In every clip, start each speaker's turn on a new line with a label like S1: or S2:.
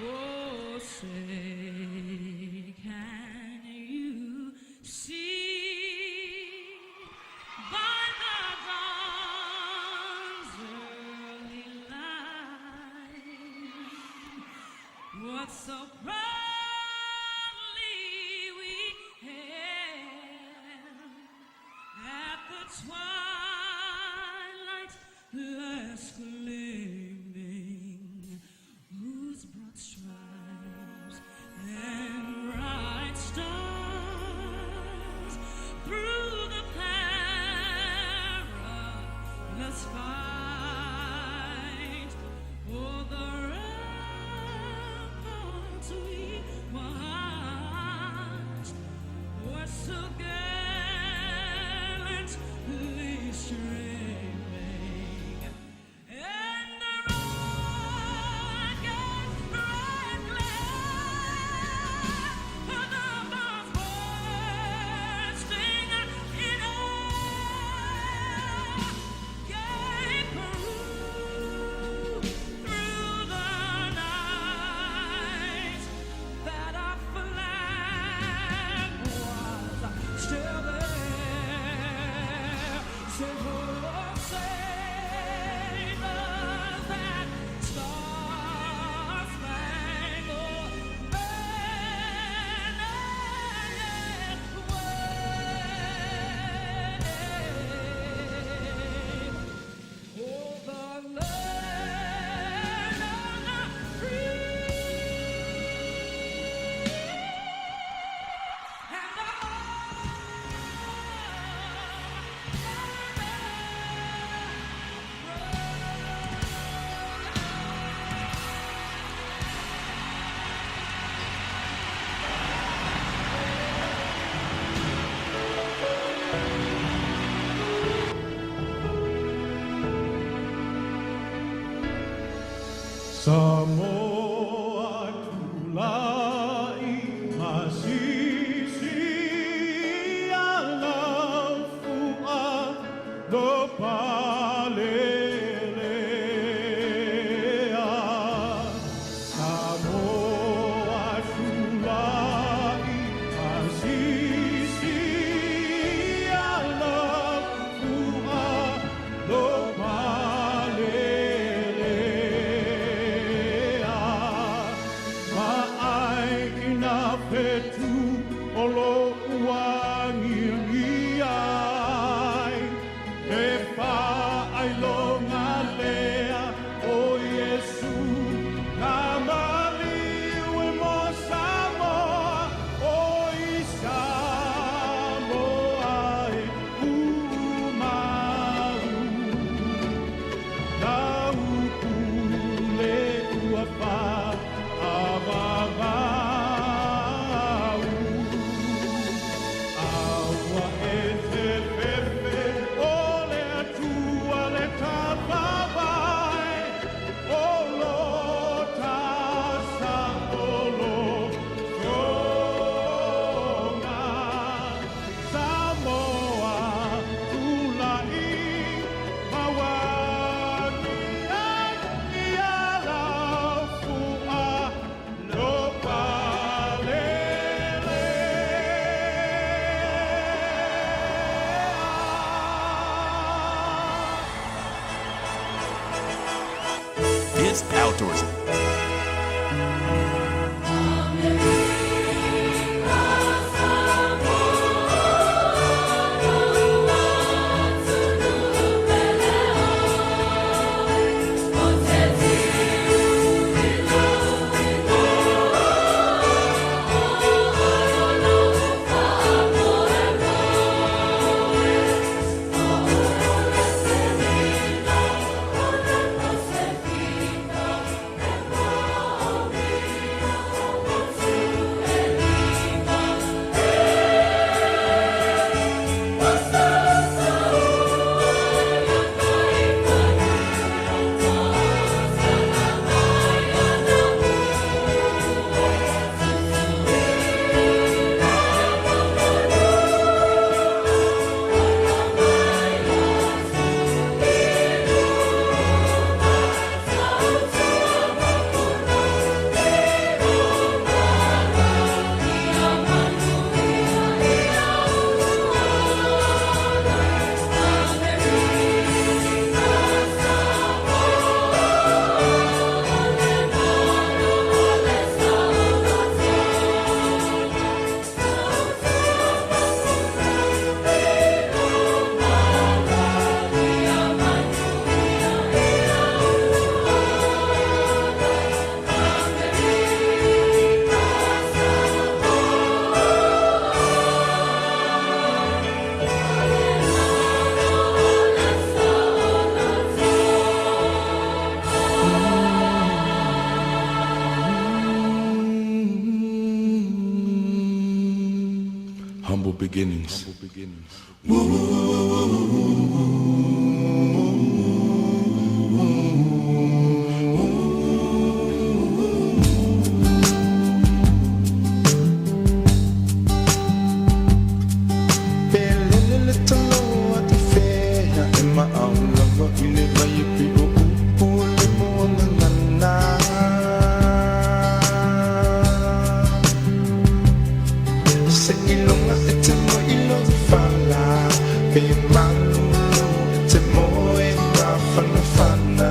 S1: Oh, say, can you see by the dawn's early light what so proudly we hailed at the twilight's last gleaming, whose broad stripes and bright stars through the perilous fight o'er the ramparts we watched were so gallantly streaming, and the rocket's red glare of the bombs bursting in air gave proof through the night that our flag was still there. Say, oh, say does that star-spangled banner yet wave o'er the land of the free and the home of the
S2: Samoa tulai masisi alafua lo palelea. Samoa tulai masisi alafua lo palelea. Ma'ai ina fetu o lo uangiangi ai, e fa'ailonga lea o Iesu, na maliu e mo Samoa, o i Samoa e umau. Lau pule ua fa'avavau. Aua e te fefe o le Atua le tafavae, o lo tasa o lo foga. Samoa tulai mauagiagi alafua lo palelea.
S3: It's outdoorsy.
S4: Humble beginnings.
S5: Pelele le taloa te fea e maaulava i le vai e pei o upu o le muagagana. Seiloga e te moe i lou fala, pe malulu e te moe mafanafana.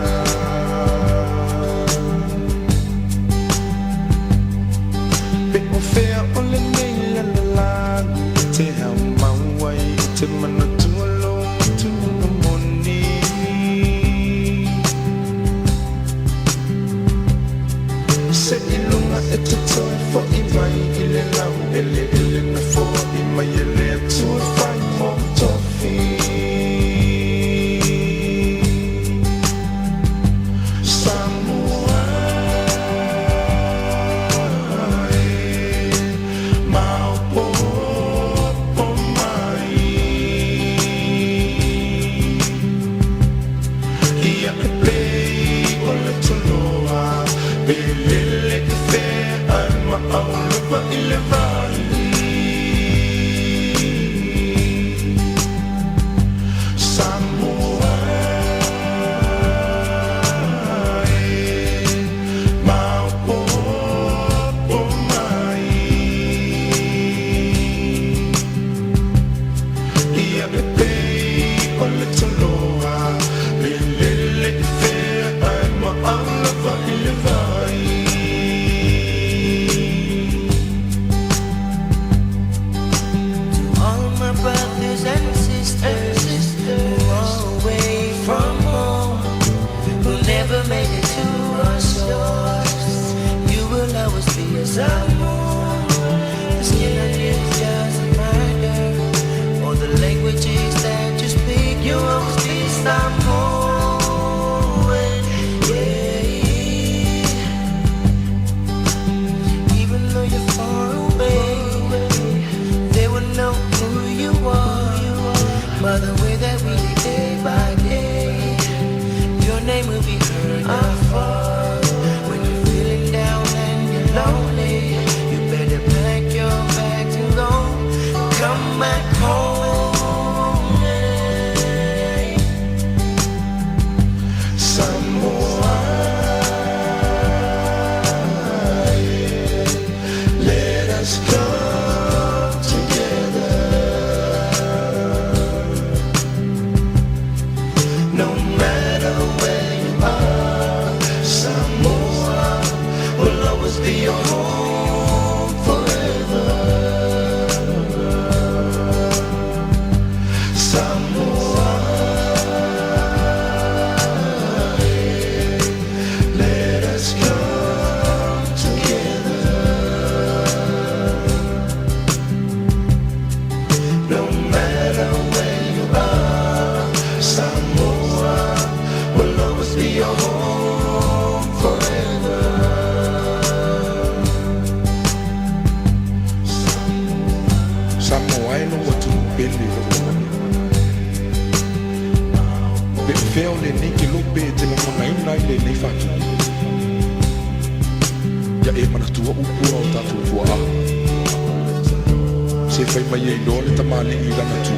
S5: Pe o fea o lenei lalolagi e te haumau ai e te manatua lou matua moni. Seiloga e te toe fo'i mai i le laueleele na foai mai e le Atua e fai mou tofi. Samoa e, maopoopo mai. Ia e pei o le toloa, pe lele i fea ae maau lava i le vai. Samoa e, maopoopo mai. Ia e pei o le toloa, pe lele i fea ae maau lava i le vai.
S6: To all my brothers and sisters who are away from home, who never made it to our shores, you will always be a Samoan. The skin on you doesn't matter, or the languages that you speak, you always be Samoan. Yeah. Even though you're far away, they will know who you are by the way that we live day by day. Your name will be heard afar. When you're feeling down and you're lonely, you better pack your bags and go. Come back home. Yeah.
S5: Samoa, let us come together. No matter where you are, Samoa will always be your home forever. Samoa, let us come together. No matter where you are, Samoa will always be your home forever.
S4: Samoa e lou atunuu pele i lou lagona. Pe o fea o lenei kelope e te lagonaina ai lenei faatupu. Ia e manatua upu a o tatou tuaa. Se fai mai ai loa le tamalii i lana tu,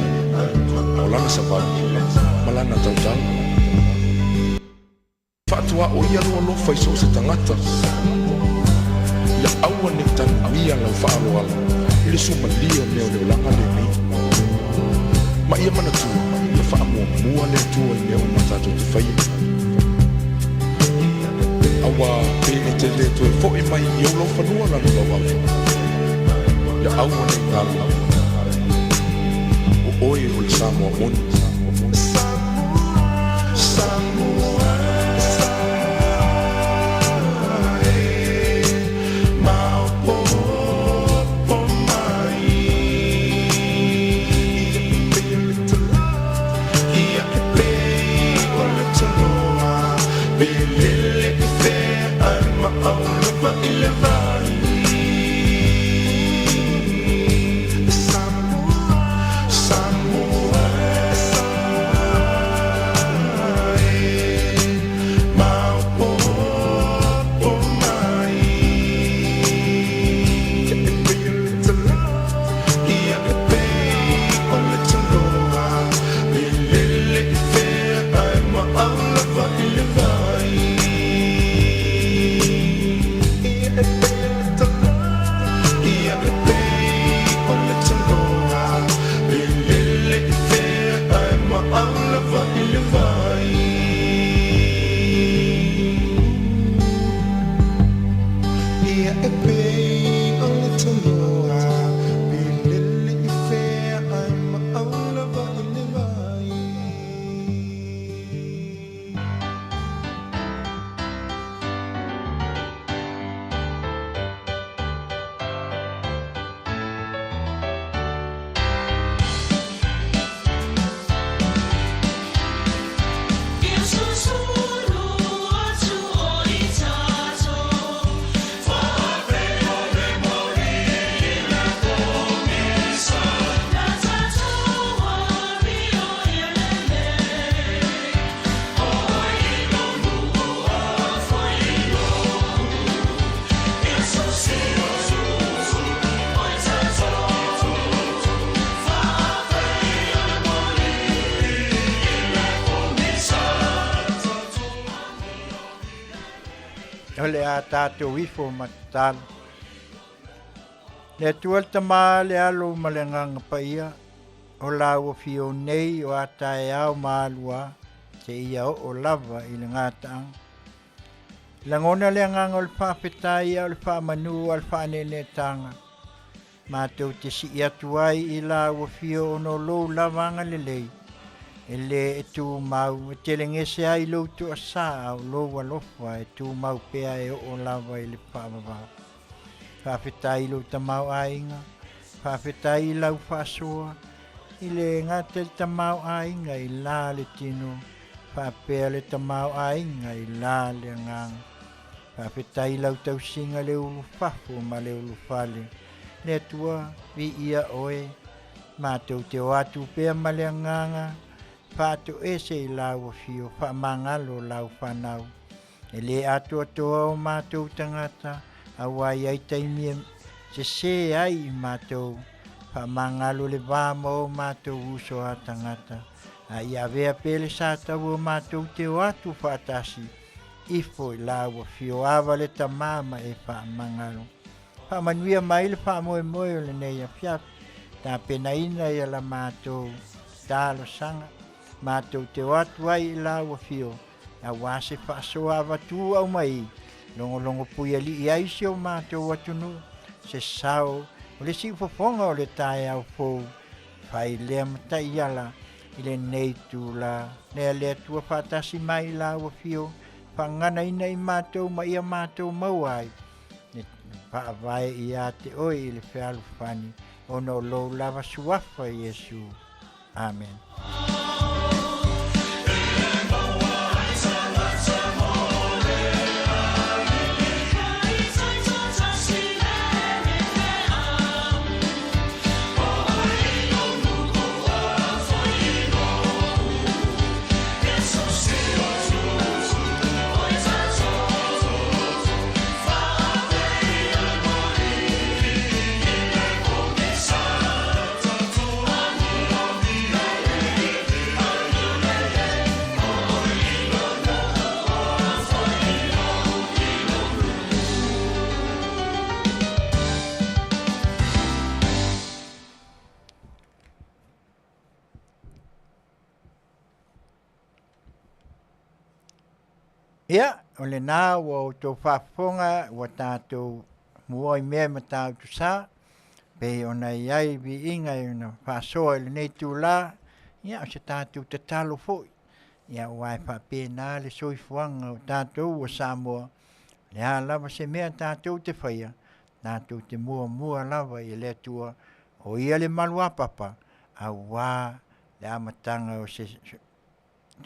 S4: o lana savali, ma lana tautala. Faatuaoia lou alofa i so o se tagata. Ia aua ne i tanuia lau faaaloalo i le suamalie o mea o le olaga lenei. Ma ia manatua, ia faamuamua le Atua i mea uma tatou te faia. Auā pe e te lē toe fo'i mai i ou laufanua lalolauafu, ia aua ne i galo, o oe o le Samoa moni.
S5: Samoa, e, maopoopo mai. Ia e pei o le toloa, pe lele i fea ae maau lava i le vai. Ia e pei o le toloa pe lele i fea ae maau lava i le vai.
S7: O le a tatou ifo ma tatalo. Le Atua le Tama, le Alo ma le Agaga Paia, o la ua fio nei o a taeao ma alua, seia oo lava i le gataaga. Lagona le agaga o le faafetai a o le faamanu a o le faaneeneetaga, matou te sii atu ai i la ua fio ona o lou lava agalelei, e lē e tumau, e telegese ai lou toasā a o lou alofa e tumau pea e oo lava i le faavavau. Faafetai i lou tamaoaiga, faafetai i lau faasoa, i le gata i le tamaoaiga i la le tino, faapea le tamaoaiga i la le agaga. Faafetai i lau tausiga le ulufafo ma le ulufale. Le Atua, viia oe, matou te o atu pea ma le agaga faatoese i lau afio, faamagalo lau fanau. E lē atoatoa o matou tagata, auā e i ai taimi e sesē ai i matou. Faamagalo le va ma o matou uso a tagata, a ia avea pea le sa taua matou te o atu faatasi, ifo i lau afio, ava le Tama ma e faamagalo. Faamanuia mai le faamoemoe o lenei afiafi, tapenaina ia la matou talosaga, matou te o atu ai i lau afio, auā se faasoa avatu aumai, logologo puialii ai si o matou atunuu, se sao o le siufofoga o le taeao fou, fai lea ma taiala i lenei itulā. Lea le Atua faatasi mai i lau afio, faaganaina i matou ma ia matou maua ai le faavae ia te oe i le fealofani ona o lou lava suafa Iesu. Amen. Ia, o lenā ua outou faafofoga ua tatou mua i mea e matautu sa, pei ona i ai viiga e ona faasoa i lenei itulā, ia o se tatou tatalo foi, ia aua e faapena le soifuaga o tatou o Samoa, o le a lava se mea tatou te faia, tatou te muamua lava i le Atua, o Ia le maluapapa auā le amataga o se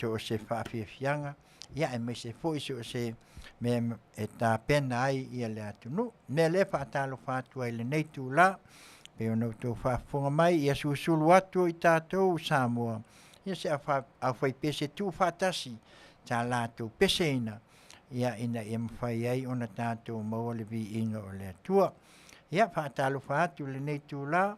S7: so o se faafiafiaga, ia aemaise foi so o se mea e tapena ai le atunuu. O le mea lea e faatalofa atu ai i lenei itula, e pei ona outou faafofoga mai, ia susulu atu i tatou o Samoa, ia se aufaipese tuufaatasi sa latou peseina, ia ina ia mafai ai ona tatou maua le viiga o le Atua. Ia faatalofa atu i lenei itula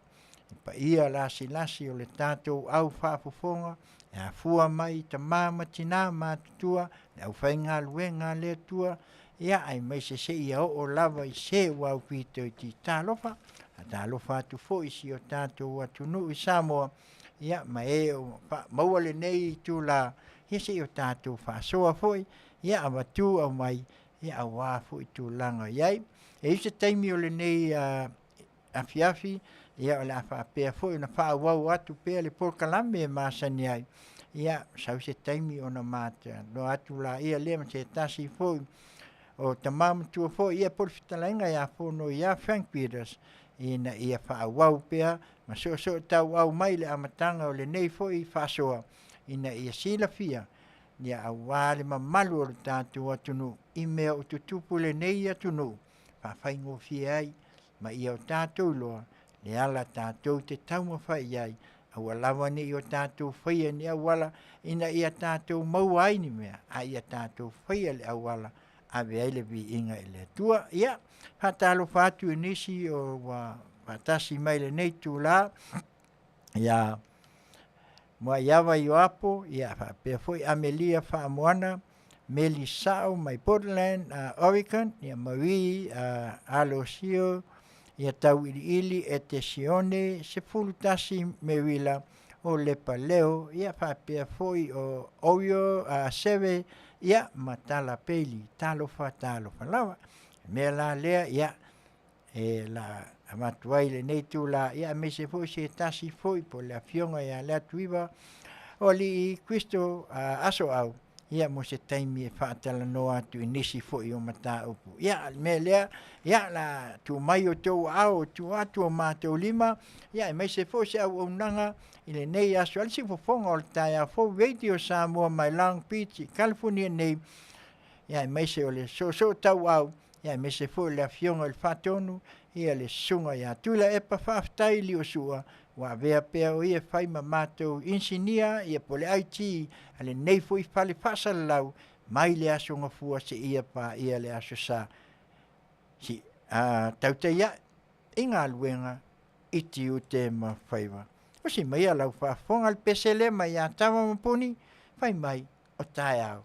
S7: i paia lasilasi o le tatou au faafofoga e afua mai i tama ma tina matutua, le aufaigaluega a le Atua, ia aemaise seia oo lava i se ua aupito itiiti. Talofa, faatalofa atu foi i si o tatou atunuu i Samoa, ia ma e ua maua lenei itula, ia se i o tatou faasoa foi, ia avatu aumai ia auā foi tulaga i ai. E i ai se taimi o lenei afiafi, ia o le a faapea foi ona faaauau atu pea le polokalame e masani ai, ia sau se taimi ona matalanoa atu laia lea ma se tasi foi o tama matua foi ia po o le fetalaiga ia Fono ia Frank Peters ina ia faaauau pea ma soosootauau mai le amataga o lenei foi faasoa ina ia silafia ia auā le mamalu o le tatou atunuu i mea o tutupu i lenei atunuu faafaigofie ai ma ia o tatou iloa le ala tatou te taumafai i ai, aua lava ne i o tatou faia ni auala ina ia tatou maua ai ni mea, a ia tatou faia le auala ave ai le viiga i le Atua. Ia, faatalofa atu i nisi o ua faatasi mai i lenei itula, ia Muaiava Ioapo, ia faapea foi Amelia Faamoana, Meli Sao mai Portland, Oregon, ia Marie Alosio, ia Tauiliili Etesione, 11 Mewila o Lepa Leo, ia faapea foi o Orio Seve, ia ma Tala Peili. Talofa, talofa lava. O le mea la lea, ia, e la avatu ai lenei itula, ia aemaise foi se tasi foi po o le afioga ia Leatuiva o Alii Kristo Asoau, ia mo se taimi e faatalanoa atu i nisi foi o mataupu. Ia, o le mea lea, ia, la tuu mai o outou aao, tuu atu o matou lima, ia aemaise foi se auaunaga i lenei aso. A le siufofoga o le taeao fou Radio Samoa mai Long Beach i California nei, ia aemaise o le soosootauau, ia aemaise foi o le afioga i le Faatonu, ia le Susuga ia Tuilaepa Faafetai Liosua, ua avea pea o ia e fai ma matou inisinia, ia po o le IT a lenei foi fale faasalalau mai le Aso Gafua seia paia le Aso Sa. Si, a, tautai ae i galuega i tiute ma faiva. Usi maia lau faafofoga le pese lea mai ia Tama ma Puni, fai mai o taeao.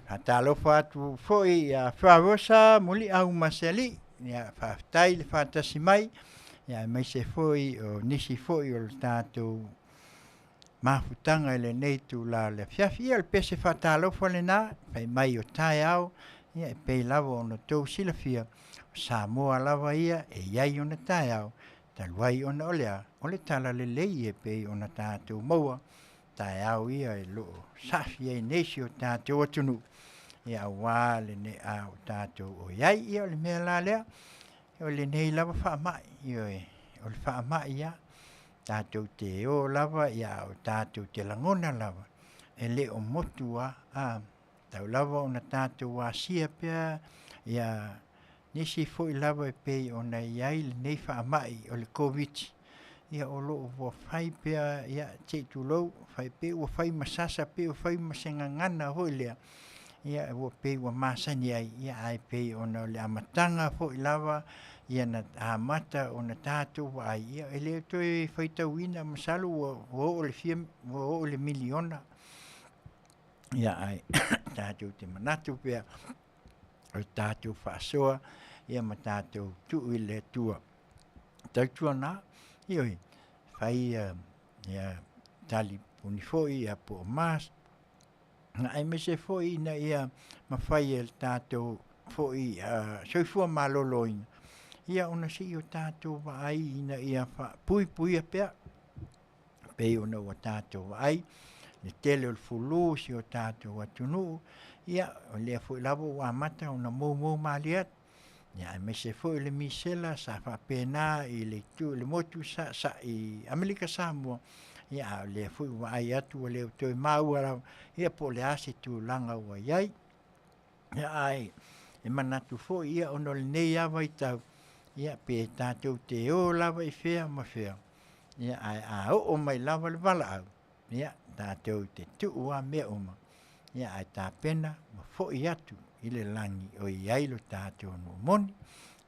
S7: Faatalofa atu foi ia Faarosa Muliau Maseli, ia faafetai le faatasi mai, ia aemaise foi o nisi foi o le tatou mafutaga i lenei itula o le afiafi. Ia o le pese faatalofa lena, fai mai o taeao, ia e pei lava ona outou silafia, o Samoa lava ia e i ai ona taeao, talu ai ona o le a? O le talalelei e pei ona tatou maua taeao ia e lo o safi ai nei si o tatou atunuu, ia aua le a o tatou o i ai. Ia o le mea la lea, o lenei lava faamai, ioe, o le faamai lava, tatou te o lava a o tatou te lagona lava, e le o motu lava, a, tau lava ona tatou asia pea ia nisi foi lava e pei ona i ai lenei faamai o le Koviti, ia o lo o ua fai pea, ia se i tulou, fai pei ua fai ma sasa, pei ua fai ma se gagana foi lea, ia ua pei ua masani ai, ia ae pei ona o le amataga foi lava ia na amata ona tatou vaai, ia e le toe faitauina masalo ua oo i le fia ua oo i le miliona. Ia ae tatou te manatu pea o le tatou faasoa ia ma tatou tuu i le Atua. Tautuana, ioe, fai ia, ia tali puni foi ia po o mask, aemaise foi ina ia mafai e le tatou foi soifua maloloina, ia ona se i o tatou vaai ina ia faapuipuia pea, pei ona ua tatou vaai le tele o le fulu i si o tatou atunuu, ia o lea foi lava ua amata ona moumou malie atu, ia aemaise foi o le misela sa faapena i le itu i le motu sa i Amerika Samoa, ia a o lea foi ua vaai atu ua le toe maua lava, ia po o le a se tulaga ua i ai. Ia ae e manatu foi ia ona o lenei lava vaitau, ia pe tatou te o lava i fea ma fea, ia ae a oo mai lava le valaau, ia tatou te tuu lava mea uma, ia ae tapena ma foi atu i le lagi o i ai lo tatou nuu moni.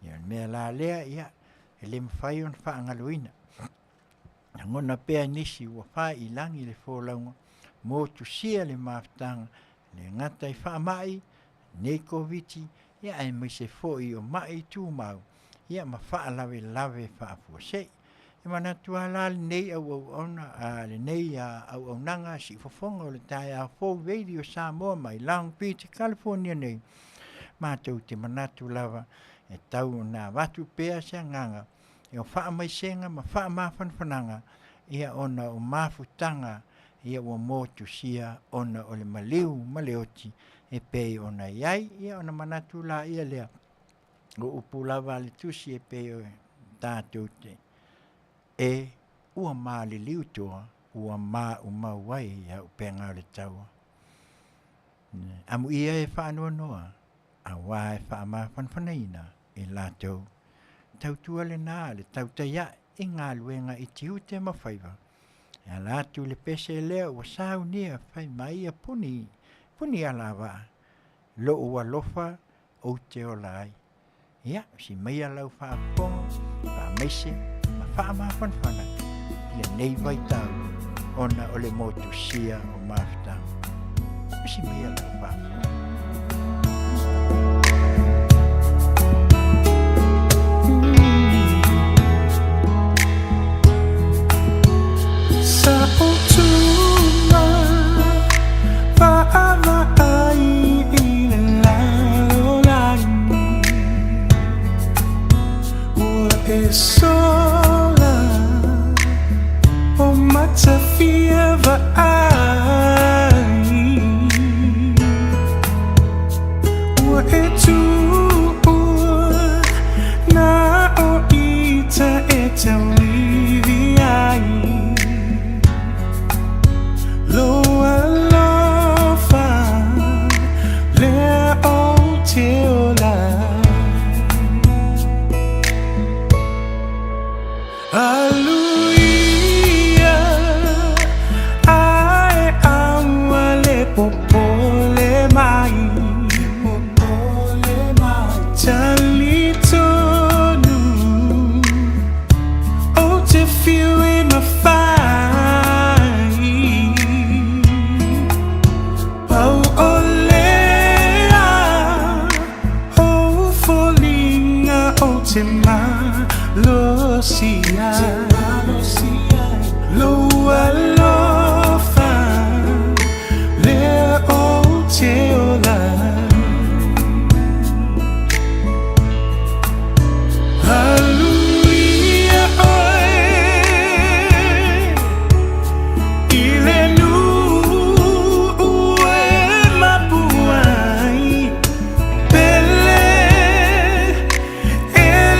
S7: Ia o le mea la lea, ia e le mafai ona faagaloina. Lagona pea nisi ua fai i lagi le folauga, motusia le mafutaga, e le gata i faamai, nei Koviti, ia aemaise foi o mai tumau, ia ma faalavelave faafuasei. E manatu lava la lenei auauauna, a, lenei auaunaga siufofoga o le taeao fou Radio Samoa mai Long Beach, California nei, matou te manatu lava e tau ona avatu pea se agaga o faamaisega ma faamafanafanaga ia ona o mafutaga ia ua motusia ona o le maliu ma le oti e pei ona i ai. Ia ona manatu laia lea, o upu lava a le tusi e pei o tatou te e ua maliliu toa ua maumau ai au upega o le taua. Amuia e faanoanoa aua e faamafanafanaina i latou. Tautua lena le tautai ae i galuega i tiute ma faiva. E ala atu i le pese lea ua saunia fai mai ia puni, puni alavaa, lou alofa ou te ola ai. Ia, si maia lau faafofoga, faamaise ma faamafanafana i lenei vaitau ona o le motusia o mafutaga. Si maia lau faafofoga.
S5: Sa utuma vaavaai i le lalolagi Ua e sola o matafia vaai Ua e tuua na o ita e tauivi ai Lou alofa lea ou te ola ai Aluia ae aua le popole mai Talitonu ou te fiu e mafai Pau o lea. malosi ai lou alofa lea ou te ola ai. Aluia oe i le nuu e mapu ai pele e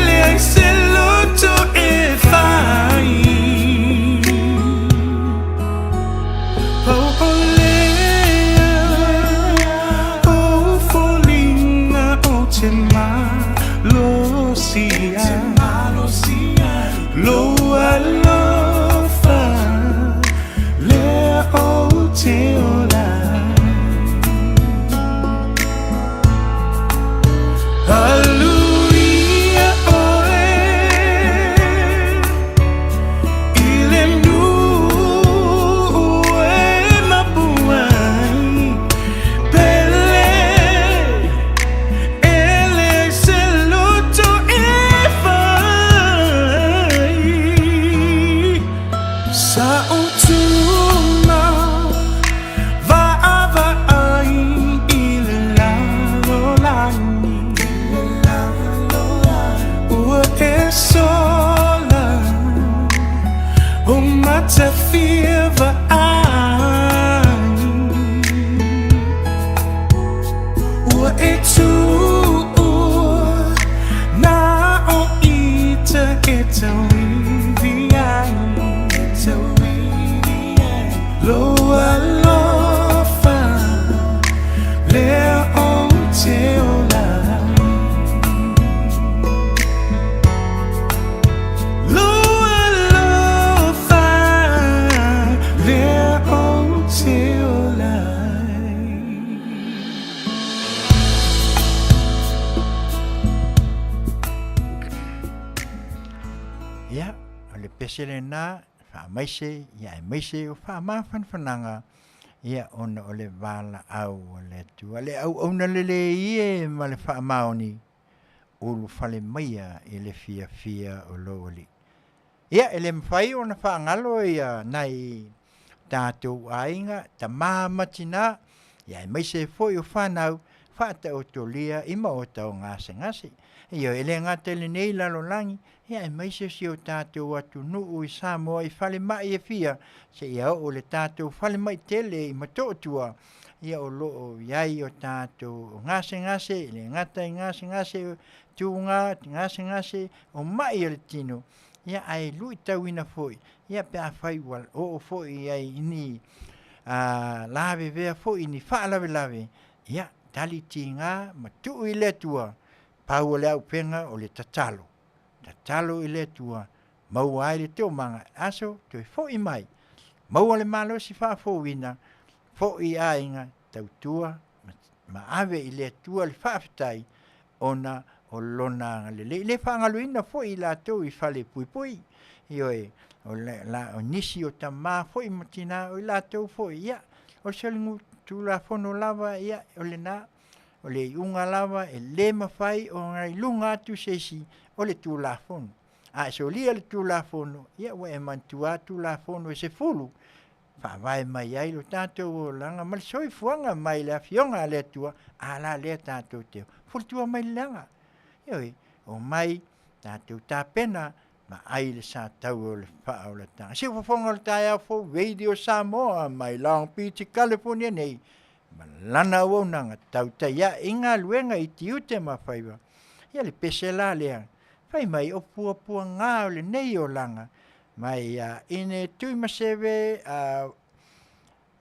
S5: leai se loto e fai. Pau o lea o foliga ou te malosi ai lou alofa lea ou te ola ai. Aluia oe i le nuu e mapu ai pele e leai se loto e fai. Sa ou tuma vaavaai i le lalolagi ua e sola o matafia vaai ua e tuu na o ita e tauivi ai lou alofa lea ou te ola ai. Lou alofa lea ou te ola ai.
S7: Ia, o le pese lenā, faamaise, ia aemaise o faamafanafanaga, ia ona o le valaau a le Atua. Le auauna lelei e ma le faamaoni, ulufale maia i le fiafia o lou Alii. Ia, e le mafai ona faagalo ia nai tatou aiga, tama ma tinā, ia aemaise foi o fanau, faataotolia i maota o gasegase. Ioe, e le gata i lenei lalolagi, ia aemaise si o tatou atunuu i Samoa i falemai e fia, seia oo i le tatou falemai tele i Matootua, ia o lo o i ai o tatou gasegase, e le gata i gasegase tuga, gasegase o mai o le tino, ia ae luitauina foi, ia pe afai ua oo foi i ai i ni lavevea foi i ni faalavelave, ia tali tiga ma tuu i le Atua, pau o le auupega o le tatalo. Tatalo i le Atua, maua ai le toomaga, aso toe foi mai, maua le malosi faafouina, foi i aiga, tautua ma ave i le Atua le faafetai ona o lona agalelei. E le faagaloina foi i latou i falepuipui, ioe, o le, la, o nisi o tama foi ma tina, o i latou foi, ia, o se Tulafono lava, ia, o lena, o le iuga lava e le mafai ona i luga atu se isi o le Tulafono. A e solia le Tulafono, ia ua e manatua lava Tulafono e 10, faavae mai ai lo tatou olaga ma le soifuaga mai le Afioga a le Atua, a la lea tatou te fulitua mai le leaga. Ioe, omai tatou tapena ma ai le sa tau o le faaolataga. Siufofoga o le taeao fou Radio Samoa mai Long Beach, California nei, ma lana auaunaga tautai ae i galuega i tiute ma faiva. Ia le pese la lea, fai mai o puapuaga o lenei olaga, mai ia Ine Tuimaseve a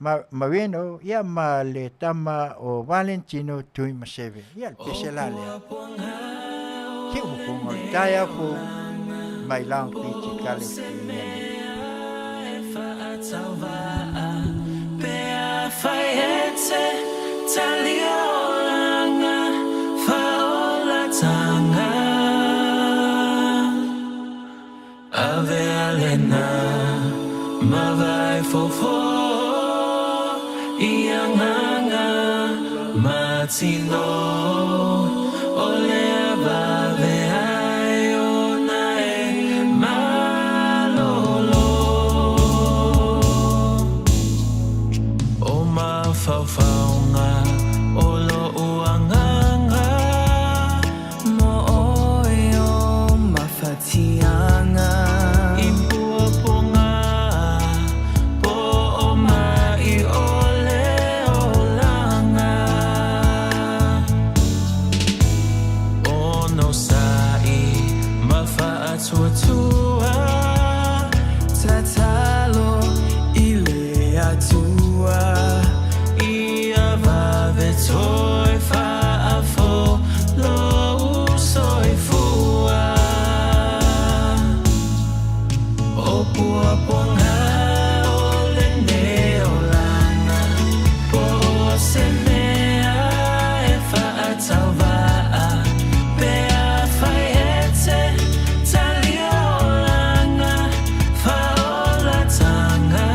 S7: ma Marino, ia ma le tama o Valentino Tuimaseve. Ia le pese la lea. Siufofoga o le taeao fou mai Long Beach, California nei.
S1: puapuaga o lenei olaga, po o se mea e faatauvaa, pe afai e te talia olaga faaolataga.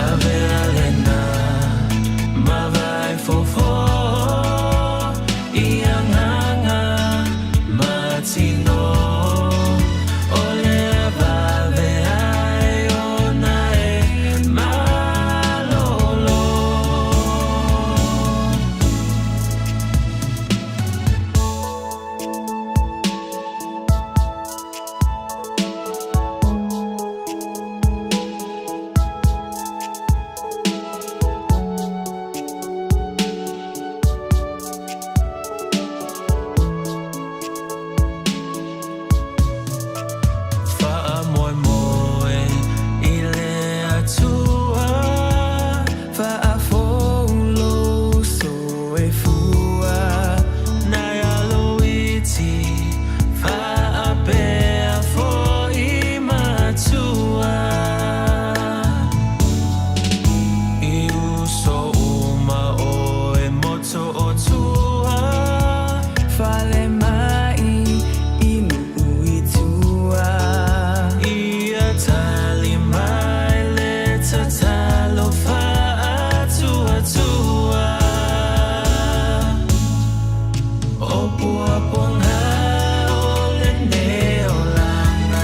S1: Avea lena ma vai fofo i agaga ma tino, o le vave ai ona e malolo. Faamoemoe i le Atua, faafou lou soifua, nai aloiti faapea foi matua. I uso uma oe moto o tua,
S6: Fale mai i nuu i tua.
S1: Ia tali mai le tatalo faatuatua. O puapuaga o lenei olaga,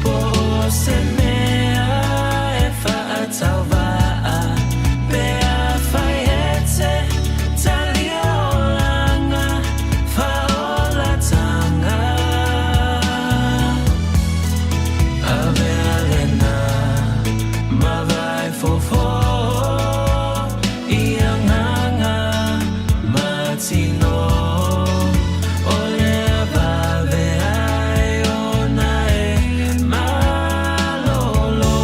S1: po o se mea e faatauvaa, pe afai e te talia olaga faaolataga. Avea lena ma vai fofo i agaga ma tino, o le vave ai ona e malolo.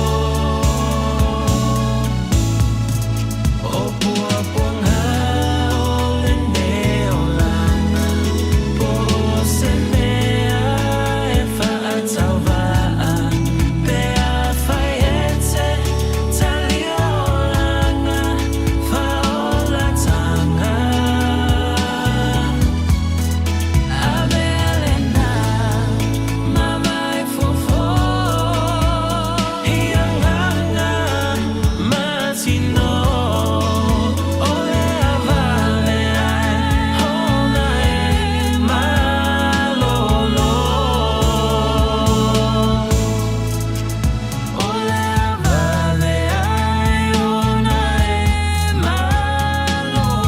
S1: O puapuaga o lenei olaga, po o se mea e faatauvaa, pe afai e te talia olaga faaolataga. Avea lena ma vai fofo i agaga ma tino, o le vave ai ona e malolo. O le vave ai ona e malolo.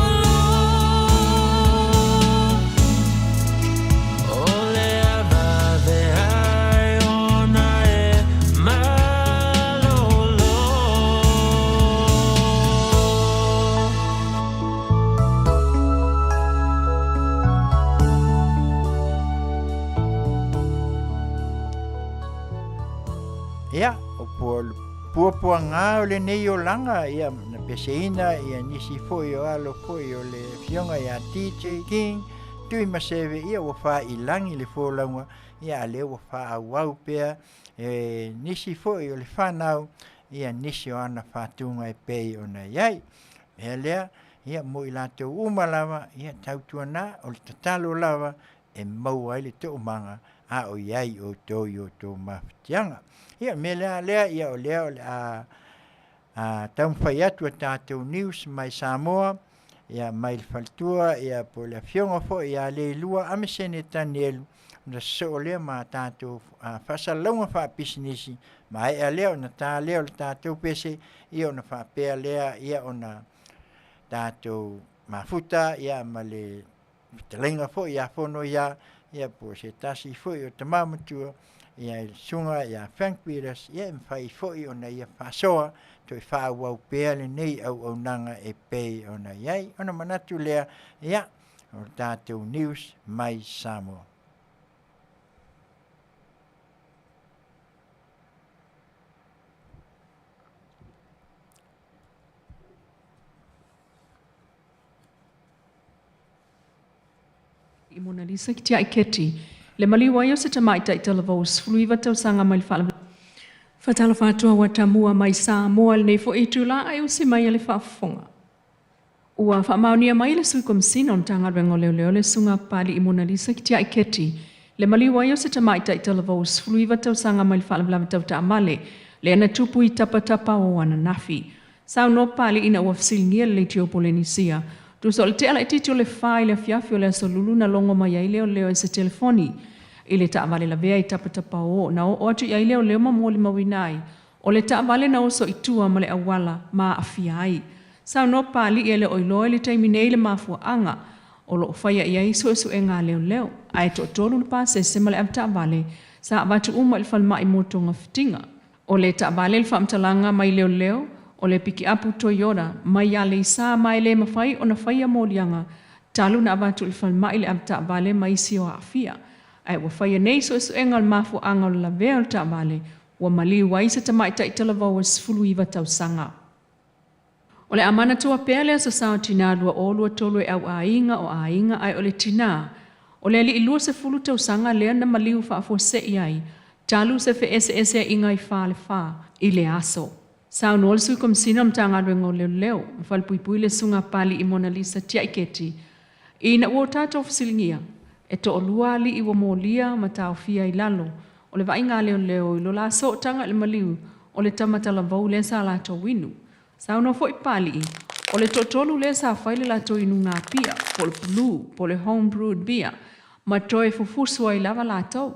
S1: O le vave ai ona e malolo.
S7: Ia, o puapuaga o lenei olaga, ia, na peseina ia nisi foi o alo foi o le afioga ia DJ King Tuimaseve, ia ua faailagi le folauga, ia a lea ua faaauau pea e nisi foi o le fanau, ia nisi o ana faatuga e pei ona i ai. Mea lea, ia mo i latou uma lava, ia tautuana o le tatalo lava e maua ai le toomaga a o i ai outou i outou mafatiaga. Ia, o le mea la lea, ia o lea o le a taumafai atu a tatou news mai Samoa, ia mai le faletua, ia po o le afioga foi ia Leilua Amesene Tanielu, ona sosoo lea ma tatou faasalalauga faapisinisi, maea lea ona ta lea o le tatou pese, ia ona faapea lea, ia ona tatou mafuta ia ma le fetalaiga foi ia Fono ia, ia po o se tasi foi o tama matua, ia le susuga ia Frank Peters, ia e mafai foi ona ia faasoa toe faaauau pea lenei auaunaga e pei ona i ai. Ona manatu lea, ia, o le tatou news mai Samoa.
S8: I Mona Lisa ki tiaʻi keti. Le maliu ai o se tamaitai talavou 19 tausaga mai le faalavelave. Faatalofa atu ua tamua mai Samoa i lenei foi itula ae usi mai a le faafofoga. Ua faamaonia mai e le Sui Komesina o le Matagaluega o Leoleo le Susuga Papali'i Monalisa Kitia'i Keti le maliu ai o se tamaitai talavou 19 tausaga mai le faalavelave tau taamale lea na tupu i Tapatapa o ananafi. Saunoa Papali'i ina ua fesiligia le Leitio Polenisia tusa o le tea laitiiti o le 4 i le afiafi o le aso Lulu na logo mai ai leoleo i se telefoni i le taavale lavea i Tapatapa o na oo atu i ai leoleo ma molimauina ai o le taavale na oso i tua ma le auala ma aafia ai. Saunoa Papali'i e le o iloa i le taimi nei le mafuaaga o lo o faia i ai suesuega a leoleo, ae toatolu le pasese ma le avetaavale sa avatu uma i le falemai mo togafitiga. O le taavale i le faamatalaga mai leoleo, o le pikiapu Toyota mai Aleisa ma e le mafai ona faia moliaga talu na avatu i le falemai le avetaavale ma isi o aafia. Ae ua faia nei suesuega o le mafuaaga o le lavea o le taavale ua maliu ai se tamaitai talavou e 19 tausaga. O le a manatua pea le Aso Sa o Tinā 2023 e au aiga o aiga ae o le tinā o le alii 20 tausaga lea na maliu faafuasei ai talu se feeseeseaiga i Falefa i le aso. Saunoa le Sui Komesina o le Matagaluega o Leoleo ma Falepuipui le Susuga a Papali'i Monalisa Tiaiketi Ina ua o tatou fesiligia, e toalua alii ua molia ma taofia i lalo o le vaaiga a leoleo i lo la sootaga i le maliu o le tama talavou lea sa latou inu. Saunoa foi Papali'i, o le toatolu lea sa fai le latou inuga pia, po o le blue, po o le home brewed beer, ma toe fufusu ai lava latou.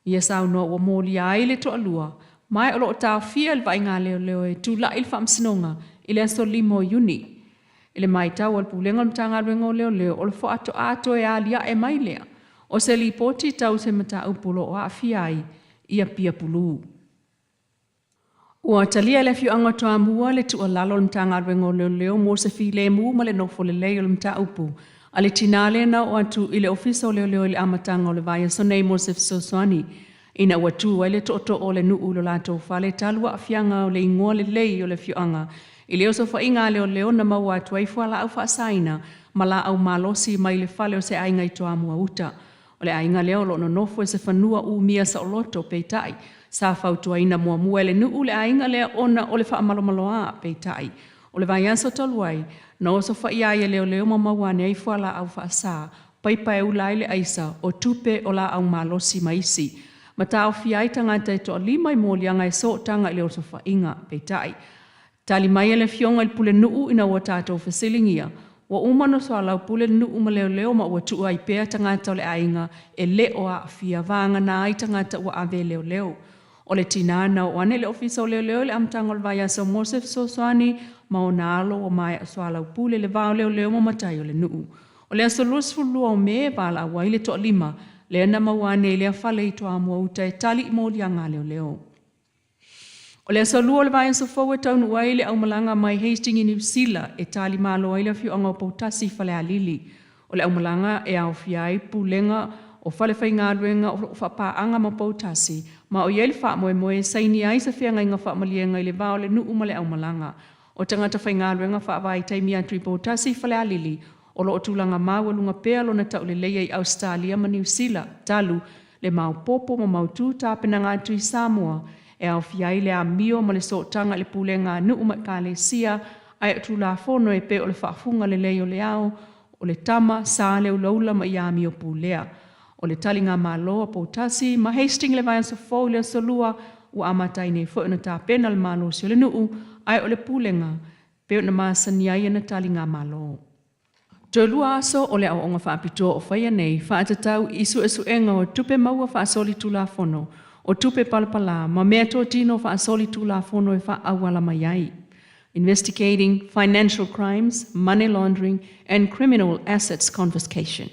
S8: Ia saunoa ua molia ai le toalua, ma o lo o taofia i le vaaiga a leoleo e tulai i le faamasinoga i le aso 5 o Iuni. I le matau a le Pulega o le Matagaluega o Leoleo, o le faatoa toe aliae mai lea o se lipoti tau se mataupu o lo o aafia ai ia pia pulu. Ua talia e le afioaga o Toamua le tuualalo a le Matagaluega o Leoleo mo se filemu ma le nofo lelei o le mataupu a le tinā lea na oo atu i le Ofisa o Leoleo i le amataga o le vaiaso nei mo se fesoasoani ina ua tu ai le tootoo o le nuu i lo latou fale talu aafiaga o le igoa lelei o le afioaga i le osofaiga a leoleo na maua atu ai fualaau faasaina ma laau malosi mai le fale o se aiga i Toamua uta. O le aiga lea o lo o nonofo i se fanua umia saoloto, peitai, sa fautuaina muamua e le nuu le aiga lea ona o le faamalomaloā, peitai, o le vaiaso talu ai, na osofaia ai e leoleo ma maua ane ai fualaau faasā, paipa e ula ai le aisa, o tupe o laau malosi ma isi. Ma taofia ai tagata e toalima i moliaga e sootaga i le osofaiga, peitai, tali mai e le afioga i le pulenuu ina ua tatou fesiligia, ua uma ona soalaupule le nuu ma leoleo ma ua tuu ai pea tagata o le aiga e le o aafia vagana ai tagata ua ave e leoleo. O le tinā na oo ane i le Ofisa o Leoleo i le amataga o le vaiaso mo se fesoasoani ma ona alo ua maea soalaupule le va o leoleo ma matai o le nuu. O le aso 22 o Me e valaau ai le toalima lea na maua ane i lea fale i Toamua uta e tali i moliaga a leoleo. O le aso 2 o le vaiaso fou e taunuu ai le aumalaga mai Hastings i Niu Sila e talimalo ai le afioaga o Poutasi i Falealili. O le aumalaga e aofia ai pulega o falefaigaluega o lo o faapaaga ma Poutasi ma o i ai le faamoemoe e saini ai se feagaiga faamaliega i le va o le nuu ma le aumalaga. O tagata faigaluega faavaitaimi atu i Poutasi i Falealili o lo o tulaga maualuga pea lona tauleleia i Ausetalia ma Niu Sila talu le maopoopo ma mautu tapenaga atu i Samoa e aofia ai le amio ma le sootaga i le pulega a nuu ma ekalesia ae o Tulafono e pei o le faafuga lelei o le ao o le tama sa le ulaula ma ia amio pulea. O le taligamalo a Poutasi ma Hastings i le vaiaso fou i le aso Lua ua amata ai nei foi ona tapena le malosi o le nuu ae o le pulega pei ona masani ai ana taligamalo. Toe lua aso o le aoaoga faapitoa o faia nei faatatau i suesuega o tupe maua faasolitulafono, o tupe palapalā ma meatotino faasolitulafono e faaauala mai ai. Investigating Financial Crimes, Money Laundering and Criminal Assets Confiscation.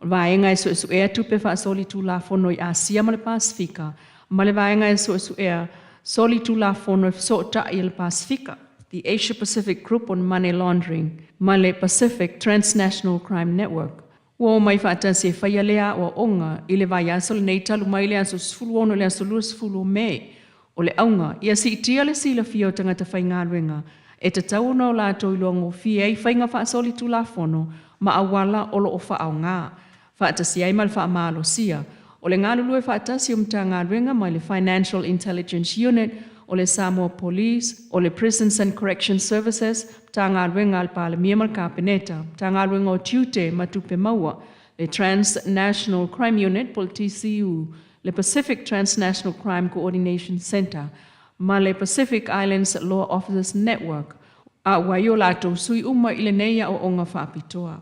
S8: O le vaega e suesuea tupe faasolitulafono i Asia ma le Pasefika ma le vaega e suesuea solitulafono e fesootai i le Pasefika, the Asia Pacific Group on Money Laundering ma le Pacific Transnational Crime Network. Ua omai faatasi e faia lea aoaoga i le vaiaso lenei talu mai le aso 16 i le aso 20 o Me. O le auga, ia siitia le silafia o tagata faigaluega e tatau ona o latou iloa gofie ai faiga faasolitulafono ma auala o lo o faaaoga, faatasi ai ma le faamalosia. O le galulue faatasi o Matagaluega mai le Financial Intelligence Unit, o le Samoa Police, o le Prisons and Correction Services, Matagaluega a le Palemia ma le Kapeneta, Matagaluega o Tiute ma Tupe Maua, le Transnational Crime Unit po o le TCU, le Pacific Transnational Crime Coordination Centre, ma le Pacific Islands Law Officers Network, a ua i o latou sui uma i lenei aoaoga faapitoa.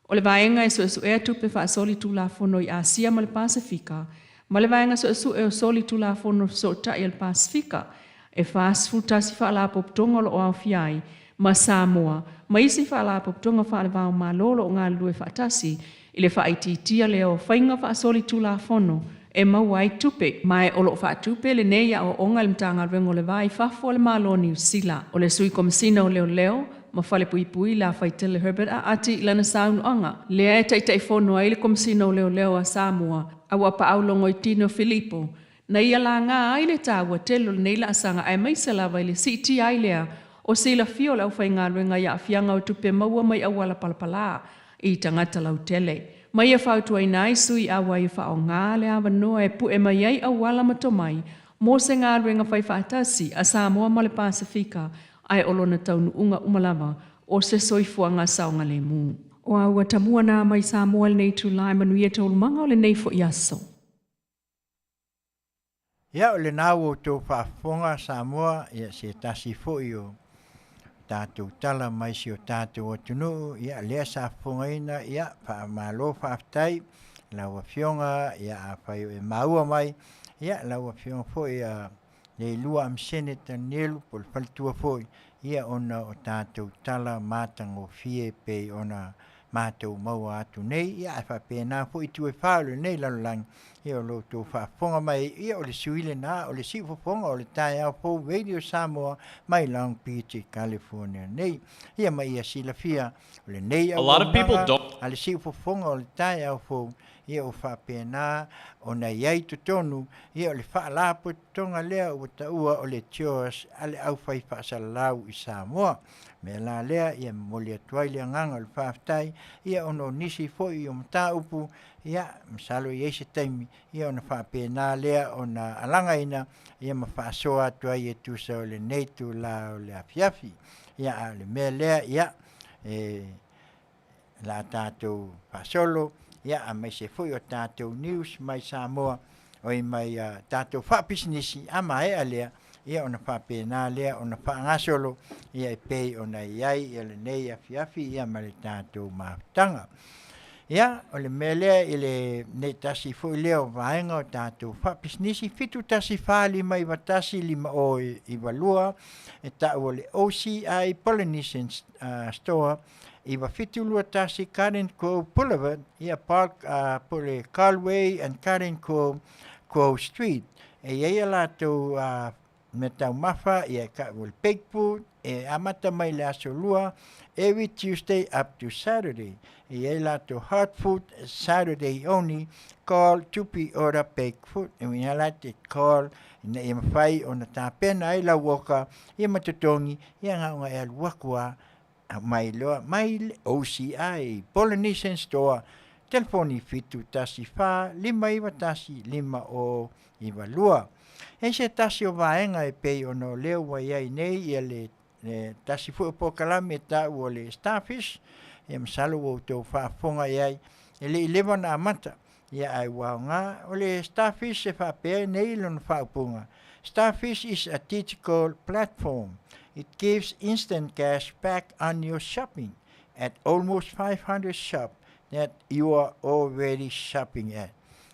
S8: O le Vaega e Suesuea Tupe Faasolitulafono i Asia ma le Pasefika, ma le Vaega Suesue o Solitulafono Fesootai a le Pasefika, e 41 Faalapotopotoga o lo o aofia ai ma Samoa ma isi Faalapotopotoga faale-va-o-Malo o lo o galulue faatasi i le faaitiitia lea o faiga faasolitulafono e maua ai tupe, ma o lo o faatupe lenei aoaoga e le Matagaluega o le Va i Fafo a le Malo o Niu Sila. O le Sui Komesina o Leoleo ma Falepuipui Lafaitele Herbert Aati i lana saunoaga lea e Taitaifono ai le Komesina o Leoleo a Samoa, a ua paau Logoitino Filipo, na ia laga ai le taua tele o lenei laasaga aemaise lava i le siitia ai lea o silafia o le aufaigaluega i aafiaga o tupe maua mai auala palapala i tagata lautele. Ma ia fautuaina ai sui auai e faaaoga le avanoa e pue mai ai auala ma tomai mo se galuega faifaatasi a Samoa ma le Pasefika ae o lona taunuuga uma lava o se soifuaga saogalemu. O a ua tamua nā mai Samoa i lenei itula e manuia taualumaga o lenei foi aso.
S7: Ia o lena ua outou faafofoga Samoa, ia se tasi foi o tatou tala mai si o tatou atunuu, ia lea sa fofogaina, ia faamalo faafetai lau afioga, ia afai o e maua mai, ia lau afioga foi a Leilua Amisene Tanielu po o le faletua foi, ia ona o tatou tala matagofie pei ona matou maua atu nei, ia ae faapena foi itu e fa o lenei lalolagi, ia o lo outou faafofoga mai, ia o le sui lena, o le siufofoga o le taeao fou Radio Samoa mai Long Beach i California nei. Ia ma ia silafia, o lenei auaunaga a le siufofoga o le taeao fou, ia ua faapena ona i ai totonu, ia o le faalapotopotoga lea ua taua o le CHORUS a le aufai faasalalau i Samoa. Mea la lea, ia momoli atu ai le agaga o le faafetai, ia ona o nisi foi o mataupu, ia masalo e i ai se taimi, ia ona faapena lea ona alagaina, ia ma faasoa atu ai e tusa o lenei itula o le afiafi. Ia a o le mea lea, ia e la tatou faasolo, ia aemaise foi o tatou news mai Samoa, oi mai a tatou faapisinisi, a maea lea, ia ona faapena lea ona faagasolo, ia e pei ona i ai ia lenei afiafi ia ma le tatou mafutaga. Ia, o le mea lea i le nei tasi foi lea o vaega o tatou faapisinisi, 714 591 5092, e tau o le OCI Polynesian Store, 9721 Garden Grove Boulevard, ia Park, po o le Galway and Garden Grove, Grove Street. E i ai a latou mea taumafa, ia e kau o le baked food, e amata mai le aso lua, every Tuesday up to Saturday. E i ai latou hot food Saturday only, call to be order baked food. E uiga la te call ina ia mafai ona tapena ai lau oka, ia ma totogi, ia gaoga e alu aku a mai loa mai le OCI Polynesian Store, telefoni 714 591 5092. E se tasi o vaega e pei ona o lea ua i ai nei ia le, le tasi foi o polokalame e taua o le Starfish, ia masalo ua outou faafofoga i ai, e le i leva ona amata, ia ae ua aoga. O le Starfish e faapea nei lona faaupuga, Starfish is a digital platform. It gives instant cash back on your shopping at almost 500 shops that you are already shopping at.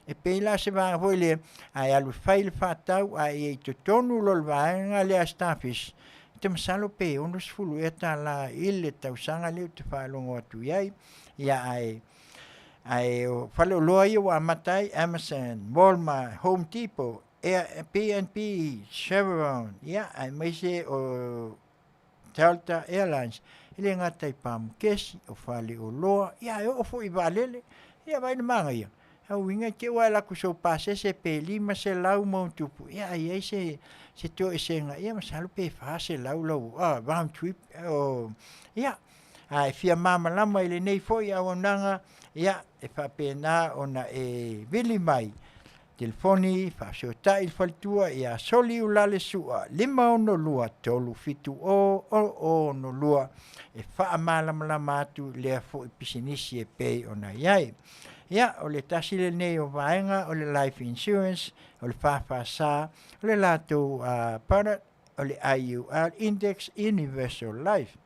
S7: E pei la se vaega foi lea, a e alu e fai le faatau a e i totonu loa le vaega lea a Starfish, ou te masalo pe 60 ea tālā i le tausaga lea ou te faalogo atu i ai. Ia ae Ae o faleoloa ia ua amata ai, Amazon, Walmart, Home Depot, B&B, Chevron, ia, aemaise o Delta Airlines. E le gata i pamukesi, o faleoloa, ia, e oo foi i vaalele. Ia, vaai le manaia. Au uiga i te i ua alu atu i sou pasese pe 500 ma ona tupu, ia, a i ai se, se toesega, ia, masalo pe 400 lau, round trip, o, ia, A e fia malamalama i lenei foi auaunaga, ia, e faapena ona e vili mai. Telefoni, faafesootai i le faletua ia Soli Ulale Sua 562 370 0062 e faamalamalama atu lea foi pisinisi e pei ona i ai. Ia, o le tasi lenei o vaega o le life insurance, o le FFS, o le latou product, o le IUL, Index Universal Life.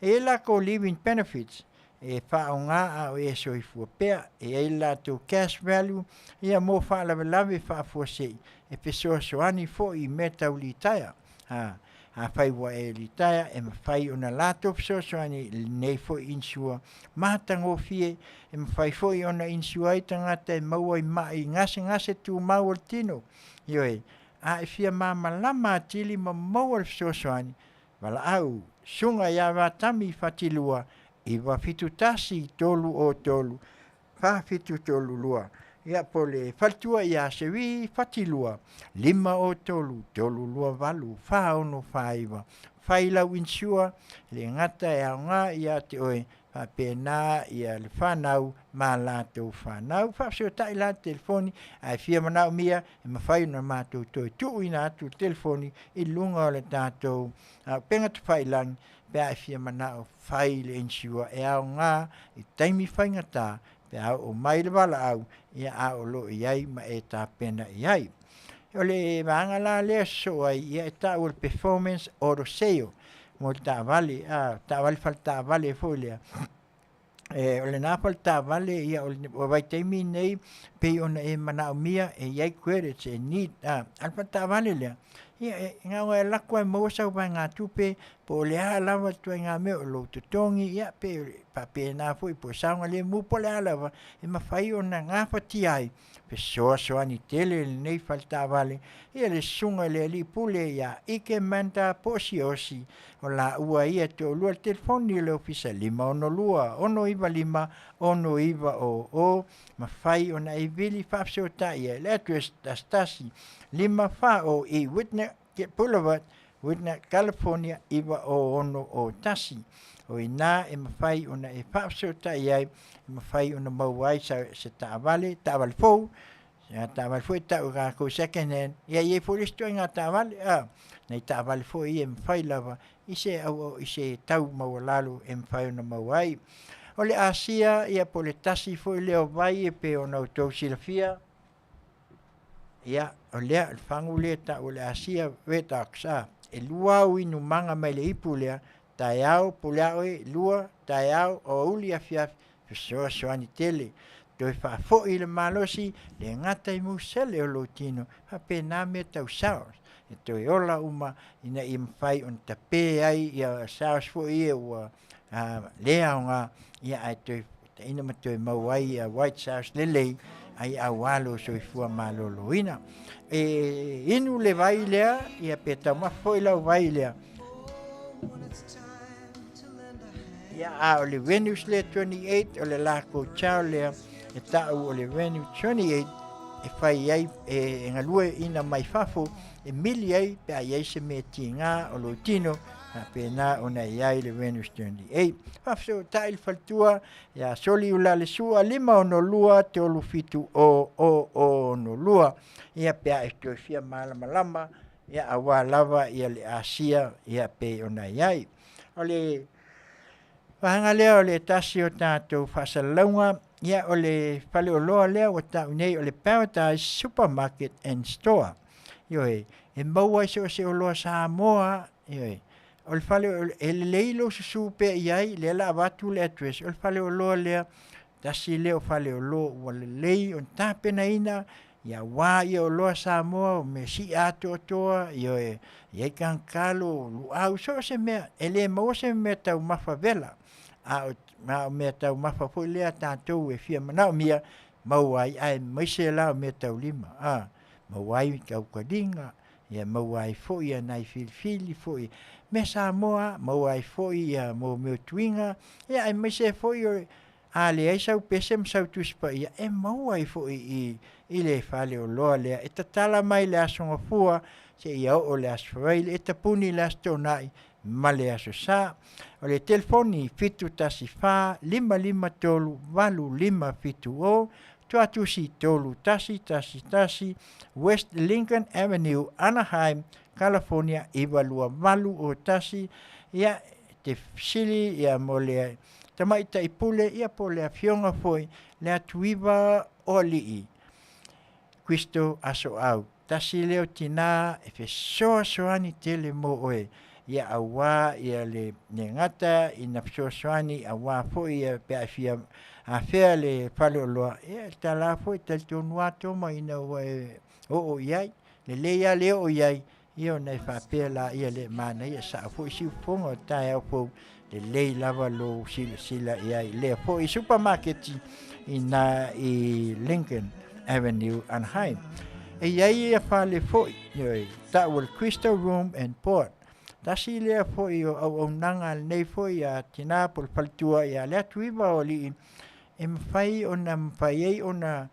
S7: E i ai lakou living benefits e faaaoga a o e soifua pea. E i ai le latou cash value ia mo faalavelave faafuasei e fesoasoani foi i mea tau litaea. A, afai ua e litaea e mafai ona latou fesoasoani i lenei foi insure matagofie e mafai foi ona insure ai tagata e maua i mai gasegase tumau o le tino. Ioe, a e fia malamalama atili ma maua le fesoasoani, valaau, Susuga ia Vatami Fatilua, 971 303 4732. Ia po o le faletua ia Seri Fatilua, 503 328 4649. Fai lau insure, e le gata e aoga ia te oe, faapena ia le fanau ma latou fanau. Faafesootai la le telefoni, a e fia manaomia, e mafai ona matou toe tuuina atu le telefoni i luga o le tatou upega tafailagi pe a e fia manao fai le insure e aoga i taimi faigata pe a oo mai le valaau, ia a o lo o i ai ma e tapena i ai. O le vaega la lea e sosoo ai, ia e tau o le performance auto sale mo le taavale, a, taavale faletaavale foi lea. E, o lena faletaavale, ia, o le vaitaimi lenei pei ona e manaomia e i ai credits e need, a, a o le faletaavale lea, ia, e na ona e alu atu lava e maua sau vaegatupe po o le a lava le ituaiga mea o lou totogi, ia pe faapena foi po o saogalemu po o le a lava, e mafai ona gafatia ai fesoasoani tele lenei faletaavale ia le susuga i le alii pule ia Ike Manda Poosiosi o laua ia e toalua le telefoni o le ofisa 562 695 6900 mafai ona e vili faafesootai ai le address 11 5 4 E Whitner Boulevard Whitner California 90601. O i ina e mafai ona e faafesootai ai, e mafai ona maua ai se taavale, taavale fou, se taavale foi e tau e tatou second hand, ia e i ai foi le isi ituaiga taavale, a, nai taavale foi ia e mafai lava i se i se tau maualalo e mafai ona maua ai. O le Asia, ia po o le tasi foi lea o vai e pei ona outou silafia, Ia, o lea, o le fagu lea e tau o le Asia Red Ox, a, e lua au inumaga mai le ipu lea, taeao pule a oe, lua, taeao, aoauli, afiafi, fesoasoani tele. Toe faafoi le malosi, le gata i musele o lou tino, faapena mea tau cells, e toe ola uma ina ia mafai ona tape ai ia cells foi ia ua le aoga, ia ae toe ina ma toe maua ai ia white cells lelei ai aua lou soifua maloloina. E inu le vai lea, ia pe taumafa foi lau vai lea. Ia a o le Venus lea 28, o le lako chow lea, e tau o le Venus 28, e fai ai, e galue ina mai fafo, e mili ai pe a i ai se mea tiga o lou tino, faapena ona i ai le Venus 28. Faafesootai le faletua ia Soli Ulalesua 562 37 0062 ia pe a e toe fia malamalama ia aua lava ia le Asia ia pei ona i ai. O le vaega lea o le tasi o tatou faasalalauga, ia o le faleoloa lea ua tau nei o le Paradise Supermarket and Store. Ioe, e maua ai so o se oloa Samoa, ioe. O le fale, e lelei lou susu pea i ai, lea la avatu le address, o le faleoloa lea, tasi lea o faleoloa ua lelei ona tapenaina, ia aua ia oloa Samoa, o mea sii atoatoa, ioe, e i ai kagakalo, luau, so o se mea, e le maua se mea taumafa vela, a o mea taumafa foi lea tatou e fia manaomia, maua ai, aemaise la o mea taulima, a, maua ai taukaliga, ia maua ai foi ia nai filifili foi mea Samoa, maua ai foi ia mo mea o tuiga, ia aemaise foi o a leai sau pese ma sau tusi paia, e maua ai foi i i le faleoloa lea e tatala mai le Aso Gafua seia oo le Aso Faraile, e tapuni i le Aso Toonai ma le Aso Sa. O le telefoni 714 553 8570. Tuatusi 3111 West Lincoln Avenue, Anaheim, California 92801. Ia, te fesili ia mo le tamaitai pule ia po o le afioga foi le atuiva o alii Kristo asoau. Tasi lea o tinā e fesoasoani tele mo oe, ia auā ia le le gata ina fesoasoani auā foi ia pe a e fia afea le faleoloa, ia e tala foi e talitonu lava Toma ina ua e oo i ai. Lelei lava le oo i ai, Ia ona e faapea laia le manaia sao foi siufofoga o le taeao fou, lelei lava lou silasila i ai i lea foi supamaketi ina i Lincoln Avenue, Anaheim. E i ai ia fale foi, ioe, tau o le Crystal Room and Board. Tasi lea foi o auaunaga a lenei foi a tina po o le faletua ia Leatuiva o Alii e mafai ona mafai ai ona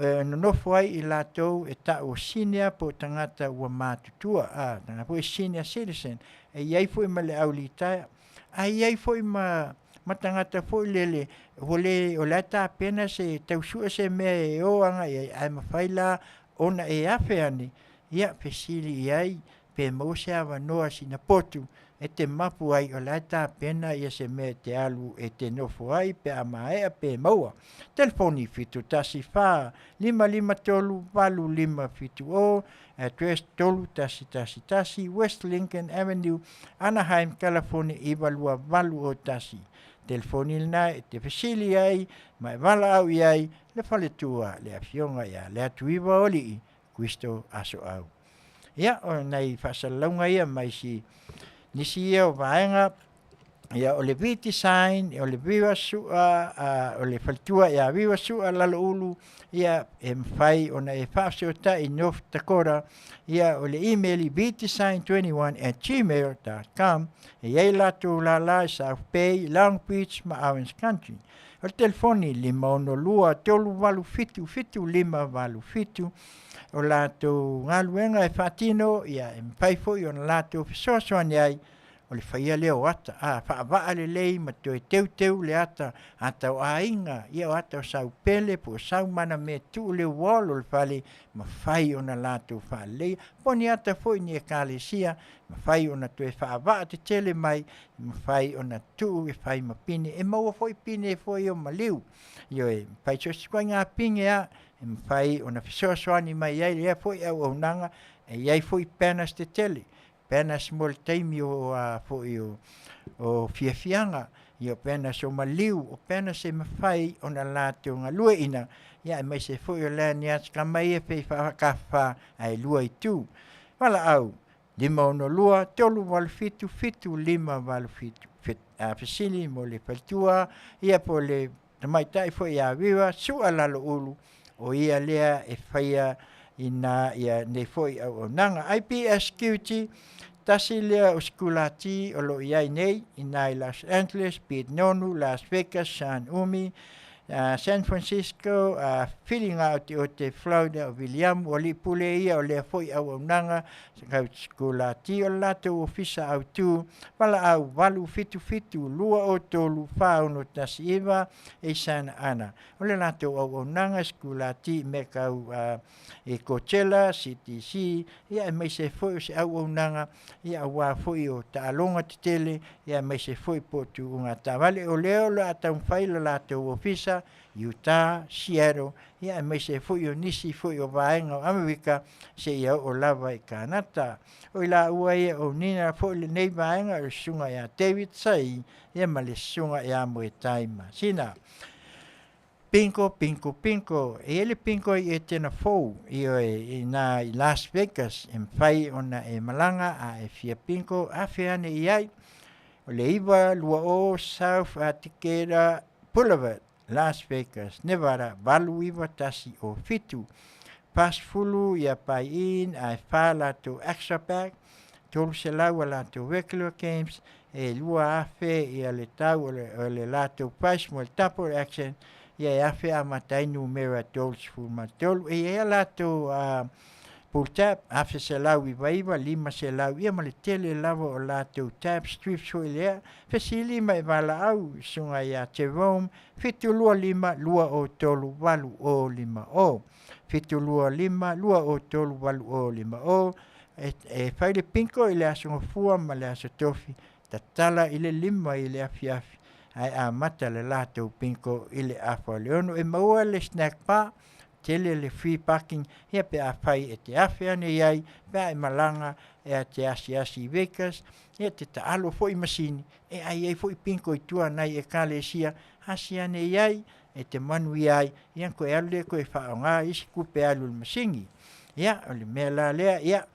S7: e nonofo ai i latou e tau o senior po o tagata ua matutua, a, tagata foi senior citizen, e i ai foi ma le au litaea, ae i ai foi ma ma tagata foi lele ua le o la e tapena se tau sue se mea e o agai i ai, ae mafai la ona e afe ane, ia fesili i ai pe maua se avanoa sina potu e te mapu ai o la e tapena ia se mea e te alu e te nofo ai pe a maea pe maua. Telefoni 714 553 8570, address 3111 West Lincoln Avenue, Anaheim, California 92801. Telefoni lena e te fesili ai ma e valaau i ai le faletua le afioga ia Leatuiva o Alii Kristo Asoau. Ia, o nai faasalalauga ia mai si nisi ia o vaega, ia o le V-Design, o le Viva Sua, o le faletua ia Viva Sua Laloulu, ia e mafai ona e faafesootai i North Dakota, ia o le email i vdesign21@gmail.com, e i ai latou lala i South Bay, Long Beach ma Orange Country. O le telefoni 562 387 7587. O latou galuega e faatino, ia e mafai foi ona latou fesoasoani ai, o le faia lea o ata, a, faavaa lelei ma toe teuteu le ata, ata o aiga, ia o ata o saupele po o saumana mea tuu le wall o le fale, mafai ona latou faaleleia. Po o ni ata foi ni ekalesia, mafai ona toe faavaa tetele mai, mafai ona tuu e fai ma pine, e maua foi pine foi o maliu. Ioe, mafai so o se ituaiga pine lava e mafai ona fesoasoani mai ai lea foi auaunaga, e i ai foi banners tetele, banners mo le taimi o a foi o fiafiaga, ia o banners o maliu, o banners e mafai ona latou galueaiina, ia aemaise foi o lanyards kama ia pei faakafa ae lua itu. Valaau 562 387 7587. Fesili mo le faletua ia po o le tamaitai foi ia Viva Sua Laloulu, o ia lea e faia ina ia nei foi auaunaga. IPS Security, tasi lea o sikulati o lo o i ai nei ina i Los Angeles, Piet Nonu, Las Vegas, San Umi, San Francisco, Filiga Oteote, Florida, o Viliamu, o alii pule ia o lea foi auaunaga sikulati o le latou ofisa autu, valaau 877 203 4619 i Santa Ana. O le latou auaunaga sikulati i mea tau i Coachella, CTC, ia aemaise foi o se auaunaga ia aua foi o taaloga tetele, ia aemaise foi po o tuuga taavale. O lea o le a taumafai le latou ofisa Utah, Seattle, ia aemaise foi o nisi foi o vaega o Amerika seia oo lava i Kanata. O i laua ia o Nina foi lenei vaega o le susuga ia David Sai ia ma le susuga ia Moetai Masina. Bingo, bingo, bingo. E i ai le bingo i Etena Fou, ioe, i ina i Las Vegas, e mafai ona e malaga a e fia bingo, afe ane i ai. O le 920 South Decatur Boulevard, Las Vegas, Nevada, 89107. 40 ia buy in ae 4 latou extra bag, 300 a latou regular games, e 2,000 ia le tau o le, o le latou price mo le double action, ia e 1,000 amata ai numera 33. E i ai a latou Pull tab, 1999, 500, ia ma le tele lava o latou tabs, strips foi lea. Fesili ma e valaau i susuga ia Jerome, 725 203 8050. 725 203 8050. E, e fai le pinko i le Aso Gafua ma le Aso Tofi, tatala i le 5 i le afiafi, ae amata le latou pinko i le afa o le 6. E maua le snack bar, tele le free parking, ia pe afai e te afe ane i ai, pe a e malaga e a te asiasi i Vegas, ia te taalo foi i masini, e ai ai foi pinko i tua nai ekalesia, asi ane i ai, e te manuia ai, ia koe alu lea koe faaaoga isi kupe alu i le masini. Ia, o le mea la lea, ia,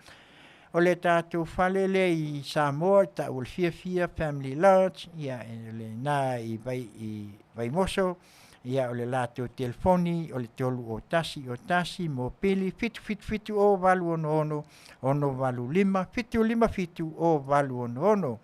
S7: o le tatou fale lea i Samoa, le ta'u o le Fiafia Family Lodge, ia, e lena i Vai, i Vaimoso, ia, o le latou telefoni, o le 3 0 1 1 mopili 777 0 8 6 6 8 5 7 5 7 0 8 6 6.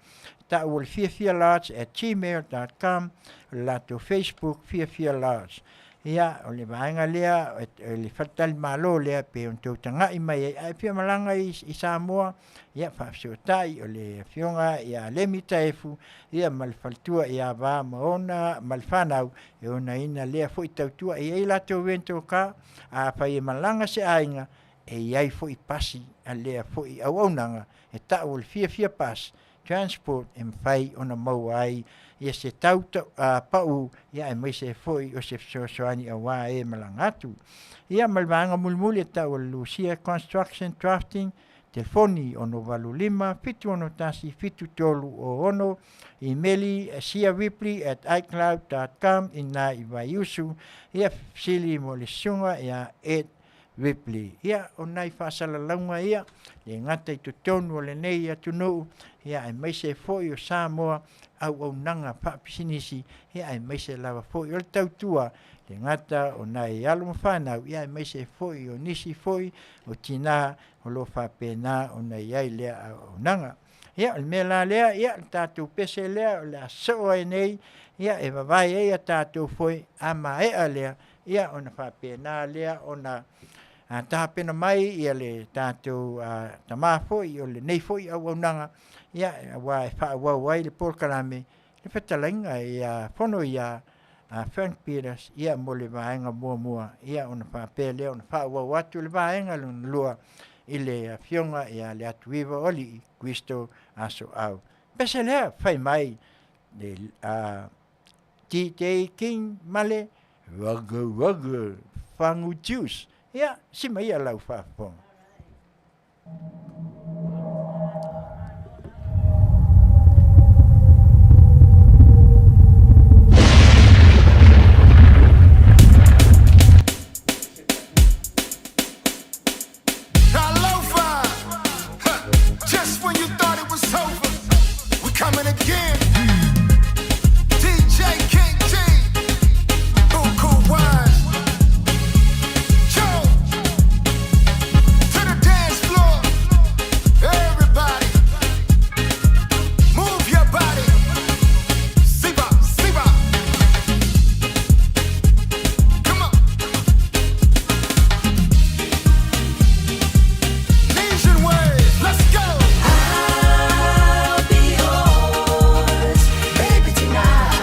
S7: Ta'u o le Fiafia Lodge at gmail.com, o le latou Facebook Fiafia Lodge. Ia, o le vaega lea, o le faletalimalo lea pe ona tou taga'i mai ai, a e fia malaga i, i Samoa, ia, faafesootai o le afioga ia Lemi Taefu, ia, ma le faletua ia Va ma ona ma le fanau, e onaina lea foi tautua. E i ai latou rental car, afai e malaga se aiga, e i ai foi pasi a lea foi auaunaga e ta'u o le Fiafia Bus Transport e mafai ona maua ai ia se tau pa'u, ia aemaise foi o se fesoasoani auā e malaga atu. Ia ma le vaega mulimuli e ta'u o le Lucia Construction Drafting, telefoni 685 761 7306, imeli siaripley@icloud.com ina i Vaiusu, ia fesili mo le susuga ia Ed Ripley. Ia, o nai faasalalauga ia, le gata i totonu o lenei atunuu, ia aemaise foi o Samoa, auaunaga faapisinisi, ia aemaise lava foi o le tautua, le gata o nai alo ma fanau, ia aemaise foi o nisi foi o tinā o lo o faapena ona i ai lea auaunaga. Ia, o le mea la lea, ia, le tatou pese lea o le a soo ai nei, ia, e vavae ai a tatou foe, a maea lea, ia ona faapena lea ona tapena mai ia le tatou tamā foi o lenei foi auaunaga, ia aua e faaauau ai le polokalame le fetalaiga ia Fono ia Frank Peters, ia mo le vaega muamua, ia ona faapea lea ona faaauau atu le vaega lona lua i le afioga ia Leatuiva o Alii Kristo Asoau. Pese lea fai mai le DJ King ma le Rugger Rugger Fagu Juice. Ia, si mai ia lau faafofoga.
S5: Alofa! Huh. Just when you thought it was over, we coming again. DJ King T, Buku Wise. Joe, to the dance floor. Everybody, move your body. Siba, Siba. Come on. Nesian waves. Let's go.
S6: I'll be yours, baby, tonight.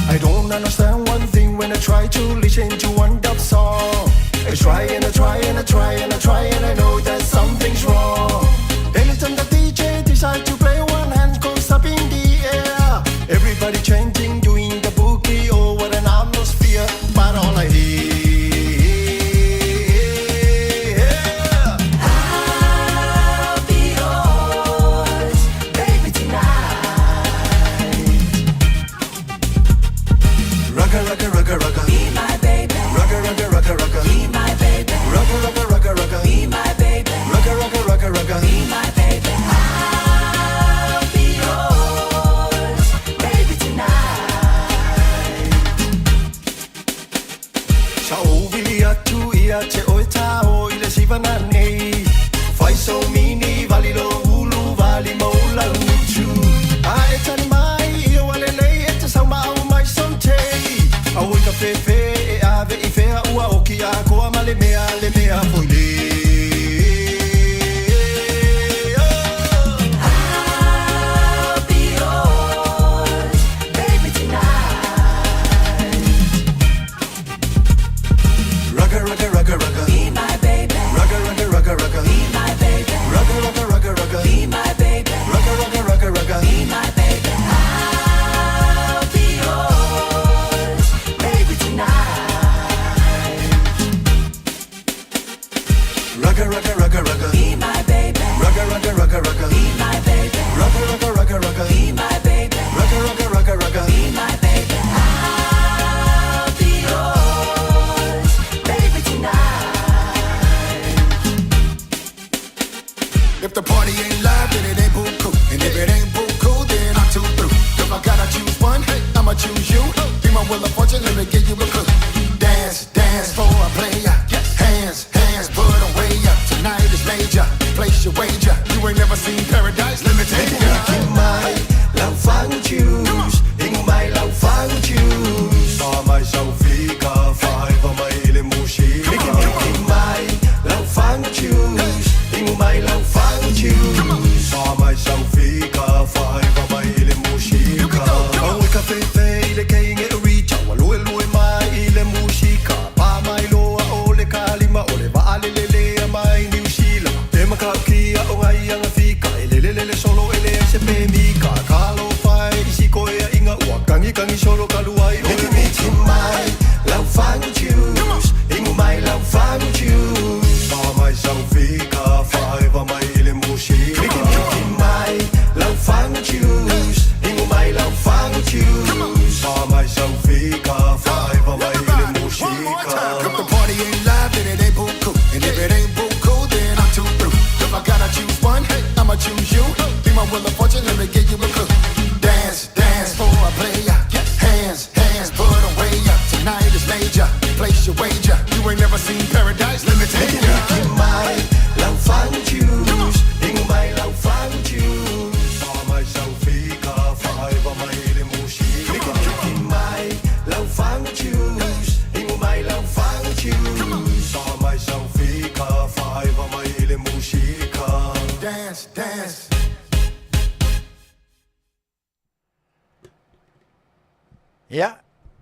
S5: I don't understand one thing when I try to listen to one dub song. I try and I try and I try and I try and I know that something's wrong. Anytime the DJ decides to play, one hand goes up in the air. Everybody chanting, doing the boogie, oh what an atmosphere. But all I hear.
S6: I'll be yours, baby, tonight.
S5: Rugga, rugga, rugga, rugga.
S6: Be my baby,
S5: Rugga, rugga, rugga, rugga.
S6: be my baby,
S5: Rugga, rugga, rugga, rugga.
S6: be my baby,
S5: Rugga, rugga, rugga, rugga.
S6: be my baby. I'll be yours, baby, tonight.
S5: Sa ovili atu ia te oe tao i le siva nei. Fai so mini vali lo ulu vali mo lau tu. A e tani mai i o ale lei e te sau mau mai so te. A oi ka fefe e ave i fea ua oki a. Rugga, rugga, rugga, rugga.
S1: Be my baby.
S5: Rugga, rugga, rugga, rugga.
S1: Be my baby.
S5: Rugga, rugga, rugga, rugga.
S1: Be my baby.
S5: Rugga, rugga, rugga, rugga.
S1: Be my baby. I'll be yours, baby, tonight.
S5: If the party ain't live, then it ain't buku. And if it ain't buku, then I'm too through. If I gotta choose one, I'ma choose you. Be my wheel of fortune, let me give you a clue. Dance, dance for a player. Hands, hands, put 'em way up. Tonight is major. Place your wager. You ain't never seen paradise, let me take ya.
S9: Mai lau fagu choose, ingu mai lau fagu choose.
S5: Sa mai sau fika, faiva mai ile mushika.
S9: Miki mai lau fagu choose, ingu mai lau fagu choose.
S5: Sa mai sau fika, faiva mai ile mushika.
S9: Aue ka fefe i le keinge o richa, wa lue lue mai i le musika. Pa mai loa o le kalima, o le vaa le lele mai New Zealand. Te makau kia o ngai anga fika, e lele lele solo e le se pe mika. Ka lo fai i siko e a inga ua, kangi kangi solo ka luai o le miti mai, lau fagu choose, ingu mai lau fagu choose.
S5: Sa mai sau fika, faiva mai ile mushika.
S9: Miki mai, lau fagu choose, ingu mai lau fagu choose.
S5: Sa mai sau fika, faiva mai ile mushika. If the party ain't live, then it ain't buku. And if it ain't buku, then I'm too through. If I gotta choose one, I'ma choose you. Be my wheel of fortune, let me give you a clue. Dance, dance for a player. Hands, hands, put 'em way up. Tonight is major. Place your wager. You ain't never seen paradise, let me take ya.
S9: Miki mai, lau fagu choose, ingu mai lau fagu choose.
S5: Sa mai sau fika, faiva mai ile mushika.
S9: Miki mai, lau fagu choose, ingu mai lau fagu choose.
S5: Sa mai sau fika, faiva mai ile mushika. Dance, dance.
S7: Ia,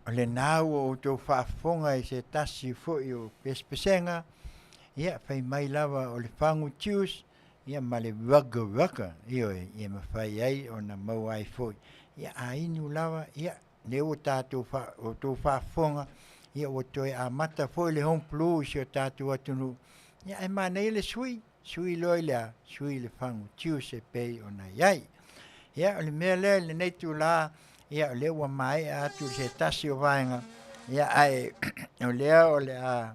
S7: o lenā ua outou faafofoga i se tasi foi o pesepesega, ia, fai mai lava o le fagu tius, ia ma le rugga rugga, ioe, ia mafai ai ona maua ai foi. Ia, a inu lava, ia, lea ua tatou faa, outou faafofoga, ia ua toe amata foi le home flu i si o tatou atunuu, ia ae manaia le sui, sui loa i le a, sui i le fagu tius e pei ona i ai. Ia, o le mea lea i lenei itulā, ia, o lea ua maea atu se tasi o vaega, ia, ae o lea o le a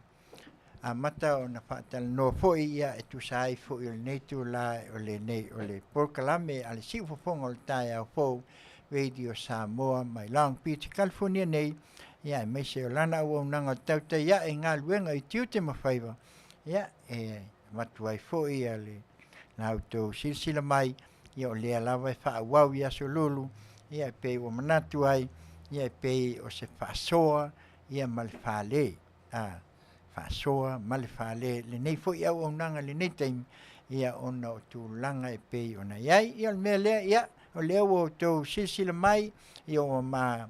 S7: amata ona faatalanoa foi, ia, e tusa ai foi o lenei itulā o lenei o le polokalame a le Siufofoga o le Taeao Fou, Radio Samoa mai Long Beach, California nei, ia, aemaise o lana auaunaga o le tautai ae i galuega i tiute ma faiva, ia, e avatu ai foi ia le la outou silasila mai, ia o lea lava e faaauau i aso lulu, ia e pei ua manatu ai, ia e pei o se faasoa ia ma le fale, a, faasoa ma le fale, lenei foi auaunaga i lenei taimi, ia ona o tulaga e pei ona i ai. Ia o le mea lea, ia, o lea ua outou silasila mai, ia ua ma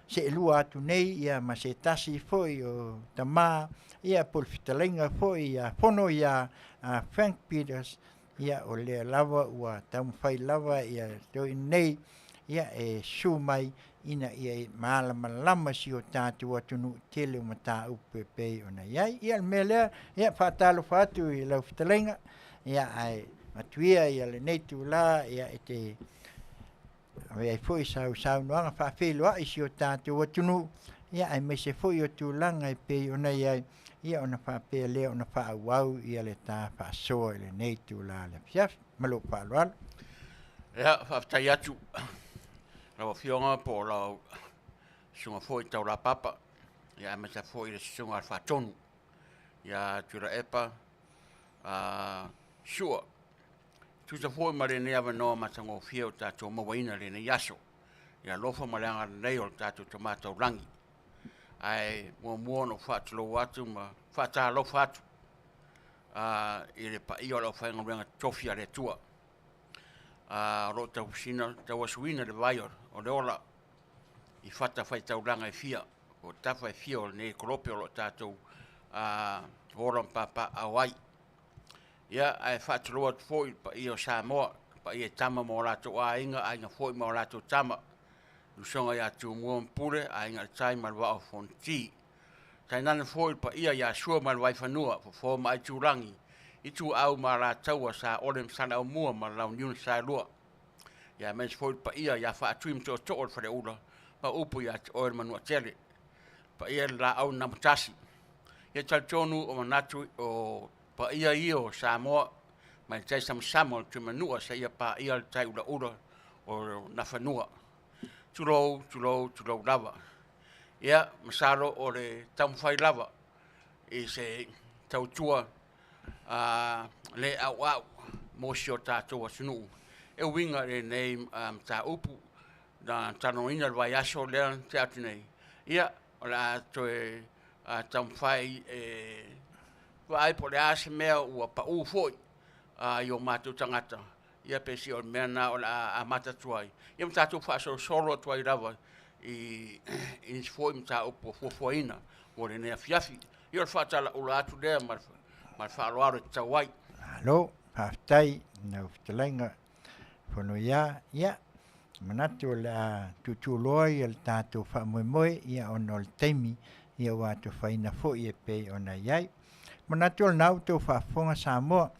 S7: seelua atu nei, ia ma se tasi foi o tama, ia po o le fetalaiga foi ia Fono ia a Frank Peters, ia o lea lava ua taumafai lava ia toeaina nei, ia e susu mai ina ia malamalama si o tatou atunuu i tele o mataupu e pei ona i ai. Ia o le mea lea, ia faatalofa atu i lau fetalaiga, ia ae avatu ia ia lenei itula ia e te ave ai foi sau saunoaga faafeiloai i si o tatou atunuu, ia aemaise foi o tulaga e pei ona i ai, ia ona faapea lea ona faaauau ia le ta faasoa i lenei itula o le afiafi. Ma lou faaaloalo.
S10: Ia, faafetai atu lau Afioga po o lau Susuga foi Taulapapa, ia aemaise foi le Susuga a le Faatonu ia Tuilaepa Sua. Tusa foi ma lenei avanoa matagofie o tatou mauaina i lenei aso, i le alofa ma le agalelei o le tatou Tama Taulagi. Ae muamua ona ou faatulou atu ma faatalofa atu i le paia o le aufaigaluega totofi a le Atua, o lo o tausina, tauasuina le vai o le ola i fatafaitaulaga e fia, o tafa e fia o lenei kolope o lo o tatou ola ma papaaao ai. Ia, ae faatulou atu foi i le paia o Samoa, le paia i Tama ma o latou aiga, aiga foi ma o latou tama, le usoga ia Tumua ma Pule, Aiga i le Tai ma le Vaa o Fonoti. Tainane foi le paia ia Sua ma le Vaifanua, Fofo ma Aitulagi, Ituau ma Alataua, Saole ma Saleaaumua ma le Launiu na Saelua. Ia aemaise foi le paia ia Faatui ma Tootoo o le Faleula ma upu ia te oe le Manuatele. Paia i le laau na amotasi. Ia talitonu o manatu o paia ia o Samoa mai le tai samasama o le Tuimanua seia paia le tai ulaula o Nafanua. Tulou, tulou, tulou lava. Ia, masalo o le taumafai lava i se tautua a le auau mo si o tatou atunuu e uiga i lenei mataupu na talanoaina i le vaiaso lea na tea atu nei. Ia, o le a toe taumafai e vaai po o le a se mea ua pau foi i o matou tagata, ia pe sio o le mea lena o le a amata atu ai, ia ma tatou faasolosolo atu ai lava i nisi foi mataupu ua fuafuaina mo lenei afiafi. Ia o le faatalaula atu lea ma le faaaloalo e tatau ai.
S7: Malo, faafetai i lau fetalaiga Fonoia. Ia, manatu o le a tuutuuloa ia le tatou faamoemoe ia ona o le taimi ia ua atofaina foi e pei ona i ai. Manatu o lena ua outou faafofoga Samoa,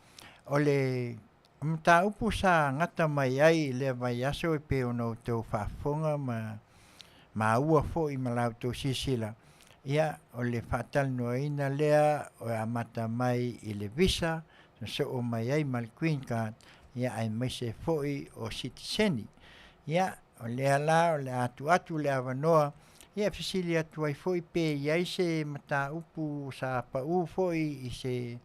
S7: o le mataupu sa gata mai ai i lea vaiaso e pei ona outou faafofoga ma maua foi ma la outou silasila, ia o le faatalanoaina lea e amata mai i le visa na soo mai ai ma le green card, ia aemaise foi o sitiseni. Ia o lea la o le a tuu atu le avanoa ia e fesili atu ai foi pe i ai se mataupu sa pau foi i se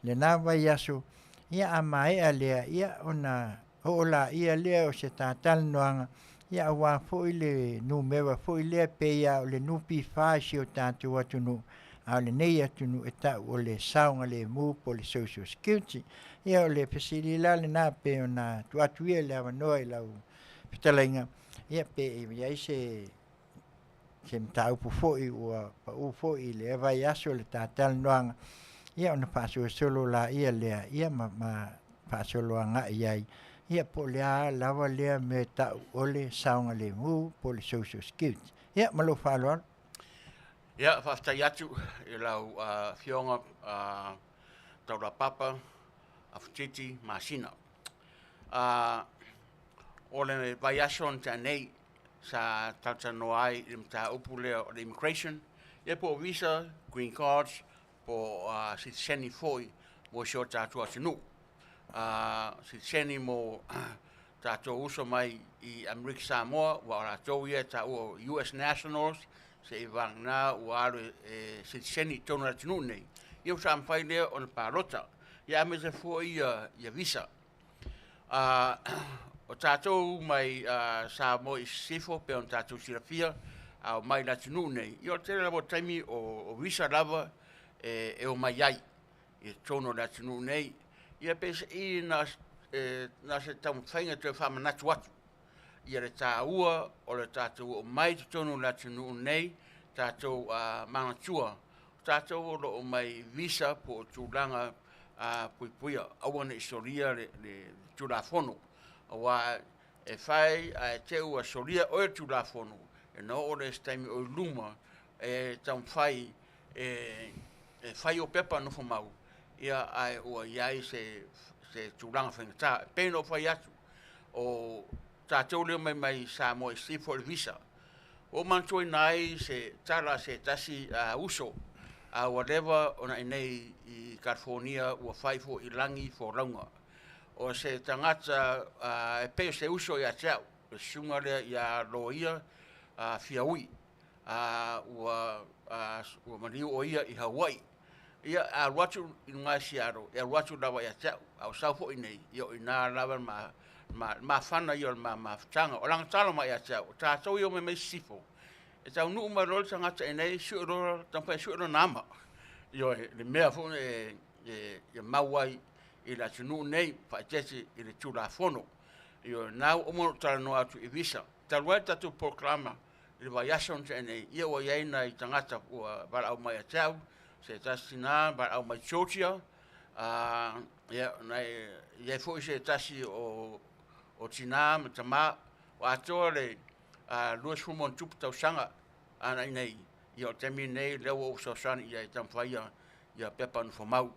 S7: lena vaiaso, ia a maea lea ia ona oo laia lea o se talanoaga ia aua foi le numera foi lea pei lava o le NPF i si o tatou atunuu, a o lenei atunuu e tau o le saogalemu po o le Social Security. Ia o le fesili la lena pei ona tuu atu ia le avanoa i lau fetalaiga, ia pe i ai se mataupu foi ua pau foi i lea vaiaso le ta talanoaga, ia ona faasolosolo laia lea ia ma faasolo agai ai ia po o le a lava lea mea e tau o le saogalemu po o le Social Security. Ia ma lou faaaloalo.
S10: Ia, faafetai atu i lau Afioga Taulapapa Afutiti Masina. O le vaiaso na tea nei sa talatalanoa ai i le mataupu lea o le immigration, ia po o visa, green cards, po o sitiseni foi mo si o tatou atunuu. Sitiseni mo tatou uso mai i Amerika Samoa, ua o latou ia e taua o US nationals, seia vagana ua alu e sitiseni i totonu o le atunuu nei, ia ua saga mafai lea ona palota. Ia aemaise foi ia visa. O tatou mai Samoa i Sisifo, pei ona tatou silafia, a omai i le atunuu nei, ia o le tele lava o taimi o visa lava e omai ai i totonu o le atunuu nei. Ia peiseai na o se taumafaiga e toe faamanatu atu ia le taua o le tatou omai i totonu o le atunuu nei, tatou manatua, o tatou o lo o omai visa po o tulaga puipuia, aua ne i solia le Tulafono, aua e fai ae te i ua solia oe le Tulafono, ona oo lea i se taimi o i luma e taumafai e fai ou pepa nofomau, ia ae ua i ai se tulaga faigata. E pei ona ou fai atu, o tatou lea e omai mai Samoa i Sisifo o le visa. Ua ou manatuaina ai se tala a se tasi uso a ua leva ona i inei i California, ua fai foi i lagi folauga. O se tagata e pei o se uso ia te au, le susuga lea ia Loia Fiaui, ua maliu o ia i Hawaii. Ia, a alu atu i luga i Seattle, e alu atu lava ia te au, a o sau foi i inei, ia o i ina lava le mafana ia o le ma mafutaga. O lana tala mai ia te au, o tatou ia e omai mai sisifo, e taunuu mai loa le tagata i inei, sue loa, taumafai e sue lona ama. Ioe, le mea foi e mau ai i le atunuu nei, faaeteete i le Tulafono. Ioe, o lena ua uma ona ou talanoa atu i visa. Talu ai le tatou polokalama i le vaiaso na tea nei, ia ua i ai nai tagata ua valaau mai ia te au, se tasi tina valaau mai Georgia, ia, i ai foi se tasi o tina ma tama, ua atoa le 20+ tausaga ana i inei, ia o le taimi lenei lea ua ou fesoasoani i ai e taumafai ia pepa nofomau.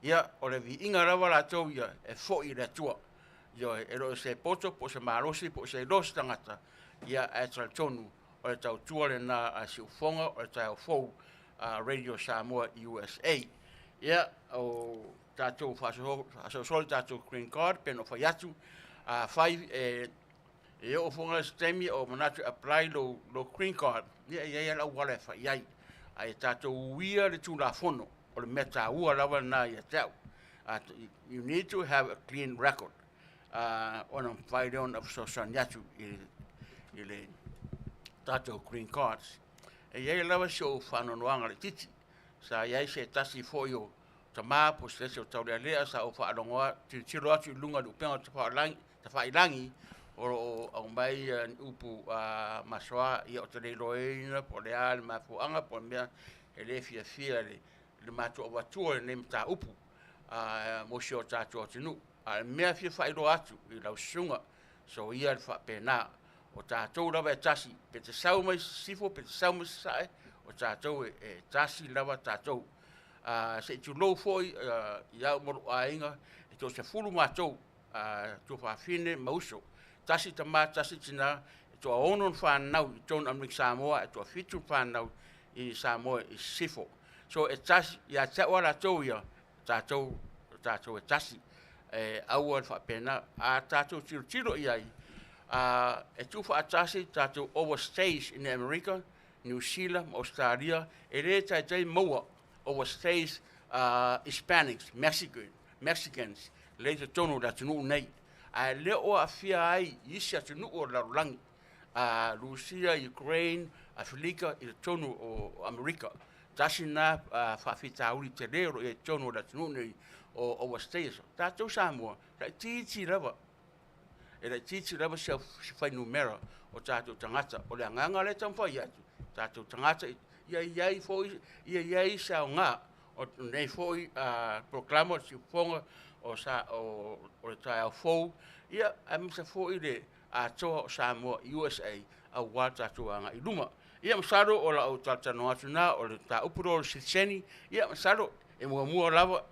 S10: Ia, o le viiga lava latou ia e fo'i i le Atua. Ioe, e le o se poto po o se malosi po o se iloa o se tagata, ia ae talitonu o le tautua lena a Siufofoga o le taeao fou a Radio Samoa USA. Ia, o tatou faasoasoa le tatou green card pe na fai atu, afai e e oo foi se taimi o manatu e apply lou green card, ia e i ai lava le auala e fai ai. Ae tatou uia le Tulafono, o le mea taua lava lena ia te au. You need to have a clean record ona mafai lea ona fesoasoani atu i le tatou green cards. E i ai lava si ou faanoanoaga laitiiti, sa i ai se tasi foi o tama po o se tasi o taulealea sa ou faalogo tilotilo atu i luga o le upega tafailagi o lo o aumai ni upu masoa, ia ou te le iloaina po o le a le mafuaaga po o le mea e le fiafia i le matou avatua i lenei mataupu mo si o tatou atunuu. A o le mea e fia faailoa atu i lau susuga, soia le faapena, o tatou lava e tasi, pe te sau mai sisifo pe te sau mai sasae, o tatou e tasi lava tatou. Se i tulou foi i au ma lou aiga, e toasefulu matou, tuafafine ma uso, tasi tama tasi tina, e toaono na fanau i totonu o Amerika Samoa, ae toafitu na fanau i Samoa i sisifo. So e tasi, ia te au a latou ia, tatou, o tatou e tasi, e aua le faapena. A tatou tilotilo i ai, e tuufaatasi tatou overstays in America, Niu Sila ma Ausetalia, e le taitai maua overstays Hispanics, Mexicans, lea i totonu o le atunuu nei, ae le o aafia ai i isi atunuu o le lalolagi, Rusia, Ukraine, Afelika i totonu o Amerika. Tasi lena faafitauli tele o lo o i ai i totonu o le atunuu nei o overstayers. O tatou Samoa, e laitiiti lava, e laitiiti lava se fuainumera o tatou tagata. O le agaga lea e taumafai atu, tatou tagata ia i ai foi, ia i ai se aoga o lenei foi polokalama o le siufofoga o, sa, o le taeao fou, ia aemaise foi le atoa o Samoa USA aua le tatou agai i luma. Ia masalo o lau talatalanoa atu lena o le mataupu lea o le sitiseni, ia masalo e muamua lava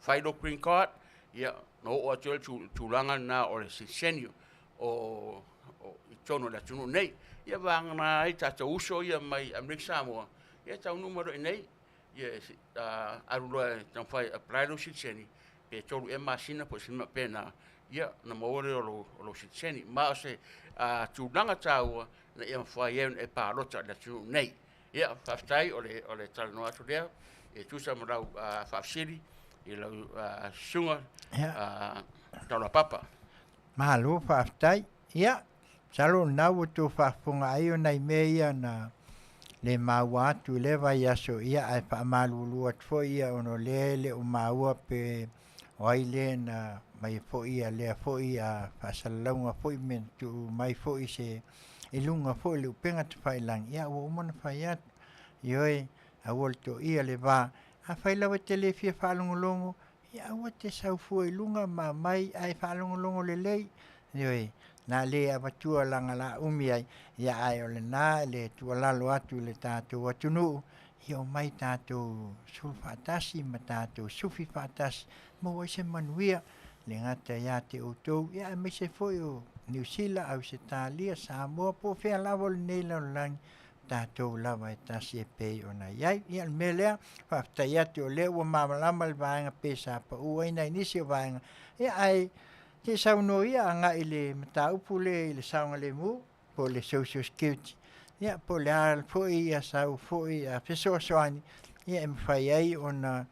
S10: fai lou green card, ia ona oo atu ai le tulaga lena o le sitiseni o i totonu o le atunuu nei. Ia vagana ai tatou uso ia mai Amerika Samoa, ia e taunuu mai loa i inei, ia alu loa e taumafai e apply lou sitiseni, pe 3 ea masina po o se mea faapena, ia ona maua lea o lou sitiseni. Ma o se tulaga taua ina ia mafai ai ona e palota i le atunuu nei. Ia, faafetai o le talanoa atu lea e tusa ma lau faafesili i lau susuga Taulapapa.
S7: Malo faafetai. Ia, masalo o lena ua outou faafofoga ai o nai mea ia na le maua atu i lea vaiaso, ia ae faamalulu atu foi ia ona o lea e le o maua pe o ai lea na aumaia foi ia lea foi faasalalauga foi me na tuu mai foi se i luga foi o le upega tafailagi, ia ua uma ona fai atu. Ioe, aua le toia le va. Afai lava e te le fia faalogologo, ia aua te sau fua i luga ma aumai ae faalogologo lelei. Ioe, na le avatua leaga o le a umi ai, ia ae o lena le tuualalo atu i le tatou atunuu, ia omai tatou sulu faatasi ma tatou sufi faatasi, maua ai se manuia, e le gata ia te outou, ia aemaise foi o Niu Sila, Ausetalia, Samoa, po o fea lava o lenei lalolagi, o tatou lava e tasi e pei ona i ai. Ia o le mea lea, faafetai atu o lea ua malamalama le vaega pe sa pau ai nai nisi o vaega, ia ae se i saunoa ia agai i le mataupu lea i le saogalemu po o le social security, ia po o le a foi sau foi fesoasoani ia e mafai ai ona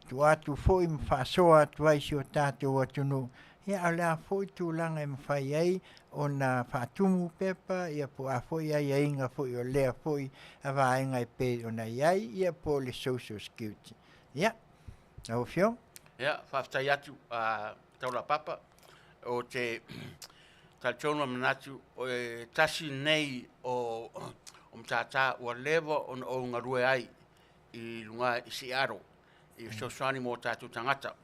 S7: tuu atu foi ma faasoa atu ai i si o tatou atunuu, ia a o le a foi tulaga e mafai ai ona faatumu pepa ia po o a foi aiaiga foi o lea foi vaega e pei ona i ai ia po o le social security. Ia, lau Afioga.
S10: Ia, faafetai atu Taulapapa, ou te talitonu ma manatu o le tasi lenei o matata ua leva ona ou galue ai i luga i Seattle i fesoasoani mo tatou tagata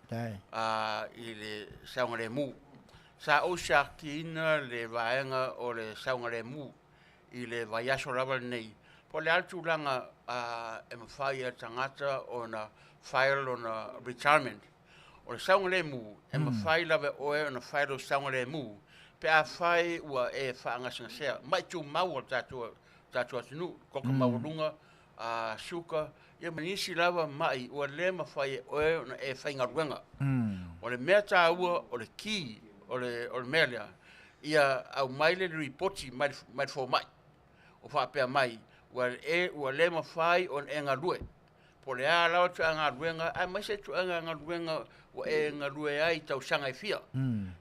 S10: i le saogalemu. Sa ou siakiina le vaega o le saogalemu i le vaiaso lava lenei, po o le a le tulaga e mafai ai e le tagata ona file lona retirement. O le saogalemu, e mafai lava e oe ona fai lou saogalemu pe afai ua e faagasegasea mai tumau o le tatou tatou atunuu, koko maualuga, suka, ia ma nisi lava mai ua le mafai e oe ona e faigaluega. O le mea taua o le key o le o le mea lea, ia aumai le lipoti mai mai le fomai o faapea mai ua e ua le mafai ona e galue. Po o le a lava ituaiga galuega aemaise ituaiga galuega ua e galue ai i tausaga e fia.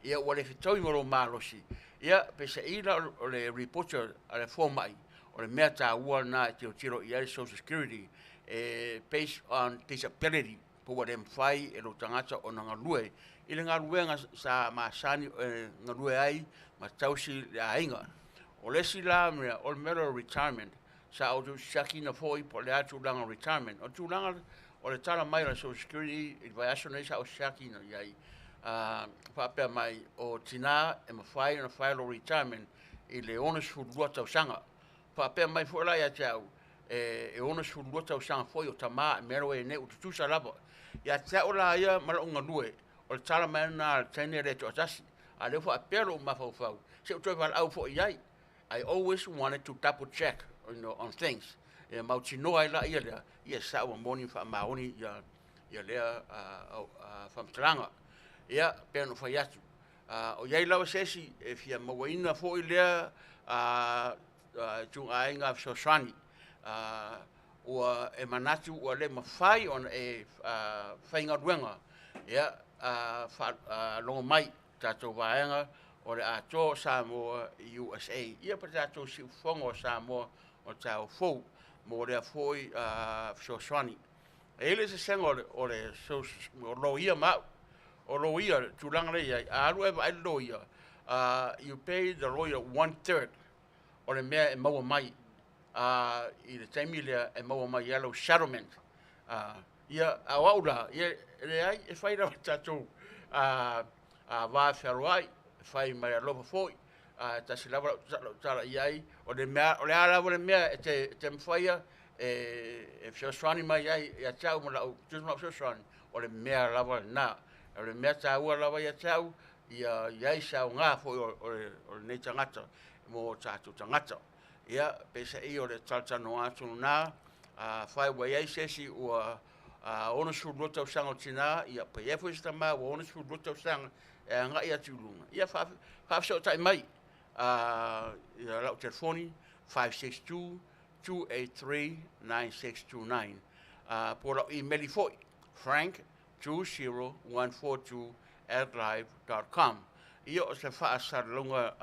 S10: Ia ua le fetaui ma lou malosi, ia peiseai la o le lipoti a le fomai, o le mea taua lena e tilotilo i ai le Social Security e based on disability, po ua le mafai e lou tagata ona galue i le galuega sa masani e galue ai ma tausi le aiga. O le isi la mea, o le mea lea o le retirement, sa ou siakiina foi po o le a tulaga o retirement. O le tulaga o le tala mai o le Social Security i le vaiaso nei sa ou siakiina i ai, faapea mai o tina e mafai ona fai lou retirement i le 62 tausaga. Faapea mai foi la ia te au, e 62 tausaga foi o tama i mea ua i ai nei ua tutusa lava. Ia te au la ia ma lou galue, o le tala mai lena a le teine lea e toatasi, a o lea ua faapea lou mafaufau, se i ou toe valaau foi i ai. I always wanted to double check, you know, on things. E mautinoa ai laia lea, ia sao ma moni ma faamaoni ia, ia lea faamatalaga. Ia, pei ona fai atu, o i ai lava se isi e fia mauaina foi lea ituaiga fesoasoani, ua e manatu ua le mafai ona e faigaluega, ia, faalogo mai tatou vaega o le Atoa o Samoa i USA, ia po o le tatou siufofoga o Samoa o le taeao fou mo lea foi fesoasoani. E i ai le eseesega o le loia ma au. O loia, le tulaga lea e i ai, a alu oe e vaai le loia, you pay the lawyer one third o le mea e maua mai i le taimi lea e maua mai ai lau settlement. Ia, a o au la, ia, e leai, e fai lava tatou va fealoai, e fai ma le alofa foi, e tasi lava lau tala i ai, o le mea, o le a lava le mea e te mafaia e fesoasoani mai ai ia te au ma lau tusi ma lau fesoasoani, o le mea lava lena. O le mea taua lava ia te au, ia i ai se aoga foi o lenei tagata mo tatou tagata. Ia, peiseai o le talatalanoa atu lena, afai ua i ai se isi ua 62 tausaga o tina, ia pe i ai foi se tama ua 62 tausaga e agai atu i luga, ia faafesootai mai i lau telefoni 562 283 9629, po o lau imeli foi frank20142@live.com. Ia, o se faasalalauga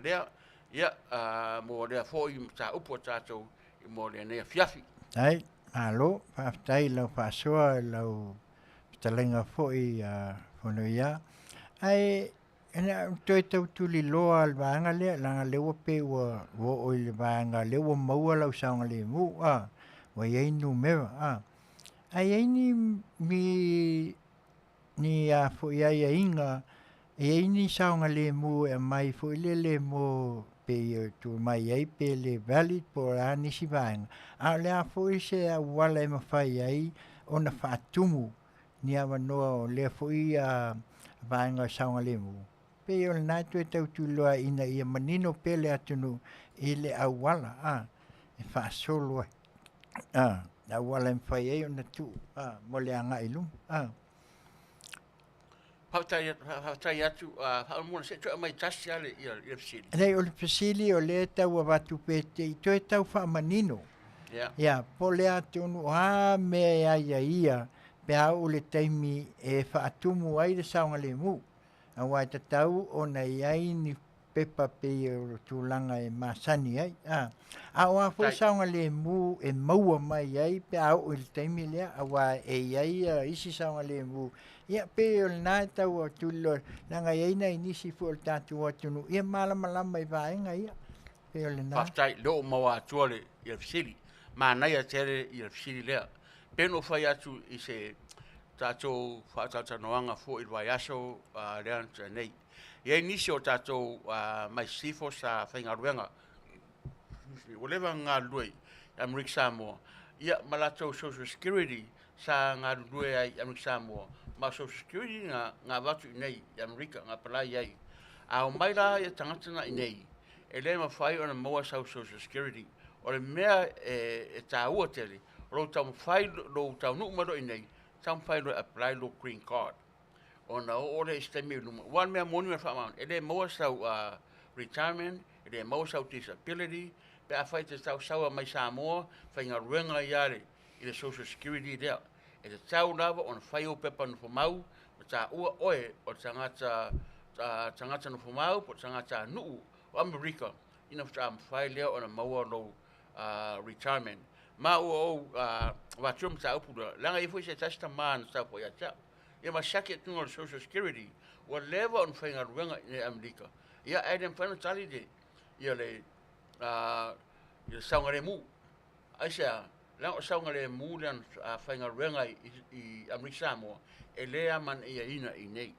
S10: lea, ia, mo lea foi mataupu a tatou mo lenei afiafi.
S7: Ai, malo, faafetai i lau faasoa i lau fetalaiga foi Fonoia. Ae na ou toe tau tuliloa le vaega lea, leaga lea ua pei ua oo i le vaega lea ua maua lau saogalemu, a, ua i ai numera, a. Ae i ai ni, ni, ni a foi aiaiga, e i ai ni saogalemu e aumai foi lele mo pei e tuu mai ai pe le valid po o le a nisi vaega, a o le a foi se auala e mafai ai ona faatumu ni avanoa o lea foi vaega o saogalemu. Pei o lena e toe tau tuliloa ina ia manino pea le atunuu i le auala a e faasolo ai, a, le auala e mafai ai ona tuu a mo le agai i luma a.
S10: Faafetai, faafetai atu. Faamolemole se i toe aumai tasi lava le, ia, le fesili.
S7: Leai, o le fesili o lea e tau avatu pe te i toe tau faamanino.
S10: Yeah.
S7: Ia, po o le a tonu, o a mea e aiaia pe a oo i le taimi e faatumu ai le saogalemu. Aua e tatau ona i ai ni pepa pei o le tulaga e masani ai. A, a o a foi saogalemu e maua mai ai pe a oo i le taimi lea, aua e i ai isi saogalemu, ia pei o lena e tau atu loa, leaga e i ai nai nisi foi o le tatou atunuu ia malamalama i vaega ia, pei o lena.
S10: Faafetai, o lea ua maua atua le fesili. Manaia tele le fesili lea. Pei ona ou fai atu i se tatou faatalatalanoaga foi i le vaiaso lea na tea nei. E i ai nisi o tatou mai sisifo sa faigaluega, ua leva ona galulue i Amerika Samoa, ia ma latou social security. sa galulue ai i Amerika Samoa, ma o Social Security na na avatu i inei i Amerika na apalai ai. A omai la ia tagata na i inei, e le mafai ona maua sau Social Security. O le mea e, e taua tele, o lou taumafai, lou taunuu mai loa i inei, taumafai loa e apply lou green card. Ona oo lea i se taimi i luma, aua o le mea moni ma le faamaoni, e le maua sau retirement, e le maua sau disability, pe afai e te tau mai Samoa, faigaluega ai lava i le Social Security lea. E tatau lava ona fai ou pepa nofomau, ma taua oe o le tagata, tagata nofomau po o le tagatanuu o Amerika, ina faatoa mafai lea ona maua lou retirement. Ma ua ou avatua le mataupu lea, leaga e i ai foi se tasi tama na sau foi ia te au, ia ma siaki atu o le Social Security, ua leva ona faigaluega i Amerika, ia ae le mafai ona tali le, ia le, ia le saogalemu. Aisea? Leaga o le saogalemu lea na faigaluega ai i Amerika Samoa, e le amanaiaina i inei.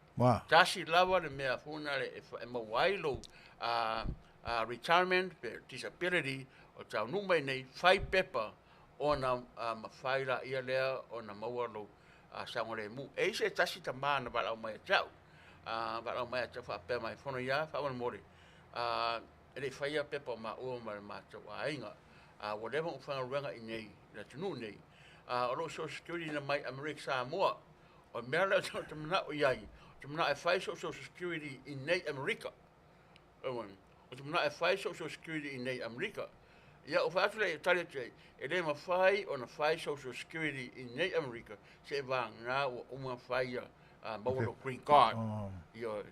S10: Tasi lava le mea foi lea e maua ai lou retirement pe disability o taunuu mai nei, fai pepa ona mafai laia lea ona maua lou saogalemu. E i ai se tasi tama na valaau mai ia te au, valaau mai ia te au faapea mai, Fonoia, faamolemole, e le i faia pepa o maua ma le matou aiga, ua leva ona ou faigaluega i inei i le atunuu nei, o lou Social Security na mai Amerika Samoa. O le mea lea ou te manao i ai, ou te manao e fai sou Social Security i inei Amerika. Ou te manao e fai sou Social Security i inei Amerika. Ia, ou fai atu lea, tali atu ai, e le mafai ona fai Social Security i inei Amerika, seiavagana ua uma ona fai ia, maua lou green card. Ioe,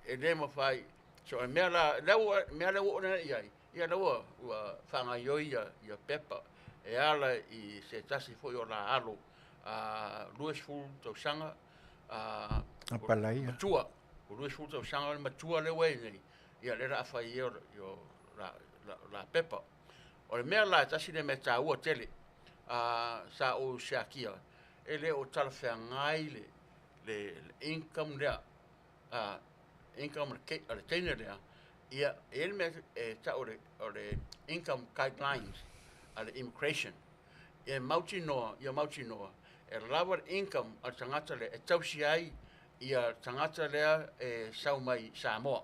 S10: e le mafai. So, o le mea la, lea ua, mea lea ua oo nei i ai, ia lea ua, ua faagaoioi ia, ia pepa e ala i se tasi foi o la alo 20 tausaga
S7: Apalaia.
S10: Matua, o 20 tausaga le matua lea ua i nei, ia lea o le a fai ai o la, la, la pepa. O le mea la e tasi lea mea taua tele sa ou siakia, e le o talafeagai le, le, le income lea, income a le teine lea, ia, e i ai le mea e tau o le income guidelines a le immigration. E mautinoa, ia mautinoa, e lava le income a le tagata lea e tausi ai ia tagata lea e sau mai Samoa.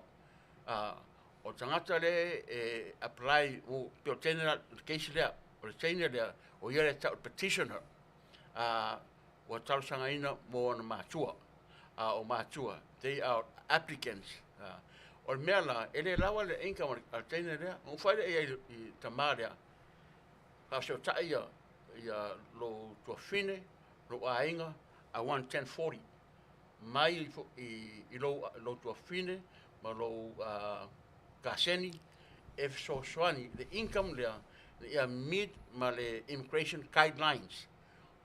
S10: O le tagata lea e apply, pe o le teine la, le case lea, o le teine lea, o ia lea e tau o le petitioner, ua talosagaina mo ona matua. A o matua, they are applicants. O le mea la, e le lava le income a le teine lea. Ona ou fai lea i ai i le tama lea, faafesootai ia, ia lou tuafafine, lou aiga, I want 1040 mai i, i lou, lou tuafafine ma lou kaseni e fesoasoani le income lea ia meet ma le immigration guidelines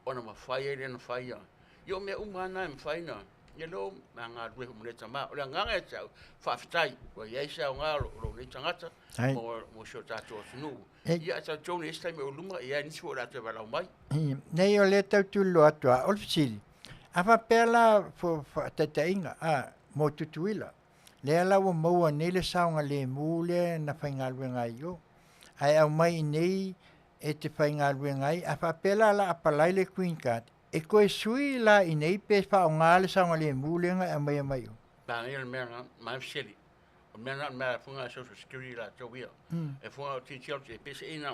S10: ona mafai ai lea ona fai ia. Ia o mea uma lava na e mafai ona, ia lea ua galulue foi ma lea tama. O le agaga ia te au, faafetai ua i ai se aoga o lou nei tagata mo, mo si o tatou atunuu. Ia, e talitonu i ai se taimi o luma, e i ai nisi foi o le a toe valaau mai.
S7: Nei o lea e tau tuliloa atu lava, o le fesili, a faapea la faataitaiga, a, mo Tutuila, lea la ua maua nei le saogalemu lea na faigaluega ai i o, ae aumai i inei e te faigaluega ai, a faapea la o le a apalai le green card, e toe sui la i inei pe faaaoga le saogalemu lea na e aumaia mai o?
S10: Manaia le mea lena, manaia fesili. O le mea lena o le mea e fuga Social Security latou ia. E fuga o tilotilo atu i ai, pe se ina,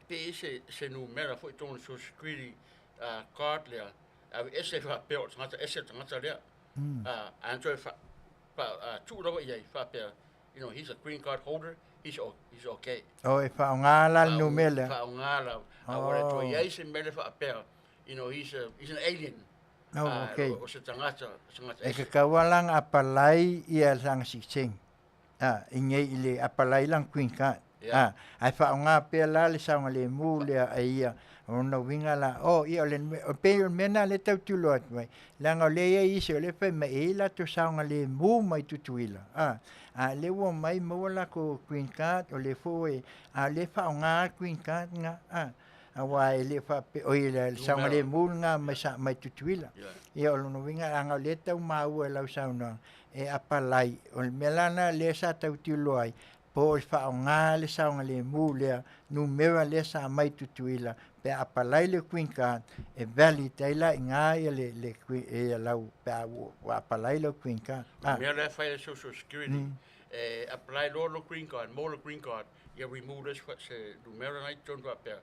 S10: pe i ai se, se numera foi i totonu o le Social Security card lea, e aveese ai faapea o le tagata ese le tagata lea. Ae na toe fa, fa, tuu lava i ai faapea, you know, he's a green card holder, he's, he's okay.
S7: Oh, e faaaoga la le numera lea.
S10: Faaaoga la. A ua le toe i ai se mea lea faapea, you know, he's, a, he's an alien.
S7: Oh, okay.
S10: O se tagata, tagata
S7: ese. E tatau lava la ona apalai ia lana sitiseni. A, i nei i le apalai lana green card. Yeah. A, ae faaaoga pea la le saogalemu lea e ia. O lona uiga la, oh, ia o le, o pei o le mea lena lea e tau tulo atu ai, leaga o lea e i ai isi o lea e fai mai e i ai latou saogalemu mai Tutuila. A, a o lea ua omai maua latou green card, o lea foi e, a o lea e faaaoga le green card lena. A, aua e le faapea, oi le saogalemu lena mai, mai Tutuila. Ia o lona uiga, leaga o lea e tau maua i lau saunoaga, e apalai. O le mea la lena lea sa tau tilotilo ai, po o le faaaoga le saogalemu lea numera lea sa aumai Tutuila pe a apalai le green card e valid ai la i ina ia le le ia lau pe a ua apalai lau green card.
S10: O le mea la e fai e le Social Security, e apply loa lou green card, maua le green card, ia remove loa se numera lena i totonu faapea,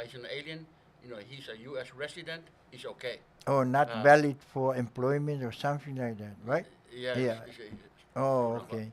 S10: he's an alien, you know, he's a US resident, he's okay.
S7: Oh, not valid for employment or something like that, right?
S10: Yeah.
S7: Yeah. Oh, okay.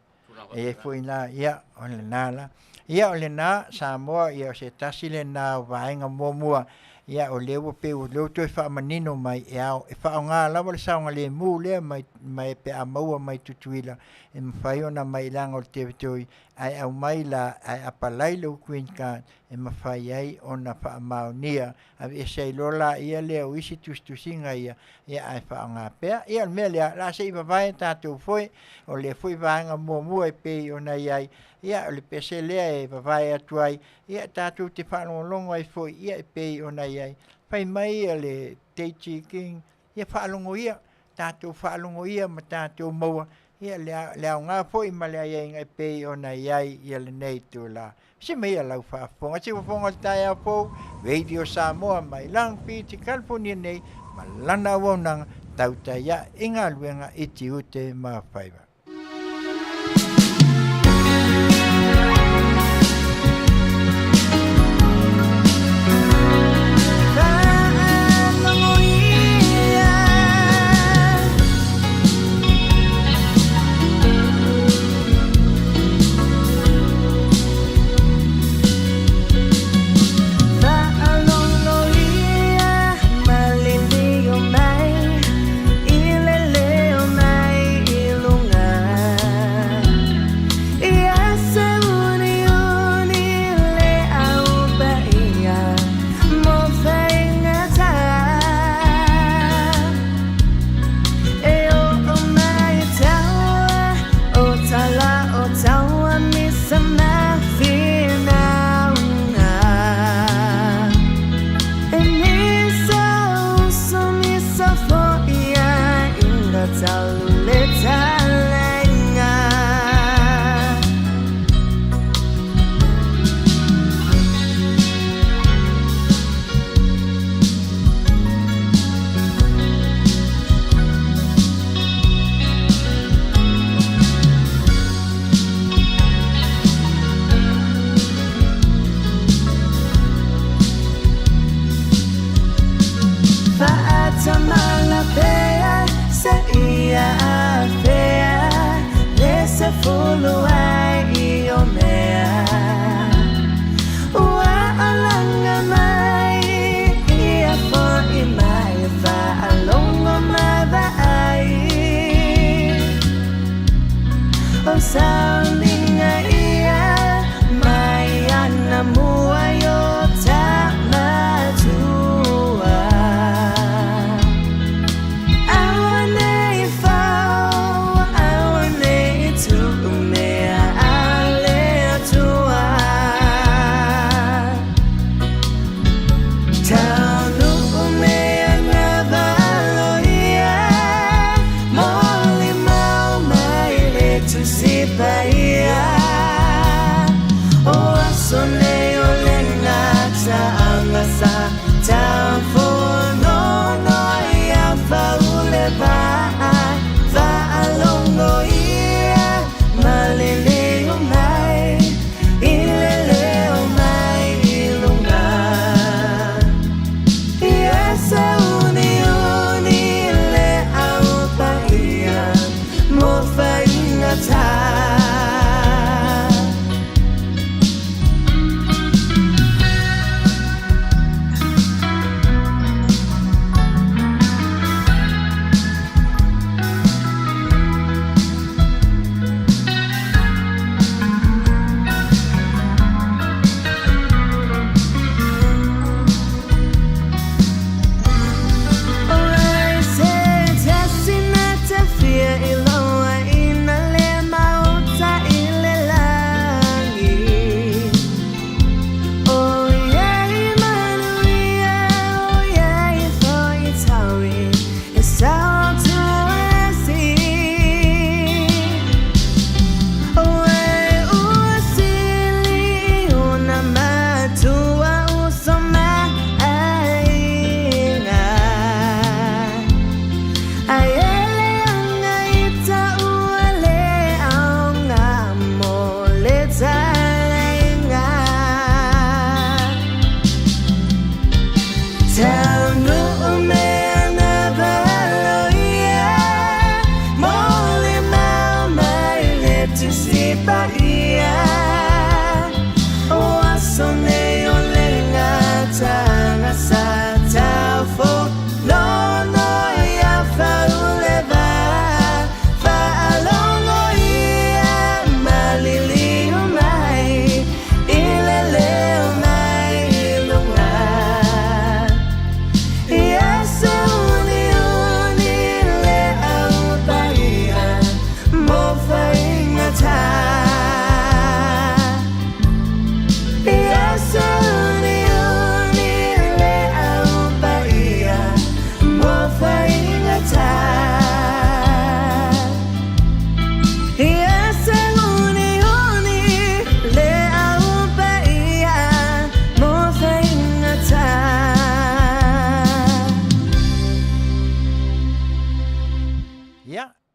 S7: E i ai foi la, ia, o lena la. Ia, o lena, Samoa, ia, o se tasi lena o vaega muamua, ia, o lea ua pei ua lea ua toe faamanino mai e ao, e faaaoga lava le saogalemu lea mai, mai pe a maua mai Tutuila, e mafai ona aumai i laga o le territory, ae aumai la, ae apalai lou green card, e mafai ai ona faamaonia Aveese ai loa laia lea o isi tusitusiga ia, ia ae faaaoga pea. Ia o le mea lea, o le a se i vavae tatou foe, o lea foi vaega muamua e pei ona i ai, ia o le pese lea e vavae atu ai, ia tatou te faalogologo ai foi, ia e pei ona i ai. Fai mai ia le Teiti King, ia faalogo ia, tatou faalogo ia ma tatou maua, ia le, le aoga foi ma le aiaiga e pei ona i ai ia lenei itula. Se mai ia lau faafofoga, se fofoga o le taeao fou, Radio Samoa mai Long Beach, California nei, ma lana auaunaga tautai ae i galuega i tiute ma faiva.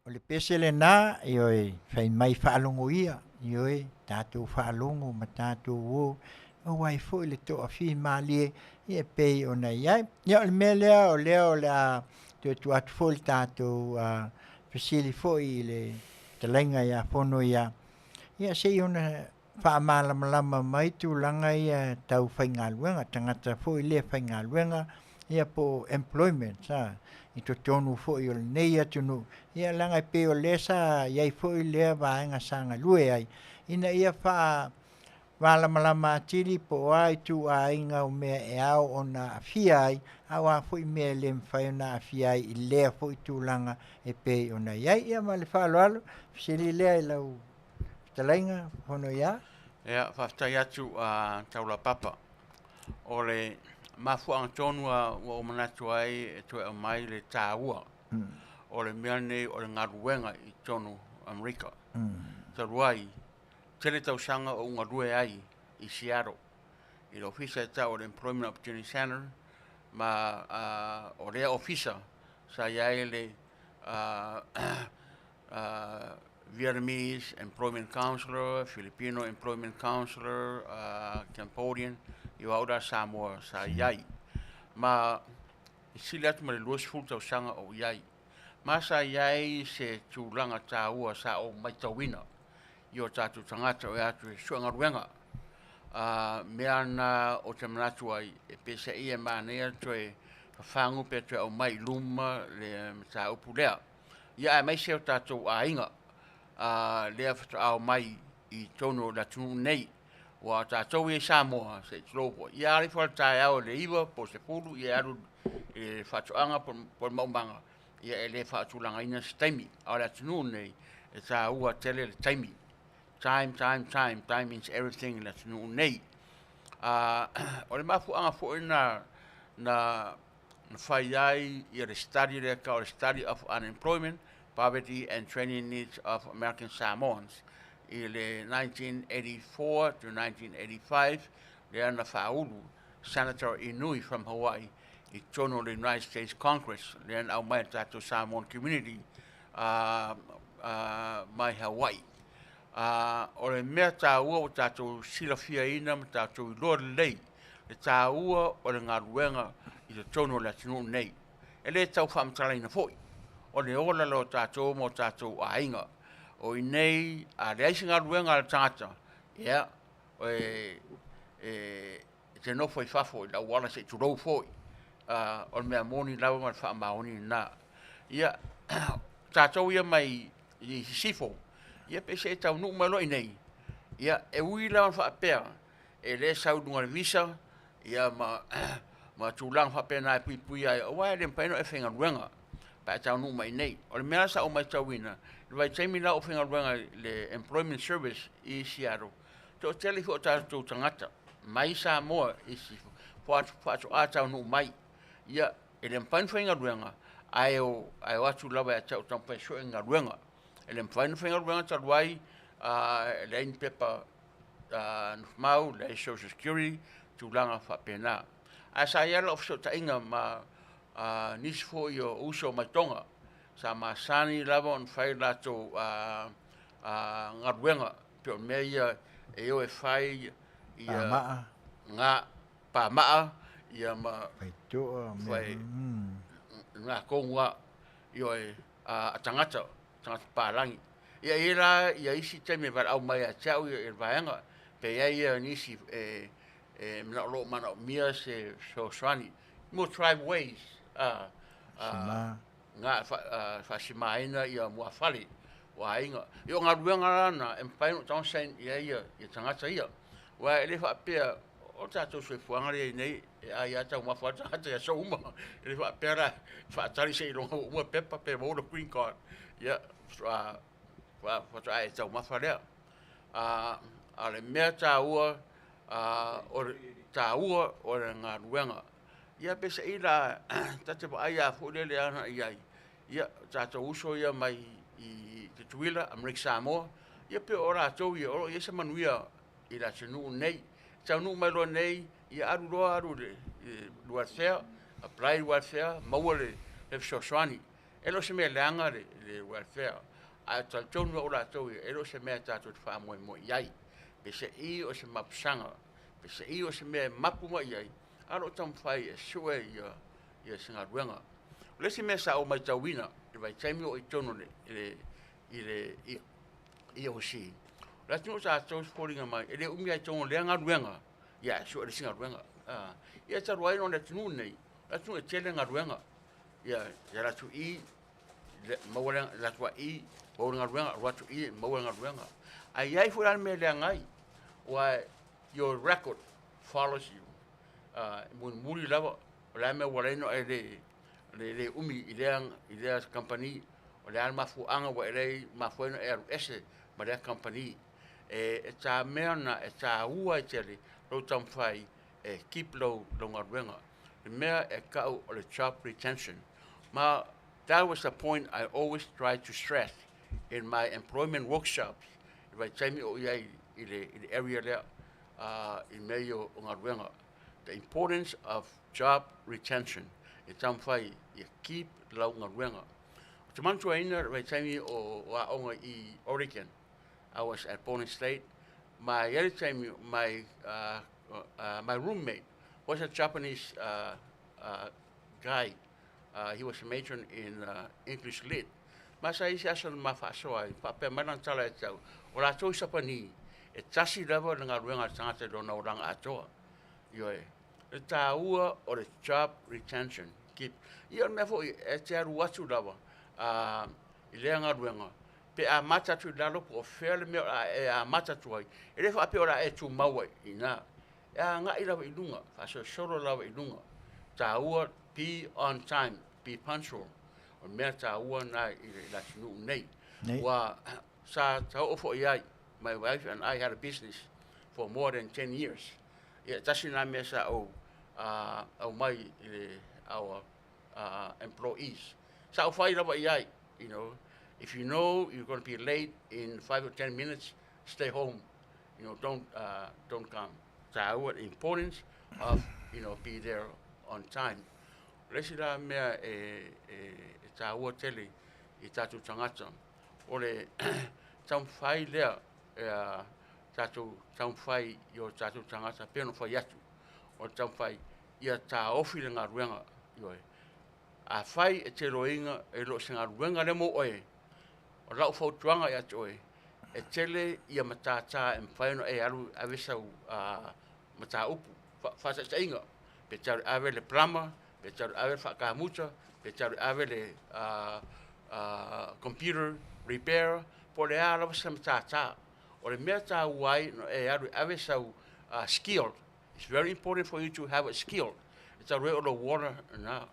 S7: O le pese lenā, ioe, fai mai faalogoia, ioe, tatou faalogo ma tatou o, maua ai foi le toafimalie ia e pei ona i ai. Ia o le mea lea o lea o le a toe tuu atu foi le tatou fesili foi i le fetalaiga ia Fono ia, ia se i ona faamalamalama mai tulaga ia tau faigaluega, tagata foi lea faigaluega ia po o employment a i totonu foi o lenei atunuu, ia leaga e pei o lea sa i ai foi lea vaega sa galue ai ina ia faamalamalama atili po o a ituaiga o mea e ao ona aafia ai, a o a foi mea e le mafai ona aafia ai i lea foi tulaga e pei ona i ai. Ia ma le faaaloalo, fesili lea i lau fetalaiga Fonoia.
S10: Ia, faafetai atu a Taulapapa. O le mafuaaga tonu ua ou manatu ai e toe aumai le taua o le mea lenei o le galuega i totonu o Amerika. Talu ai, tele tausaga o ou galue ai i Seattle i le ofisa e tau o le Employment Opportunity Center, ma o lea ofisa sa i ai le Vietnamese Employment Counselor, Filipino Employment Counselor, Cambodian, ia o au la Samoa sa i ai. Ma e sili atu ma le 20 tausaga o ou i ai. Ma sa i ai se tulaga taua sa ou matauina i o tatou tagata o e atu e sue galuega. Mea na ou te manatu ai, e peiseai e manaia toe fafagu pe toe aumai i luma le mataupu lea. Ia aemaise o tatou aiga lea faatoa omai i totonu o le atunuu nei. Aua o tatou ia i Samoa, se i tulou foi, ia a alu ifo lava i le taeao i le 9 po o le 10 ia e alu i le faatoaga po o le maumaga, ia e le faatulagaina se taimi. A o le atunuu lenei, e taua tele le taimi. Time, time, time, time means everything i le atunuu lenei. O le mafuaaga foi lena na fai ai le study lea e tau o le Study of Unemployment, Poverty and Training Needs of American Samoans i le 1984 to 1985, lea na faaulu Senator Inui from Hawaii i totonu o le United States Congress, lea na aumai le tatou Samoan community mai Hawaii. O le mea taua ua tatou silafiaina ma tatou iloa lelei le taua o le galuega i totonu o le atunuu lenei. E le tau faamatalaina foi, o le ola lea o tatou ma o tatou aiga. O i inei, a leai se galuega a le tagata, ia, e te nofo i fafo i le auala se i tulou foi. O le mea moni lava ma le faamaoni lena. Ia, tatou ia mai i sisifo, ia pe se i taunuu mai loa i inei, ia, e ui la ona faapea, e le sau i luga o le visa, ia ma tulaga faapena e puipuia ai, aua e le mafai ona e faigaluega pe a e taunuu mai i inei. O le mea la sa ou matauina, i le vaitaimi la o ou faigaluega i le Employment Service i Seattle, toatele foi o tatou tagata mai Samoa i sisifo faatoa taunuu mai. Ia, e le mafai ona faigaluega, ae o atu lava ia te au e taumafai e sue galuega. E le mafai ona faigaluega talu ai, e leai ni pepa nofomau, leai social security, tulaga faapena. Ae sa i ai lau fesootaiga ma nisi foi o uso mai Toga, sa masani lava ona fai latou galuega, pei o mea ia e o e fai
S7: ia
S10: nga pamaa ia ma
S7: faitoa
S10: fai nga tonu lava, ioe, a tagata, tagata palagi. Ia e i ai la ia isi taimi e valaau mai ia te au le vaega, pe i ai ia nisi e manao o lo o manaomia se fesoasoani mo driveways, nga faasimaina ia muafale o aiga. Ia o galuega la na e mafai ona tago saini i ai ia tagata ia. Aua e le faapea o tatou soifuaga lea i nei, e ai lava taumafa lava tagata i aso uma. E le faapea la faatali seiloga ua uma pepa pe maua le green card, ia faatoa e taumafa lea. A o le mea taua, o le taua o le galuega. Ia peiseai la ta te vaai lava foi lele agai i ai, ia tatou uso ia mai i Tutuila, Amerika Samoa, ia pei o latou ia o lo o i ai se manuia i le atunuu lenei. Taunuu mai loa nei, ia alu loa alu i le welfare, apply i le welfare, maua le fesoasoani. E le o se mea leaga le welfare, ae talitonu au latou ia, e le o se mea tatou te faamoemoe i ai. Peiseai o se mapusaga, peiseai o se mea e mapu mai i ai, ae o lo o taumafai e sue ia se galuega. O le isi mea sa ou matauina i le vaitaimi o i totonu i le EOC, o le atunuu tatou e foliga mai e le umi lava i totonu o lea galuega, ia ae sue le isi galuega. Ia talu ai ona o le atunuu lenei, o le atunuu e tele galuega. Ia, e alu atu i i, maua le, alu atu lava i i, maua le galuega, alu atu i i, maua le galuega. Ae i ai foi la le mea e leaga ai, aua your record follows you. E mulimuli lava, o le a le mea ua ala ai ona e le umi i lea kamupani, o le a le mafuaaga ua e leai, mafua ai ona e alu ese ma lea kamupani. E ta mea na e taua ai tele lou taumafai e keep lou galuega. Le mea e tau o le job retention. Ma that was the point I always try to stress in my employment workshops i vaitaimi o i ai i le area lea i mea ia o galuega. The importance of job retention, e taumafai ia keep lau galuega. Ou te manatuaina le vaitaimi o aoga i Oregon. I was at Portland State. Ma e i ai le taimi, my roommate was a Japanese guy. He was a major in English Lit. Ma sa i ai se aso na ma faasoa ai, faapea mai lana tala ia te au, o latou i Sapani, e tasi lava le galuega a le tagata i lona olaga atoa. Ioe, le taua o le job retention, keep. Ia o le mea foi, e te alu atu lava i lea galuega, pe amata atu i lalo po o fea le mea o le a e amata atu ai, e le faapea o le a e tumau ai i ina. E agai lava i luga, faasolosolo lava i luga. Taua, be on time, be punctual. O le mea taua lena i le atunuu nei. Ua sa oo foi i ai, my wife and I had a business for more than 10 years. Ia, tasi lena mea sa ou aumai i le our employees. Sa ou fai lava i ai, if you know you're going to be late in 5 or 10 minutes, stay home. Don't come. Taua the importance of be there on time. O le isi la mea e taua tele i tatou tagata, o le taumafai lea, tatou taumafai i o tatou tagata pei ona fai atu, o le taumafai ia taofi le galuega. Ioe. Afai e te iloaina e le o se galuega lea mo oe, o lau fautuaga ia te oe, e tele ia matata e mafai ona e alu ave sau mataupu. Faataitaiga, pe te alu ave le plumber, pe te alu ave le faakamuta, pe te alu ave le computer repair, po o le a lava se matata. O le mea taua ai no e alu ave sau skill. It's very important for you to have a skill. E talu ai o lou ola na.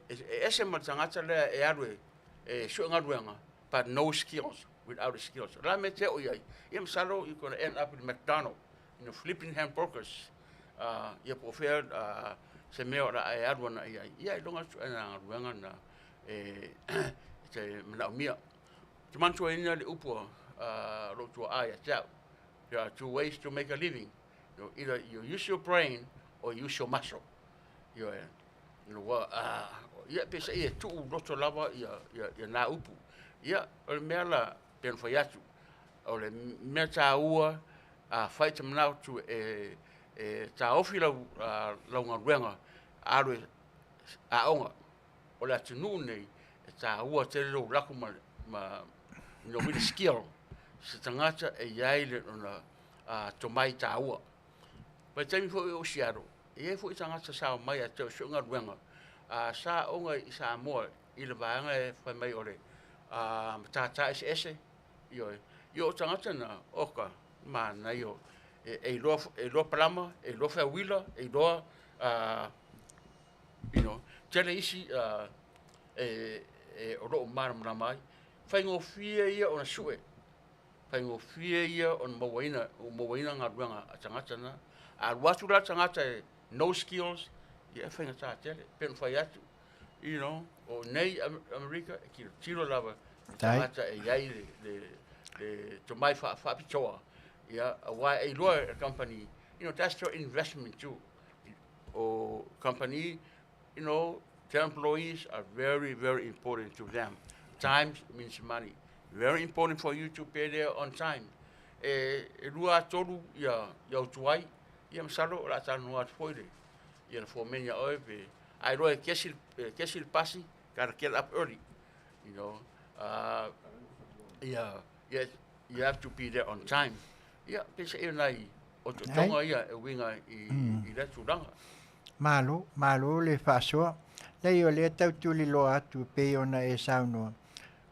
S10: E ese ma le tagata lea e alu e sue galuega, but no skills, without the skills. O le a mea te oo i ai, ia masalo you're gonna end up in McDonald, flipping hamburgers, ia po o fea se mea o le a e alu ana i ai. Ia iloga atu na galuega na e te manaomia. Te manatuaina le upu lou tuaa ia te au. There are two ways to make a living. Either you use your brain or use your muscle. Ia peiseai e tuu loto lava ia nā upu. Ia, o le mea la, pei ona fai atu, o le mea taua, afai te manao atu e taofi lau galuega, alu e aoga. O le atunuu nei, e taua tele lou lako ma with a skill, se tagata e i ai le lona tomai taua. Vaitaimi foi o Seattle, e i ai foi tagata sa omai ia te au e sue galuega, sa aoga i Samoa i le vaega e fai mai o le matata eseese. Ioe, ia o tagata na, oka, manaia, e iloa palama, e iloa feauila, e iloa, tele isi o loo malamalama ai. Faigofie ia ona sue, faigofie ia ona mauaina galuega a tagata na. A alu atu la le tagata e no skills, ia e faigata tele, pei ona fai atu, o nei Amerika e tilotilo lava i tagata e i ai le tomai faapitoa, ia, aua e iloa e le company, that's your investment too. O company, Their employees are very, very important to them. Time means money. Very important for you to pay there on time. E, e lua a tolu ia, ia utuai, ia masalo o le a talanoa atu foi le, ia le fomeni a oe pe, ai loa e kesi, e kesi le pasi, gotta get up early, you know. Ia, yes, you have to be there on time. Ia, pe se e nai o totonga ia e winga i, i le tulaga.
S7: Malo, malo le faasoa. Leai o lea tau tuliloa atu e pei ona e saunoa,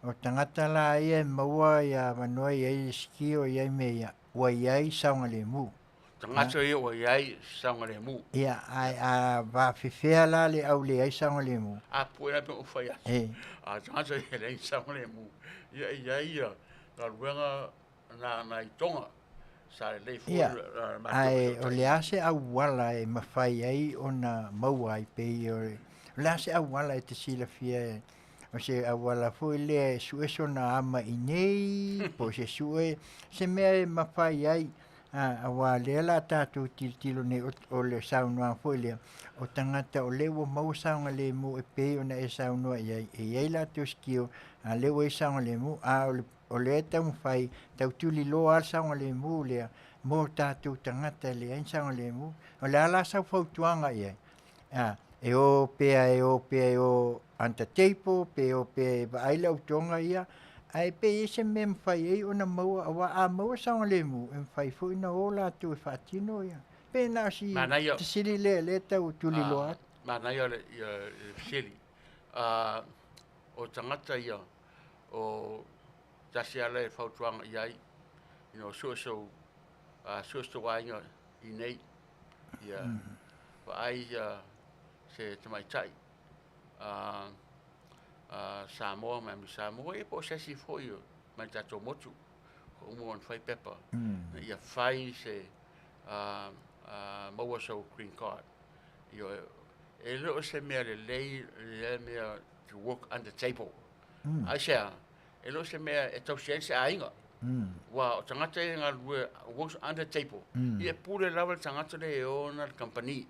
S7: o tagata la ia e maua ia avanoa e i ai le sikio e i ai mea ia, ua i ai saogalemu.
S10: Tagata ia ua i ai saogalemu.
S7: Ia, ae a faafefea la le au leai saogalemu?
S10: A pue la pe o fai atu.
S7: E.
S10: A tagata ia e leai saogalemu, ia e i ai ia galuega na na i Tonga. Sa lelei foi
S7: Ia,
S10: la matou
S7: ae o le
S10: fesootaiga.
S7: a se auala e mafai ai ona maua ai pei o le, o le a se auala e te silafia e, o se auala foi lea e sue sona ama i nei, po o se sue, se mea e mafai ai, a, aua o lea o le a tatou tilotilo nei, o, o le saunoaga foi lea, o tagata o lea ua maua saogalemu e pei ona e saunoa i ai, e i ai latou sikio, a o lea ua i ai saogalemu, a o le O lea e taumafai, tau tuliloa lava le saogalemu lea mo tatou tagata e leai ni saogalemu. O le a la sau fautuaga i ai? A, e o pea e o pea e o under table pe o pea e vaai le au Toga ia, ae pe i ai se mea e mafai ai ona maua aua a maua le saogalemu, e mafai foi ona o latou e faatino ia. Pe na o si
S10: Manaia.
S7: fesili lea o lea e tau tuliloa atu.
S10: Manaia le fesili. O tagata ia o tasi lava le fautuaga i ai, you know, sue sou, sue se tou aiga i nei, ia vaai se tamaitai Samoa mai Samoa, ia po o se isi foi mai le tatou motu, ua uma ona fai pepa, ia fai se, maua sou green card. Ioe, e le o se mea lelei lea mea to work under table. Aisea, e le o se mea e tausi ai se aiga. Aua o tagata ia e galulue works under table, ia e pule lava le tagata lea e ona le kamupani.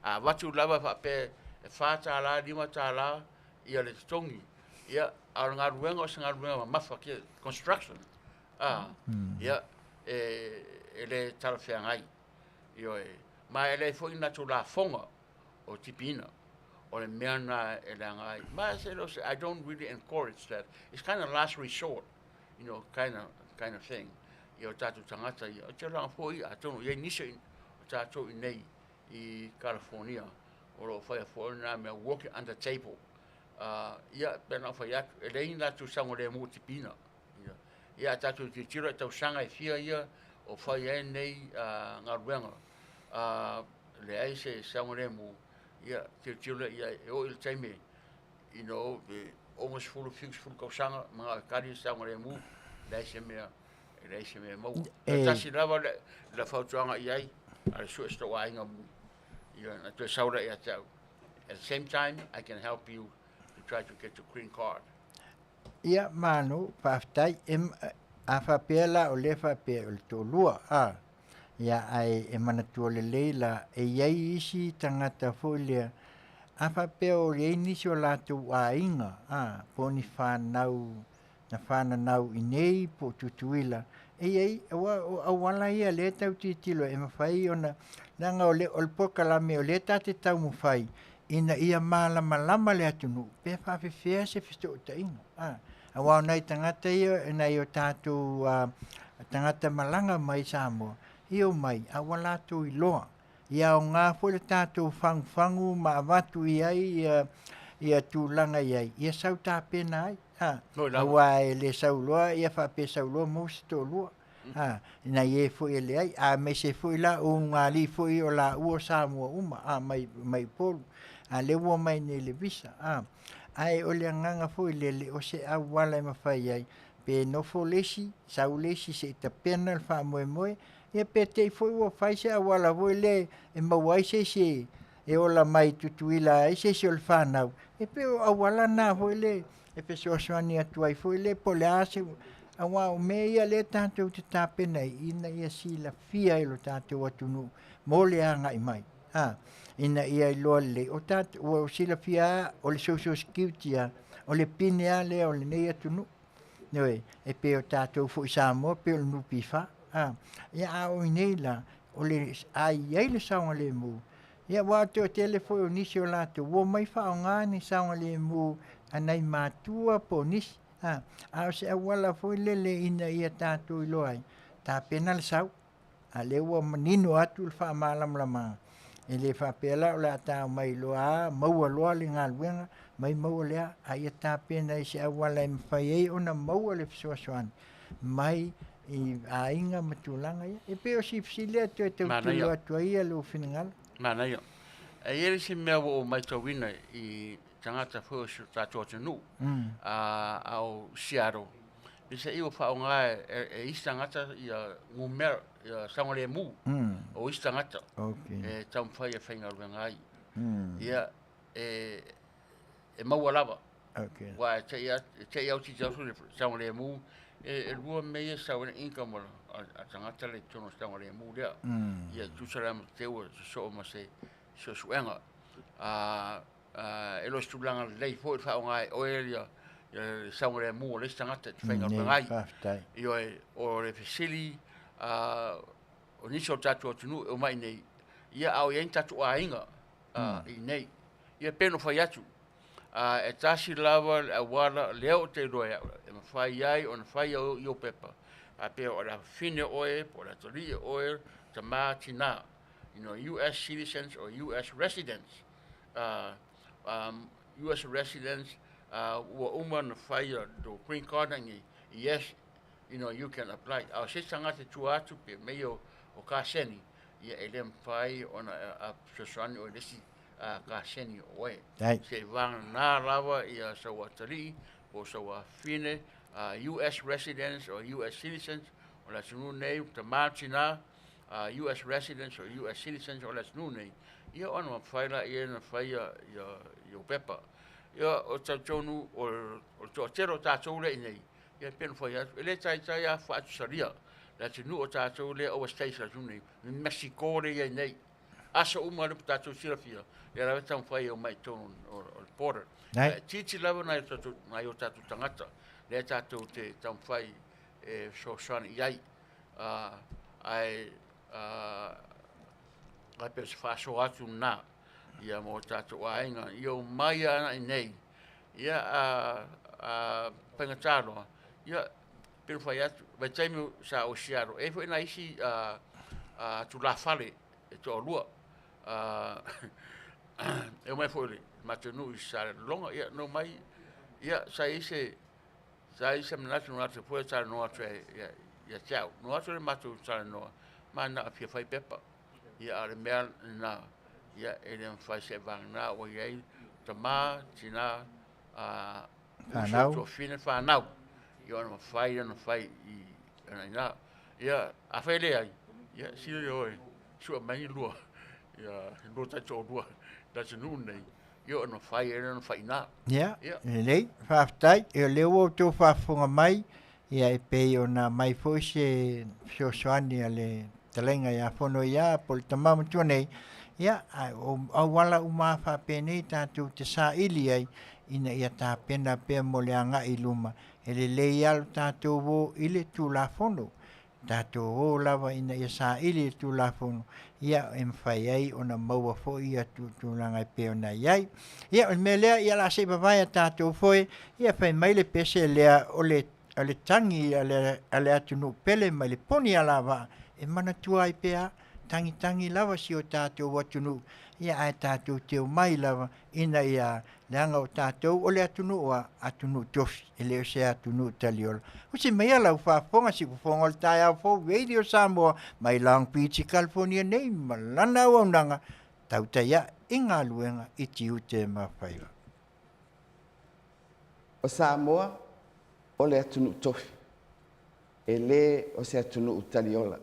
S10: A avatu lava faapea e $4, $5 ia le totogi, ia, a o le galuega o se galuega mamafa, construction, ia, e le talafeagai. Ioe, ma e leai foi ni latou lafoga o tipiina. O le mea lena e leaga ai. Ma se le o se, I don't really encourage that. It's kind of last resort, you know, kind of, kind of thing. Ia o tatou tagata ia. Ou te laga foi, atonu e i ai nisi o tatou i nei i California o lo o faia foi lena mea, working under table. Ia, pei ona ou fai atu, e leai ni latou saogalemu o tipiina. Ia, a tatou tilotilo i tausaga e fia ia o fai ai nei galuega, leai se saogalemu, ia, tilotilo i ai, e oo i le taimi, you know, pe 60, 70 tausaga, manao e kali le saogalemu, leai se mea, e leai se mea e maua. E tasi lava le fautuaga i ai, a le sue se tou aiga, ia, na toe sau lea ia te au. At the same time, I can help you to try to get your green card.
S7: Ia, malo, faafetai. E, a faapea la o lea faapea o le toalua, a, ia, ae e manatua lelei la, e i ai isi tagata foi lea, a faapea o i ai nisi o latou aiga, a, po o ni fanau na fananau i nei po o Tutuila, e i ai, aua o auala ia lea e tau tilotilo e mafai ona, leaga o le, o le polokalame o lea ta te taumafai ina ia malamalama le atunuu pe faafefea se fesootaiga. A, aua o nai tagata ia, nai o tatou tagata malaga mai Samoa, ia omai, a ua latou iloa. Ia aoga foi le tatou fagufagu ma avatu i ai ia, ia tulaga i ai, ia sau tapena ai. A, aua e le sau loa, ia faapea sau loa maua se toalua. A, nai e foi e leai, aemaise foi la o ulugalii foi o laua o Samoa uma, a, mai, mai Upolu, a lea ua omai nei i le visa, a. Ae o le agaga foi lele, o se auala e mafai ai, pe nofo le isi, sau le isi se i tapena le faamoemoe, ia pe te i foi ua fai se auala foi lea e maua ai se isi e ola mai Tutuila ai se isi o le fanau, e pei o auala na foi lea e fesoasoani atu ai foi lea po o le a se aua o mea ia lea tatou te tapena ai ina ia silafia e lo tatou atunuu mo le agai mai. A, ina ia iloa lelei, o tatou, ua silafia lava, o le Social Security lava, o le pine lava lea o lenei atunuu. Ioe, e pei o tatou foi i Samoa pei o le NPF. A, ia a o i inei la, o le, a i ai le saogalemu, ia aua o le toatele foi o nisi o latou ua omai faaaoga ni saogalemu a nai matua po o nisi, a, a o se auala foi lele ina ia tatou iloa ai, tapena le sau. A lea ua manino atu le faamalamalamaga, e le faapea la o le a ta omai loa lava maua loa le galuega, mai maua lea, a ia tapena i se auala e mafai ai ona maua le fesoasoani mai i aiga ma tulaga ia. E pei o si fesili lea e toe tautino atu ai lou finagalo.
S10: Manaia. E i ai le isi mea ua ou matauina i tagata foi o si o tatou atunuu, a o Seattle, peiseai ua faaaoga e isi tagata ia numera, ia saogalemu o isi tagata e taumafai e faigaluega ai. Ia, e maua lava. Aua e te i lava o le saogalemu, e lua mea ia e sau ai le income a le tagata lea i totonu o le saogalemu lea. Ia e tusa la ma te ua sosoo ma se suesuega. E le o se tulaga lelei foi le faaaoga e oe le saogalemu o le isi tagata e te faigaluega ai. Ioe, o le fesili, o nisi o le tatou atunuu e omai i inei, ia a o i ai ni tatou aiga i inei. Ia pei ona fai atu, e tasi lava le auala lea ou te iloa e au e mafai ai ona fai i ou pepa, faapea o le afafine oe po o le atalii oe, tama, tina, you know, US citizens or US residents, US residents ua uma ona fai lou green card nei, yes, you know, you can apply. A o se isi tagata i tua atu pe mea ia o kaseni, ia e le mafai ona fesoasoani oe i le isi kaseni o oe. Seiavagana lava ia sau atalii po o sau afafine, US residents or US citizens o le atunuu nei, tama, tina, US residents or US citizens o le atunuu nei, ia ona mafai laia ona fai ia ou pepa. Ia ou te talitonu o le toatele o tatou lea i inei, ia pei ona fai atu, e le taitai lava faatusalia le atunuu o tatou lea overstays i le atunuu nei, Mexico lea e i ai nei. Aso uma lea ua tatou silafia, lea lava e taumafai e omai i totonu o le border. Ae itiiti lava nai o tatou tagata lea tatou te taumafai e fesoasoani i ai. Ae pei o se faasoa atu lena ia mo tatou aiga. Ia omai lava i inei, ia a faigata loa, ia pei ona fai atu, vaitaimi sa ou i Seattle, e i ai foi nai isi tulafale e toalua. E omai foi i le matou nuu i Salelologa, ia na omai, ia sa i ai se Sa i ai se manatu na o atu foi talanoa atu ia te au. Na o atu le matou talanoa, ma na o fia fai pepa. Ia a o le mea lena, ia e le mafai seiavagana ua i ai tama, tina, uso, tuafafine, fanau. Ia ona mafai lea ona fai i ina. Ia afai e leai, ia sili le o e sue mai ni lua, ia lua taitoalua i le atunuu lenei. Ia ona fai ai lea ona fai i ina.
S7: Ia, lelei, faafetai. Ia o lea ua outou faafofoga mai, ia e pei ona aumai foi se fesoasoani a le fetalaiga ia Fonoia po o le tama matua nei, ia, a o auala uma lava faapenei tatou te saili ai ina ia tapena pea mo le agai i luma. E lelei lava lo tatou o i le Tulafono. Tatou o lava ina ia saili le Tulafono, ia, e mafai ai ona maua foi ia tulaga e pei ona i ai. Ia, o le mea lea, ia o le a se i vavae a tatou foe, ia fai mai le pese lea o le, o le tagi a le, a le atunuu pele mai le poni alavaa e manatua ai pea, tagitagi lava si o tatou atunuu, ia ae tatou te omai lava ina ia leaga o tatou o le atunuu a atunuu tofi, e le o se atunuu taliola. Usi maia lau faafofoga siufofoga o le taeao fou Radio Samoa mai Long Beach i California nei ma lana auaunaga tautai ae i galuega i tiute ma faiva.
S11: O Samoa o le atunuu tofi, e le o se atunuu taliola.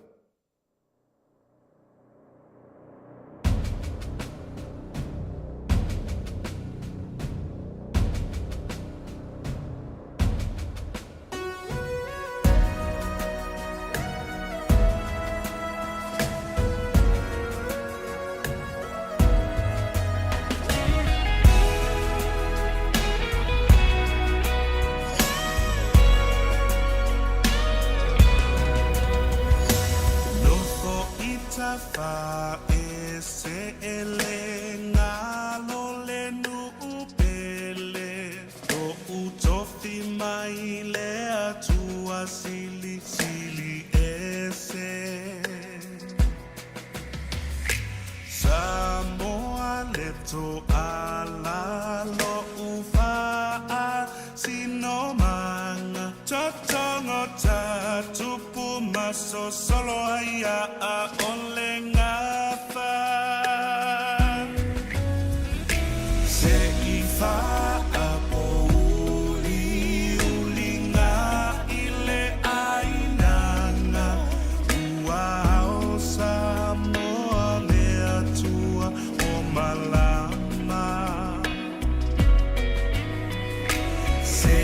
S1: mai le Atua silisili ese. Samoa le toala lo'u faasinomaga. Totogo tupu masosolo ai a o le gafa. Se i faapouliuliga i le ainaga ua ao Samoa le Atua o malama. Se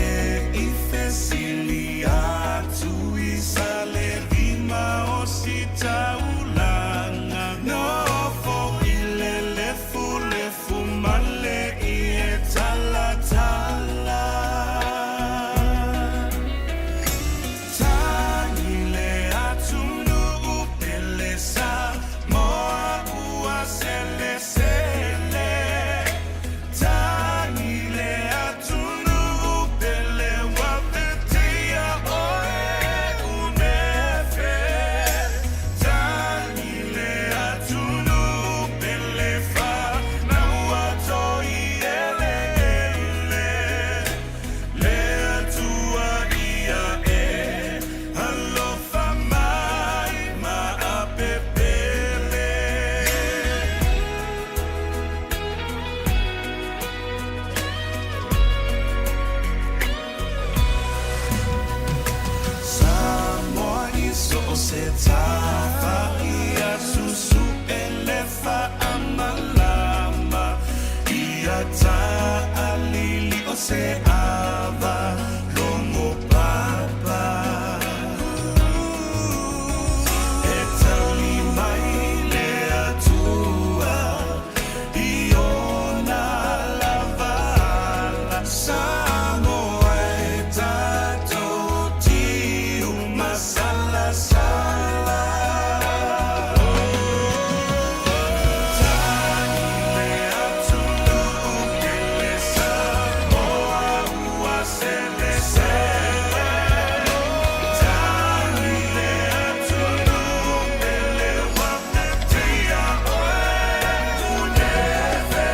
S1: i fesili atu i Salelima o Sitaulaga nofo i le lefulefu ma le ie talatala. Tagi le atunuu pele Samoa ua selesele. Tagi le atunuu pele ua vetea oe unefe. Tagi le atunuu pele fanau toi eleele. Le Atua ia e alofa mai ma apepele. Samoa i so o se tafa ia susu e le faamalama ia taalili o se ava logo papa. E tali mai le Atua i ona lava ala. Samoa e tatou tiu masalasala. Tagi le atunuu pele Samoa ua selesele. Tagi le atunuu pele ua vetea oe unefe.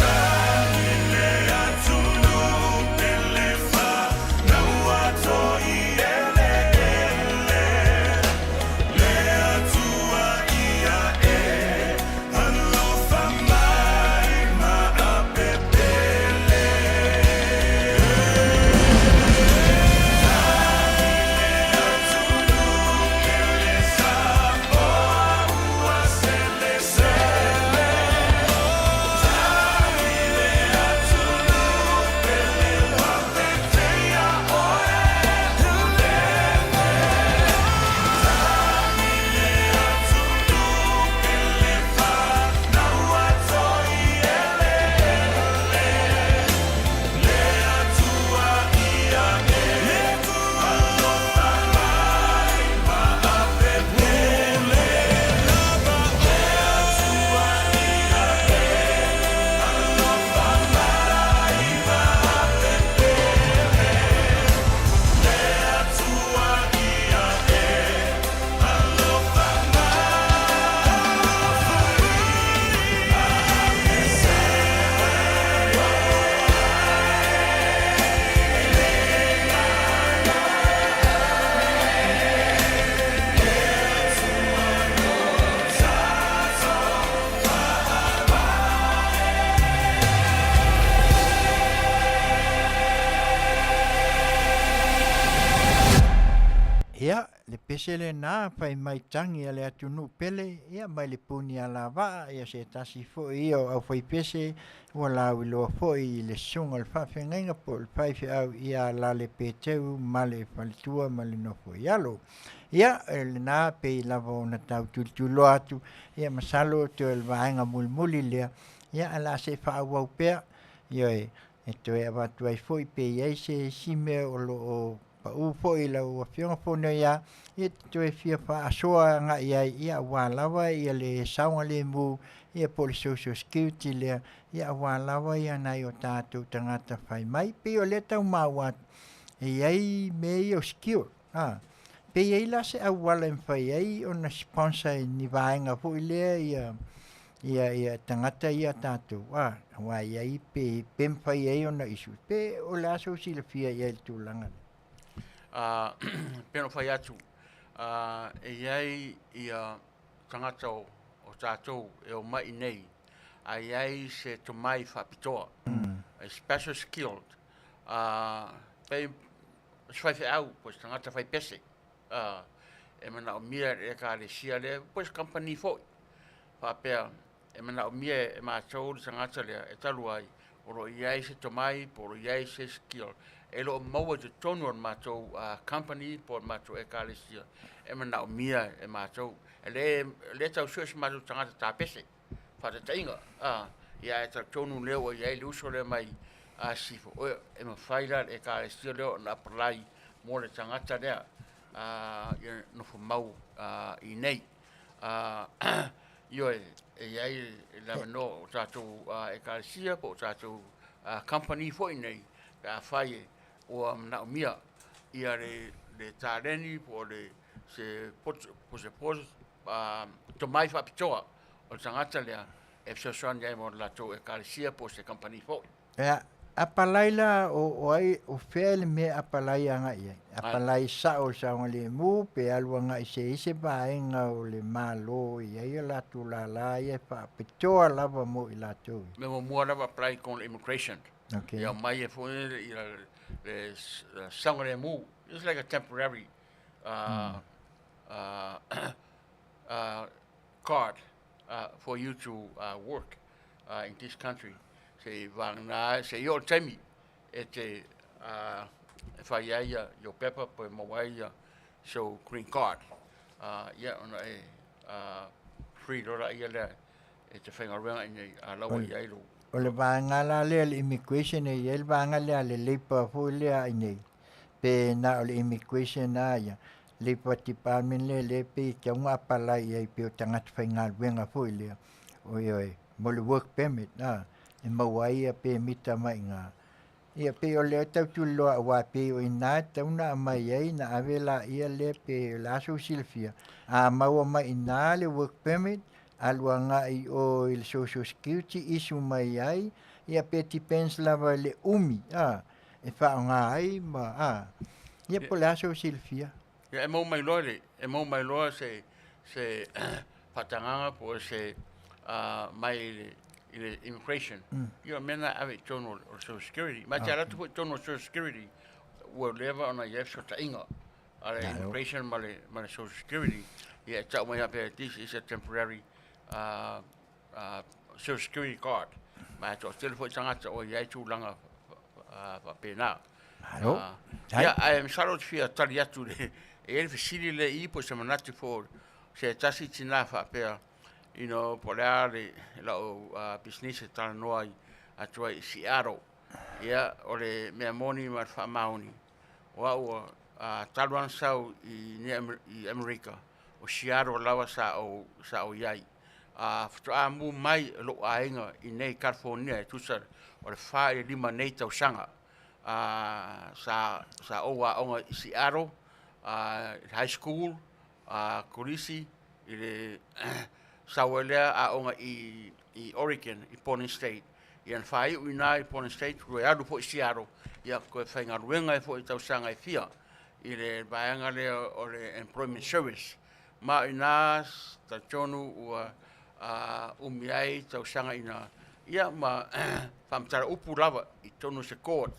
S1: Tagi le atunuu pele fanau toi eleele. Le Atua ia e alofa mai ma apepele. Atunuu pele Samoa ua selesele. Tagi le atunuu pele ua vetea oe unefe. Tagi le atunuu pele fanau toi eleele. Le Atua ia e alofa mai ma apepele. Le Atua ia e alofa mai ma apepele. Le Atua ia e alofa mai.
S7: Ia, le pese lenā fai mai tagi a le atunuu pele, ia mai le puni alavaa, ia se tasi foi ia o aufaipese ua lauiloa foi i le susuga o le faafeagaiga po o le faifeau ia Lale Peteu ma le faletua ma le nofo i alo. Ia, lenā pei lava ona tau tulituliloa atu, ia masalo toe o le vaega mulimuli lea, ia ae o le a se i faaauau pea, ioe, e toe avatu ai foi pe i ai se isi mea o lo o pau foi i lau Afioga Fonoia, ia e te toe fia faasoa agai ai, ia aua lava ia le saogalemu, ia po o le social security lea, ia aua lava ia nai o tatou tagata fai mai. Pei o lea e tau maua atu, e i ai mea ia o skill, a, pe i ai la se auala e mafai ai ona sponsor e ni vaega foi lea ia ia ia tagata ia a tatou, a, aua e i ai pe pe mafai ai ona issue, pe o le a sou silafia i ai i le tulaga lea?
S10: A, pei ona ou fai atu, a, e i ai ia tagata o, o tatou e omai i nei, a i ai se tomai faapitoa, a special skilled, a, pei o se faifeau po o se tagata fai pese, a, e manaomia e le Ekalesia lea po o se kamupani foi, faapea e manaomia e matou le tagata lea e talu ai o lo o i ai se tomai po o lo o i ai se skill e le o maua i totonu o le matou company po o le matou Ekalesia e manaomia e matou. E le tau sue se matou tagata tapese, faataitaiga, a, ia ae talitonu lea ua i ai le uso lea mai Sisifo, e mafai la e le Ekalesia lea ona apply mo le tagata lea ia nofo mau i inei. Ioe, e i ai le avanoa o tatou Ekalesia po o tatou company foi nei pe afai ua manaomia ia le taleni po o le se poto tomai faapitoa o le tagata lea e fesoasoani ai mo le latou Ekalesia po o se kamupani foi.
S7: Ia, apalai la o ai, o fea le mea e apalai agai i ai? Apalai sao i le saogalemu pe alu agai i se isi vaega o le Malo e i ai o latou lala ia e faapitoa lava mo i latou ia?
S10: Mea muamua lava apply i le immigration. Okay. Ia aumai ai foi le saogalemu. It's like a temporary card for you to work in this country. Se i vagana ai, se i oo le taimi e te e fai ai ō pepa po e maua ai sou green card. Ia ona e free loa laia lea e te faigaluega i inei a la ua i ai lou.
S7: O le vaega la lea le immigration e i ai le vaega lea a le labour foi lea i inei, pe na o le immigration lava ia, Labour Department lea lea pei e tatau ona apalai i ai pei o tagata faigaluega foi lea, ioe, mo le work permit a, e maua ai ia pemita mai i ina. Ia pei o lea e tau tuliloa aua pei o i ina e tatau ona aumai ai ona ave laia lea pe o le a sou silafia, a maua mai i ina le work permit, alu agai i o i le social security issue mai ai, ia pe depends lava i le umi a, e faaaoga ai ma a, ia po o le a sou silafia.
S10: Ia e maua mai loa le, e maua mai loa se, se faatagaga po o se mai i le, i le immigration. Ia o mea na e ave i totonu o le social security. Ma e te alu atu foi i totonu o le social security, ua leva ona i ai fesootaiga a le immigration ma le, ma le social security. Ia e tau mai faapea, this is a temporary social security card. Ma e toatele foi tagata o i ai tulaga faapena.
S7: Malo.
S10: Ia, ae masalo ou te fia tali atu i le, e i ai le fesili lea i i po o se manatu foi o se tasi tina faapea, you know, po o le a le, lau pisinisi e talanoa ai atu ai i Seattle. Ia, o le mea moni ma le faamaoni, o au talu lava ona sau i i Amerika, o Seattle lava sa ou, sa ou i ai. Faatoa mu mai lou aiga i nei California e tusa o le 4 i le 5 nei tausaga. Sa, sa ou aoga i Seattle, i high school, kolisi i le sau ai lea aoga i, i Oregon, i Portland State. Ia na faaiu i ina i Portland State, toe alu foi i Seattle, ia toe faigaluega ai foi i tausaga e fia i le vaega lea o le Employment Service. Ma o ina talitonu ua umi ai tausaga ina, ia ma faamatala upu lava i totonu o se court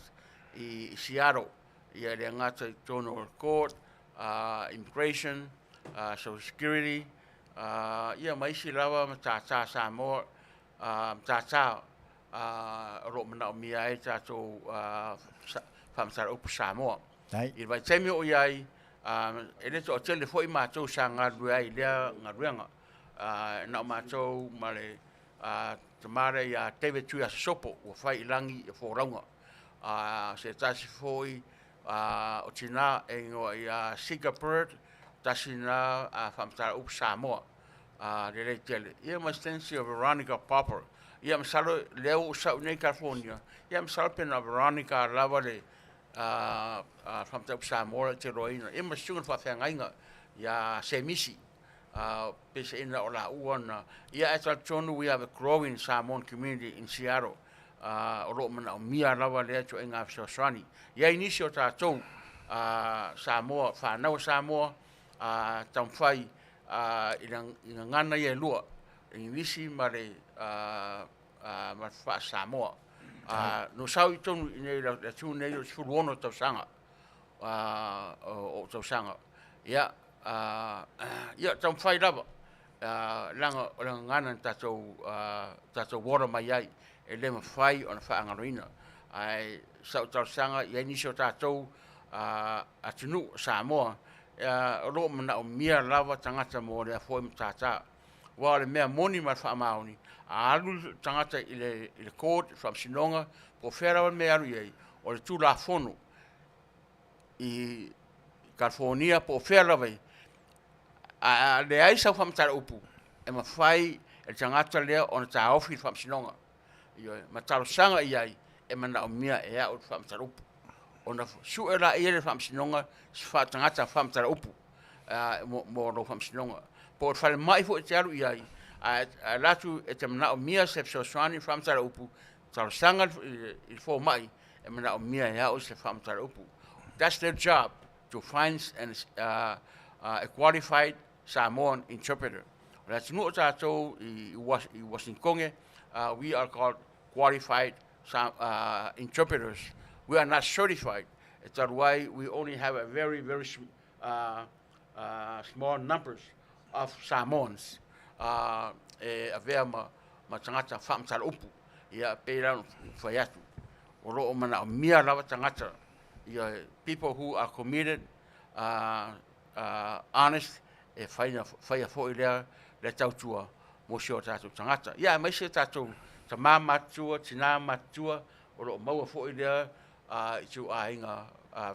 S10: i Seattle. Ia e le gata i totonu o le court, immigration, social security, ia ma isi lava matata Samoa, matata o lo o manaomia ai tatou faamatala upu Samoa. I le vaitaimi o i ai, e le toatele foi matou sa galulue ai i lea galuega. Na o matou ma le tama lea ia David Tuiasosopo ua fai i lagi folauga. Se tasi foi O tinā e igoa ia Sika Bird, tasi lena faamatala upu Samoa lelei tele. Ia ma se tasi o Veronica Popper. Ia masalo lea ua ou sau iinei i California, ia masalo pe na o Veronica lava le faamatala upu Samoa lea ou te iloaina. Ia ma le susuga i le faafeagaiga ia Semisi, peiseaiga o laua na. Ia ae talitonu we have a growing Samoan community in Seattle. O lo o manaomia lava lea ituaiga fesoasoani. E i ai nisi o tatou Samoa, fanau a Samoa, taumafai i gagana ia e lua, Igilisi ma le faa-Samoa. Na ou sau i totonu i inei i le atunuu lenei ou te 16 tausaga, o ou tausaga. Ia, taumafai lava, leaga o le gagana na tatou ola mai ai, e le mafai ona faagaloina. Ae o sau talosaga, e i ai nisi o tatou atunuu o Samoa o lo o manaomia lava tagata mo lea foi matata. Aua o le mea moni ma le faamaoni, a alu le tagata i le court, faamasinoga, po o fea lava le mea e alu i ai, o le Tulafono i California po o fea lava, a leai sau faamatala upu, e mafai e le tagata lea ona taofi le faamasinoga. Ioe, ma talosaga i ai, e manaomia e au le faamatala upu. Ona sue laia e le faamasinoga se tagata faamatala upu mo lou faamasinoga. Po o le falemai foi e te alu i ai, a alu atu e te manaomia se fesoasoani faamatala upu, talosaga i le fomai, e manaomia e au se faamatala upu. That's their job, to find a qualified Samoan interpreter. O le atunuu o tatou i Uasinitone, we are called qualified interpreters. We are not certified. E talu ai, we only have a very, very small numbers of Samoans e avea ma tagata faamatala upu. Ia, pei la ona fai atu, o lo o manaomia lava tagata, ia, people who are committed, honest, e faia foi lea tautua mo si o tatou tagata. Ia, aemaise tatou tama matutua, tina matutua, o lo o maua foi lea ituaiga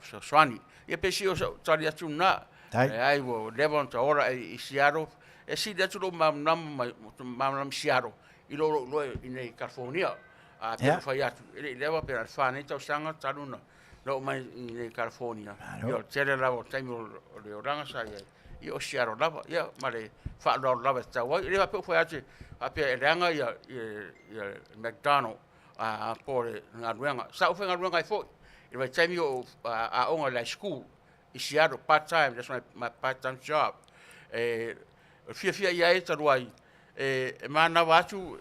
S10: fesoasoani. Ia pe sio sau tali atu na, ai ua leva ona taola i Seattle, e sili atu lou malamalama malamalama i Seattle i lou iloa i inei i California. Pe fai atu, e le i leva pe na o le 4 nei tausaga talu na oo mai i inei i California. Ia o le tele lava o taimi o le olaga sa i ai, ia o Seattle lava. Ia ma le faaaloalo lava e tatau ai. E le faapea ua fai atu faapea e leaga ia McDonald po o le galuega. Sa ou faigaluega ai foi i le vaitaimi o aoga i le high school i Seattle, part time, that's my part time job. E fiafia i ai talu ai, e manava atu,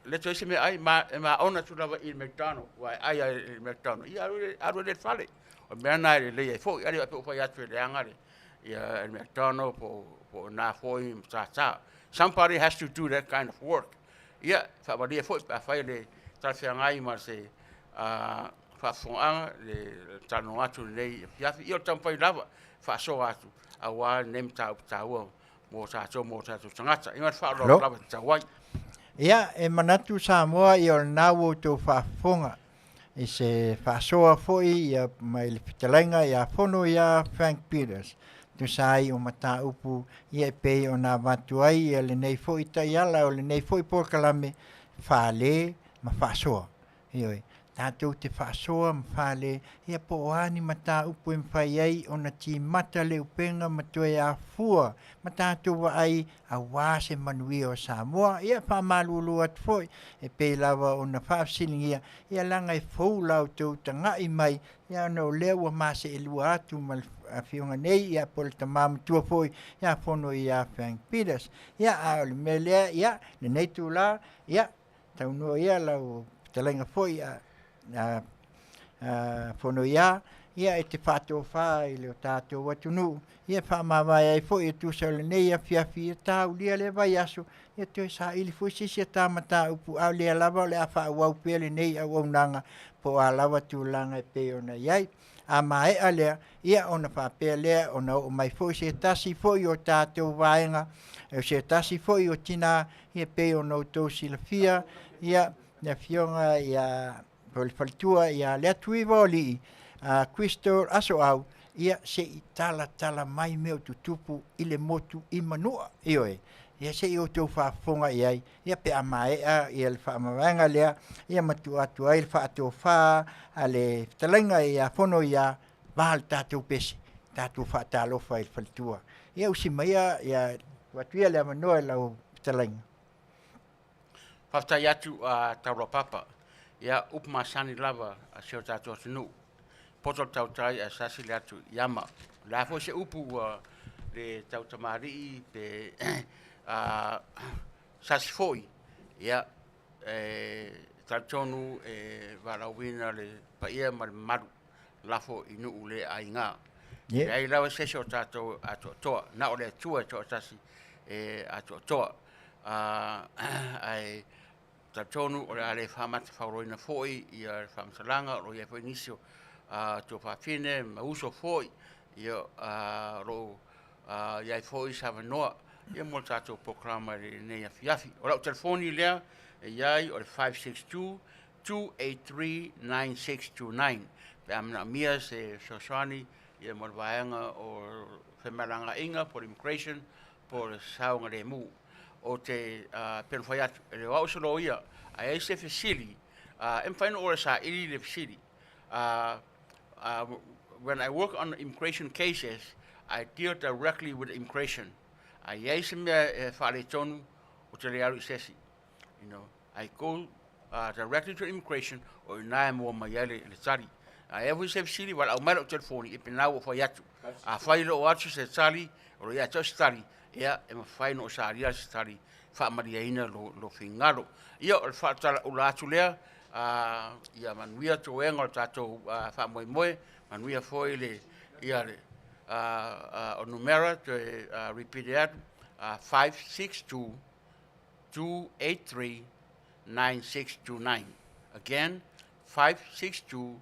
S10: le toe se mea ai, e maona atu lava i le McDonald, aua e ai i le McDonald, ia alu ai lea i le fale. O le mea lena e lelei ai foi, ae le faapea ua fai atu e leaga le McDonald po o na foi matata. Somebody has to do that kind of work. Ia, faamalie foi pe afai le talafeagai ma se faafofogaaga le talanoa atu i lenei afiafi. Ia o le taumafai lava e faasoa atu aua lenei mataupu taua mo tatou mo tatou tagata. Ia ma le faaaloalo lava e tatau ai.
S7: Ia, e manatu Samoa ia o lena ua outou faafofoga i se faasoa foi ia mai le fetalaiga ia Fono ia Frank Peters. Tusa ai o mataupu ia e pei ona avatu ai ia lenei foi taiala o lenei foi polokalame fale ma faasoa. Ioe, tatou te faasoa ma fale, ia po o a ni mataupu e mafai ai ona timata le upega ma toe afua ma tatou vaai aua se manuia o Samoa. Ia faamalulu atu foi e pei lava ona faafesiligia, ia leaga e fou la outou tagai mai, ia ona o lea ua maseelua atu ma le afioga nei, ia po o le tama matua foi ia Fono ia Frank Peters. Ia a o le mea lea, ia lenei itula, ia taunua ia lau fetalaiga foi a Fono ia, ia e te faatofa i le o tatou atunuu, ia faamavae ai foi e tusa o lenei afiafi, ia taulia lea vaiaso, ia toe saili foi se isi ata mataupu, a o lea lava o le a faaauau pea lenei auaunaga po o a lava tulaga e pei ona i ai. A maea lea, ia ona faapea lea ona oo mai foi se tasi foi o tatou vaega, o se tasi foi o tina, ia pei ona outou silafia, ia le afioga ia po o le faletua ia Leatuiva o Alii, Crystal Asoau, ia, se i talatala mai mea o tutupu i le motu i Manua. Ioe, ia se i outou faafofoga i ai, ia pe a maea ia le faamavaega lea, ia ma tuu atu ai le faatofa a le fetalaiga ia Fono ia va le tatou pese, tatou faatalofa i le faletua. Ia usi maia, ia tuu atu ia le avanoa i lau fetalaiga.
S10: Faafetai atu a Taula Papa. Ia, upu masani lava a si o tatou atunuu. Poto le tautai ae sasi le atu i ama. O le a foi se upu ua le tautamalii pe sasi foi, ia, e talitonu e valaauina le paia ma le mamalu lafo i nuu le aiga. E leai lava se isi o tatou atoatoa, na o le Atua e toatasi e atoatoa. Ae talitonu o le a le faamatafauloina foi ia le faamatalaga, o lo o i ai foi nisi o tuafafine ma uso foi, ia, o lo o i ai foi se avanoa ia mo le tatou polokalama i lenei afiafi. O lau telefoni lea e i ai o le 562 283 9629 pe a manaomia se fesoasoani ia mo le vaega o femalagaaiga po o le immigration po o le saogalemu. Ou te pei ona fai atu, e le o au o se loia, a i ai se fesili, e mafai ona oe saili le fesili. When I work on immigration cases, I deal directly with immigration. A i ai se mea e faaletonu, ou te le alu i se isi. You know, I go directly to immigration, o i ina e maua mai ai le tali. A i ai foi se fesili, valaau mai lau telefoni, e pena ua fai atu. Afai e le o atu se tali, o lo o ia te au se tali, ia, e mafai ona ou salia se tali e faamalieina lou finagalo. Ia, o le faatalaula atu lea, ia manuia toega o le tatou faamoemoe, manuia foi le, ia le, o le numera, toe repeat atu, 562 283 9629. Again, 562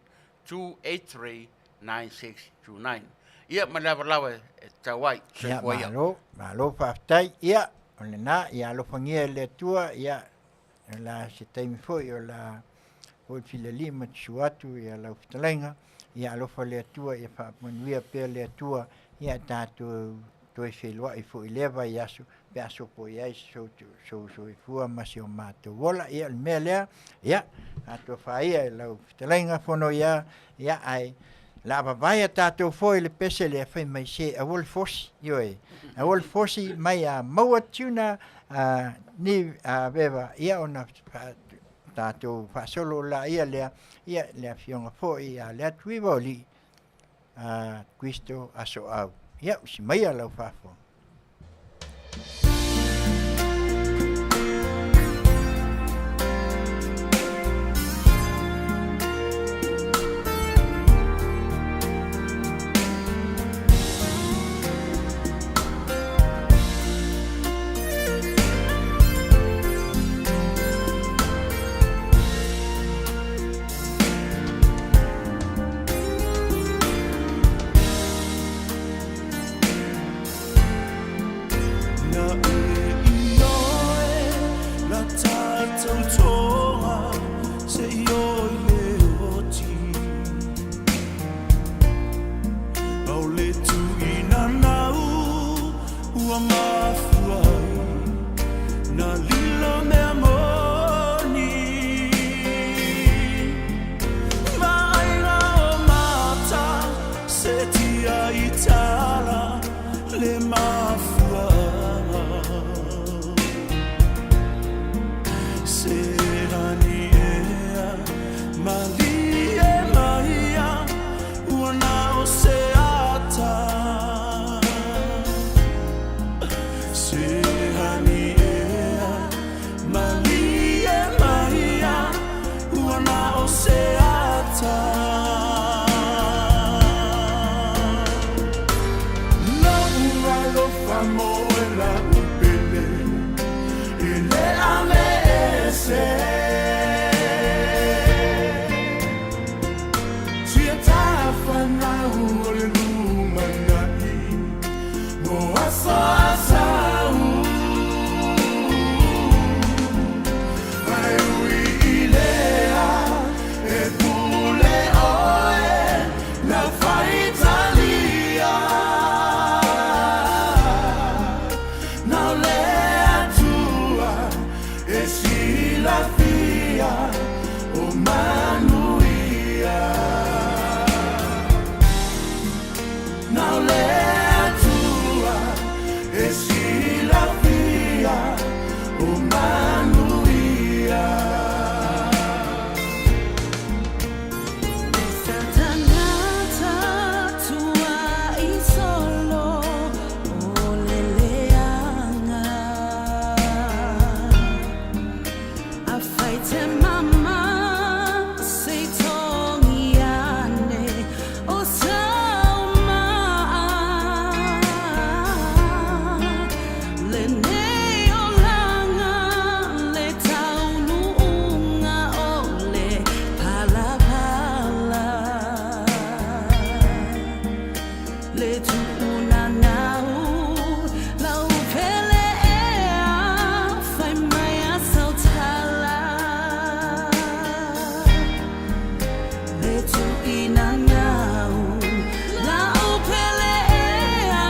S10: 283 9629. Ia, ma le ava lava e tatau ai.
S7: Ia,
S10: Soifua ia.
S7: malo, malo faafetai. Ia, o lena, ia alofagia e le Atua, ia, o le a se taimi foi o le a foi le filali ma te susu atu ia lau fetalaiga. Ia alofa le Atua, ia faamanuia pea le Atua, ia tatou toe feiloai foi i lea vaiaso pe a sopo i ai sou soifua ma si o matou ola. Ia, o le mea lea, ia, atofa ia i lau fetalaiga fono ia, ia, ae o le a vavae a tatou foe i le pese lea, fai mai se aua le fosi, ioe, aua le fosi mai a maua tuna a, ni a veva, ia ona tatou faasolo la ia lea, ia le afioga foi ia Leatuiva o Alii, a Kristo aso au. Ia, usi maia lau faafofoga.
S12: Le tuunanau lau pele ea fai mai a sautala Le tuinanau lau pele ea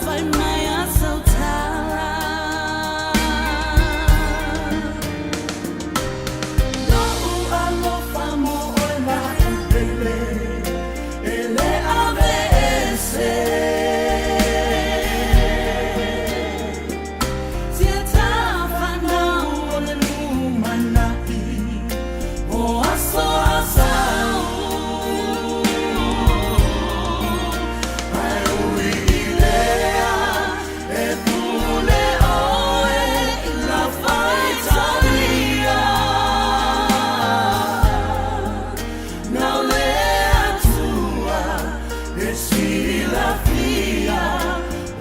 S12: fai mai a sautala Lo'u alofa mo oe la'u pele e le aveese Tiatafanau o le lumana'i o aso a sau Ae ui i lea e pule oe i la faitalia Nau le Atua e silafia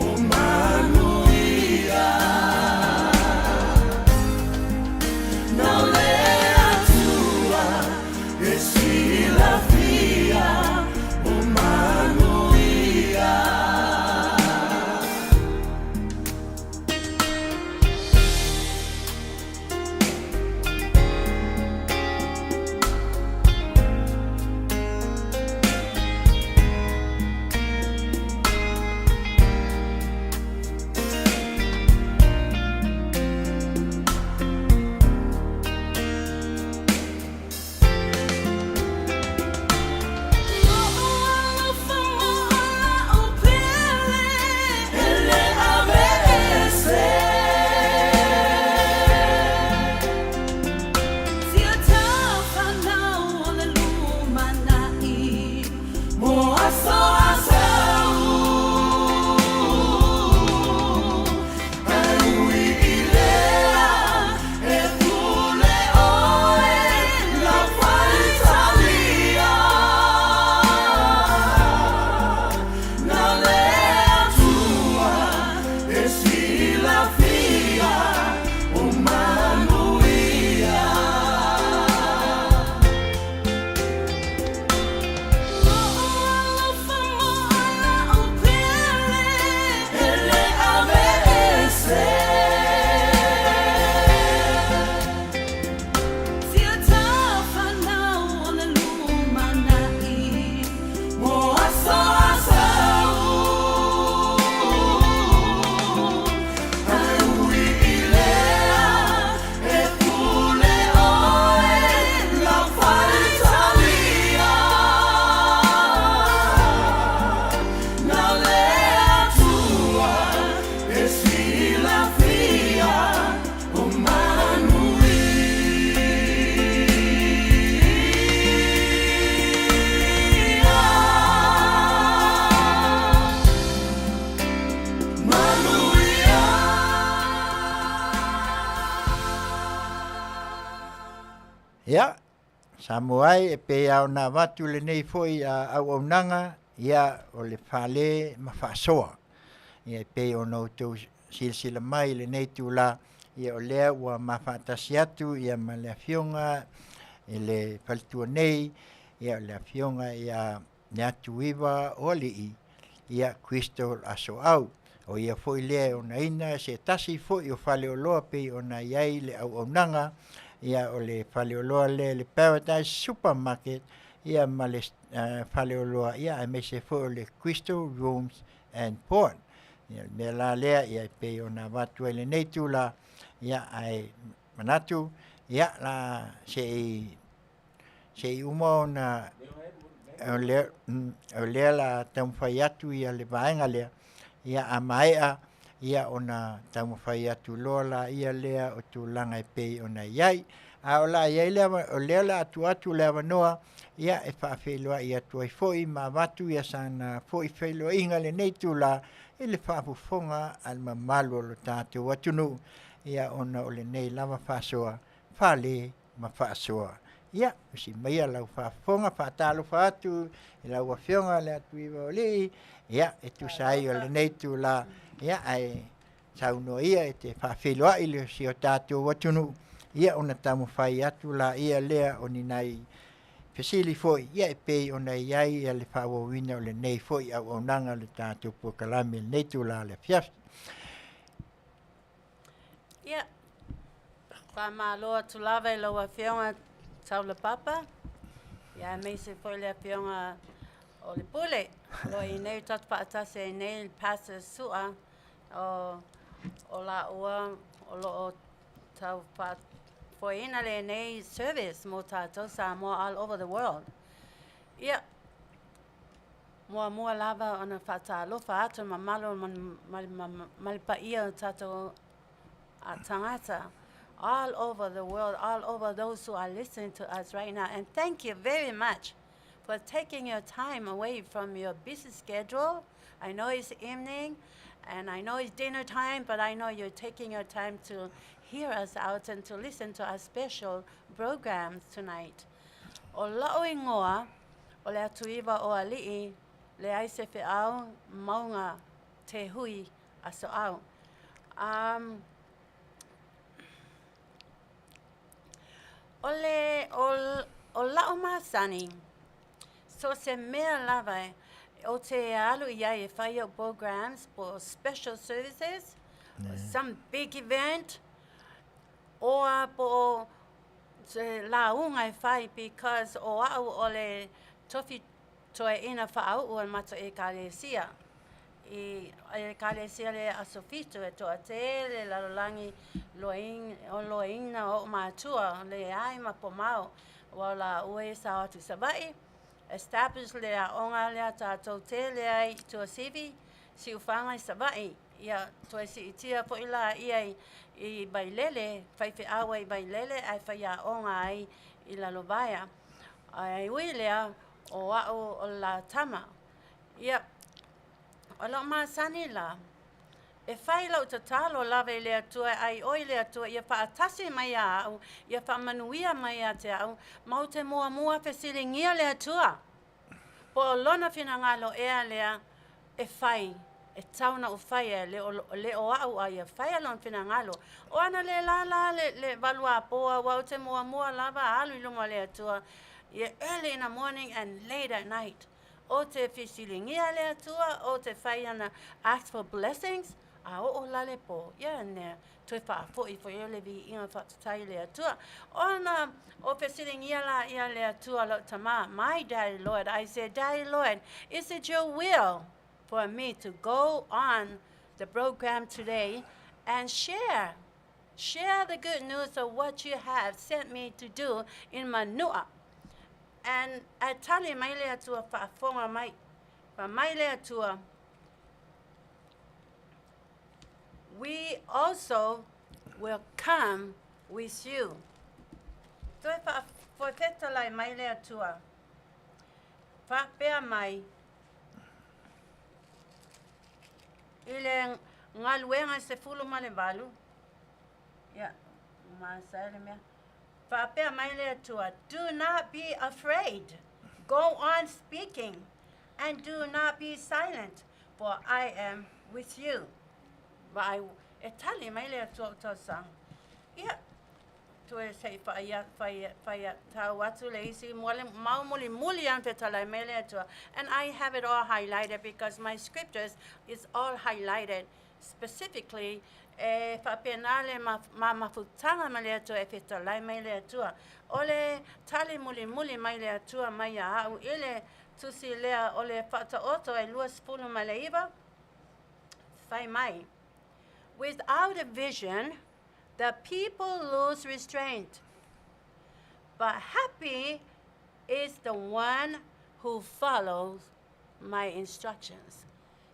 S12: o manuia Nau le Atua e silafia o manuia. Lo'u alofa mo oe la'u pele e le aveese Tiatafanau o le lumana'i mo aso a sau Ae ui i lea e pule oe lau faitalia Na le Atua e silafia o manuia Lo'u alofa mo oe la'u pele e le aveese Tiatafanau o le lumana'i mo aso a sau Ae ui i lea e pule oe lau faitalia Na le Atua e silafia o manuia Manuia.
S7: Ia, Samoa e, e pei lava ona avatu lenei foi auaunaga, ia, o le fale ma faasoa. Ia, e pei ona outou silasila mai i lenei itula, ia o lea ua ma faatasi atu ia ma le Afioga i le faletua nei, ia o le Afioga ia Leatuiva o Alii, ia Crystal Asoau. O ia foi lea e onaina se tasi foi o faleoloa pei ona i ai le auaunaga, ia o le faleoloa lea le Paradise Supermarket, ia ma le faleoloa, ia aemaise foi o le Crystal Rooms and Board. Ia o le mea la lea, ia e pei ona avatu ai lenei itula, ia ae manatu, ia la se i se i uma ona o lea, o lea la taumafai atu ia le vaega lea, ia a maea, ia ona taumafai atu loa la ia lea o tulaga e pei ona i ai. A o la i ai le o lea o le a tuu atu le avanoa, ia e faafeiloai atu ai foi ma avatu ia sana foi feiloaiga i lenei itula i le faafofoga a le mamalu o lo tatou atunuu, ia ona o lenei lava faasoa fale ma faasoa. Ia, usi maia lau faafofoga, faatalofa atu i lau Afioga Leatuiva o Alii, ia, e tusa ai o lenei itula, ia, ae saunoa ia e te faafeiloai le si o tatou atunuu, ia ona taumafai atu la ia lea o ni nai Fesili foi, ia e pei ona i ai ia le faaauauina o lenei foi auaunaga o le tatou polokalame i lenei itula o le afiafi.
S13: Ia, faamalo atu lava i lau Afioga Taulapapa, ia aemaise foi le Afioga o le Pule, o lo o i nei tatou faatasi ai nei le Pastor Su'a o, o laua o lo o tau faafoeina lenei service mo tatou Samoa all over the world. Ia, muamua lava ona faatalofa atu i le mamalu ma le paia o tatou tagata all over the world, all over those who are listening to us right now. And thank you very much for taking your time away from your busy schedule. I know it's evening and I know it's dinner time, but I know you're taking your time to hear us out and to listen to our special programs tonight. O la'u igoa, o le Atuiva o Ali'i, leai se feau mauga te hui aso au. Um, o le, o, o la'u masani, so se mea lava o te alu i ai e fai au programs po special services, some big event, oa po o se lauga e fai because o a'u o le tofi toeaina faauu o le matou Ekalesia. I Ekalesia le Aso Fitu e toatele lalolagi o loaina o o'u matua leai ma pomau aua o laua e sao atu i Savaii establish le aoga lea tatou tele ai i Tuasivi, Siufaga i Savaii. Ia toe siitia foi laia i Vailele, faifeau ai i Vailele ae faiaoga ai i Lalovaea. Ae ui lea, o a'u o le la tama. Ia, o la'u masani la, e fai la'u tatalo lava i le Atua e ai oe i le Atua ia faatasi mai iā a'u, ia faamanuia mai ia te a'u, ma ou te muamua fesiligia le Atua. Po o lona finagalo ea lea e fai, e tau na ou faia, le o, le o a'u a ia faia lona finagalo. O ana le lala le, le valuapo aua ou te muamua lava alu i luma o le Atua, ia early in the morning and late at night. Ou te fesiligia le Atua, ou te fai ana ask for blessings, a oo la le po, ia nea, toe faafoi foi o le viiga faafetai i le Atua. Ona o fesiligia la ia le Atua la'u tama, my daddy Lord, I said, Daddy Lord, is it your will for me to go on the program today and share share the good news of what you have sent me to do in Manua? And ae tali mai le Atua faafofoga mai, fai mai le Atua, We also will come with you. Toe faafoefetalai mai le Atua, faapea mai, I le galuega e 18, ia, masae le mea. Faapea mai le Atua, Do not be afraid. Go on speaking and do not be silent, for I am with you. Vaai, e tali mai le Atua o tausaga. Ia, toe se i whaia, whaia, whaia, tau atu le isi mau mulimuli ana fetalai mai le Atua. And I have it all highlighted because my scriptures is all highlighted specifically e faapena le ma mafutaga ma le Atua e fetalai mai le Atua. O le tali mulimuli mai le Atua mai ia a'u i le tusi lea o le Faataoto e 29, fai mai, Without a vision, the people lose restraint, but happy is the one who follows my instructions.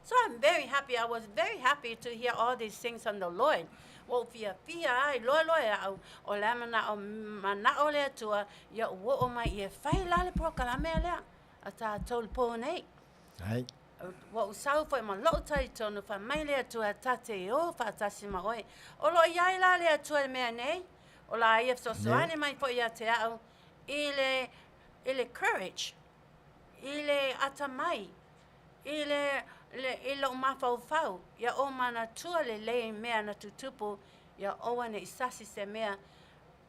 S13: So I'm very happy. I was very happy to hear all these things from the Lord. Ua ou fiafia ai loa loa e a'u, o le a mana'o, mana'o le Atua ia ou o'o mai ia fai la le polokalame lea a tatou le pō nei.
S7: Ai.
S13: Ua ou sau foi ma lo'u talitonu, fai mai le Atua ta te ō faatasi ma oe. O lo o i ai la le Atua i le mea nei, o la ia fesoasoani mai foi ia te a'u i le, i le courage, i le atamai, i le, le, i lo'u mafaufau, ia ou manatua lelei mea na tutupu, ia aua ne i sasi se mea.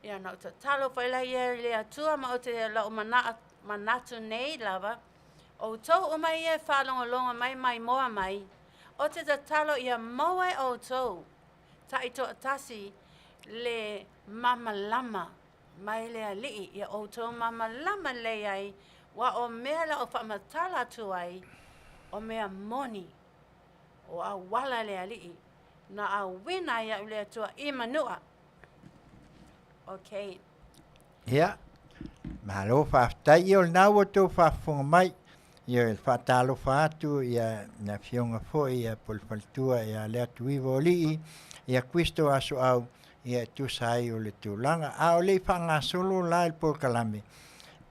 S13: Ia na ou tatalo foi la ia i le Atua ma ou te la'u mana'a. manatu nei lava, ʻoutou uma ia e faalogologo mai mai moa mai, ou te tatalo ia maua e ʻoutou taitoatasi le mamalama mai le Alii ia ʻoutou mamalama lelei ai, ua o mea la o faamatala atu ai, o mea moni, o auala le Alii, na auina ai iaʻu le Atua i Manua. Okay.
S7: Ia, malo faafetai. Ia o lena ua outou faafofoga mai, ia le faatalofa atu ia le afioga foi ia po le faletua ia Leatuiva o Alii, ia Kristo Asoau, ia e tusa ai o le tulaga. A o le i faagasolo la i le polokalame,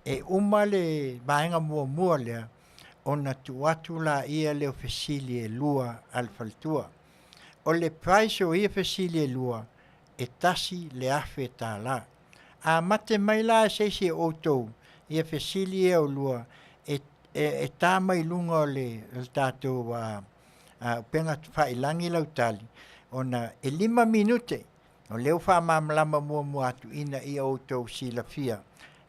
S7: e uma le vaega muamua lea, ona tuu atu laia lea o fesili e lua a le faletua. O le price o ia fesili e lua, e $1,000. A mate mai la e se isi o outou ia fesili ia o lua, e, e, e ta mai luga o le, o le tatou a, a, upega tafailagi lau tali, ona e lima minute, o lea ua faamalamalama muamua atu ina ia outou silafia.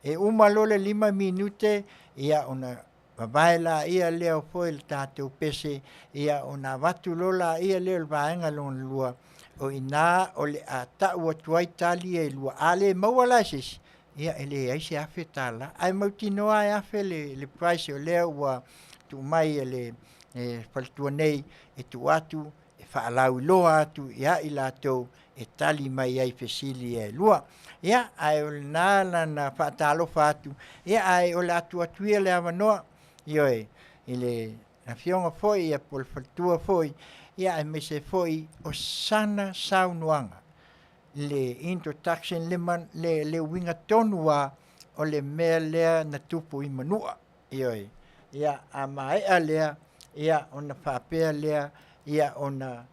S7: E uma loa le lima minute, ia ona vavae laia lea foi le tatou pese, ia ona avatu loa laia lea o le vaega lona lua, o i ina o le a tau atu ai tali ia e lua. A le maua la e se isi, ia e leai se $1,000. Ae mautinoa e 1,000 le, le price o lea ua tuu mai e le e faletua nei e tuu atu e faalauiloa atu ia i latou e tali mai ai fesili ia e lua. Ia, ae o lena lana faatalofa atu, ia ae o le a tuu atu ia le avanoa, ioe, i le afioga foi ia po o le faletua foi, ia aemaise foi o sana saunoaga, le introduction, le, le, le uiga tonu lava o le mea lea na tupu i Manua. Ioe. Ia, a maea lea, ia, ona faapea lea, ia, ona,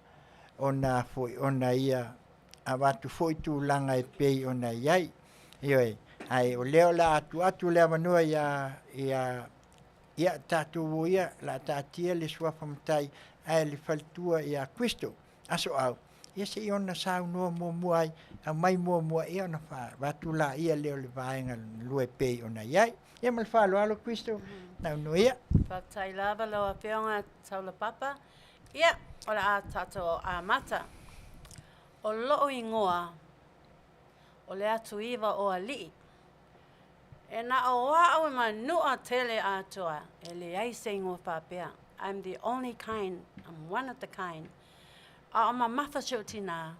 S7: ona foi, ona ia avatu foi tulaga e pei ona i ai. Ioe. Ae o lea o le a tuu atu le avanoa ia, ia, ia tatou o ia, o le a taatia le suafa matai, ae le faletua ia Kristo. Asoau, ia se i ona saunoa muamua ai, aumai muamua ia ona faavatu laia lea o le vaega lua e pei ona i ai. Ia ma le faaaloalo Kristo, saunoa ia.
S13: Faafetai lava lau Afioga Taulapapa. Ia, o le a tatou amata. O lou igoa, o le Atuiva o Alii. E na o au e manua tele atoa, e leai se igoa faapea. I'm the only kind, I'm one of the kind. A o mamafa si ou tinā,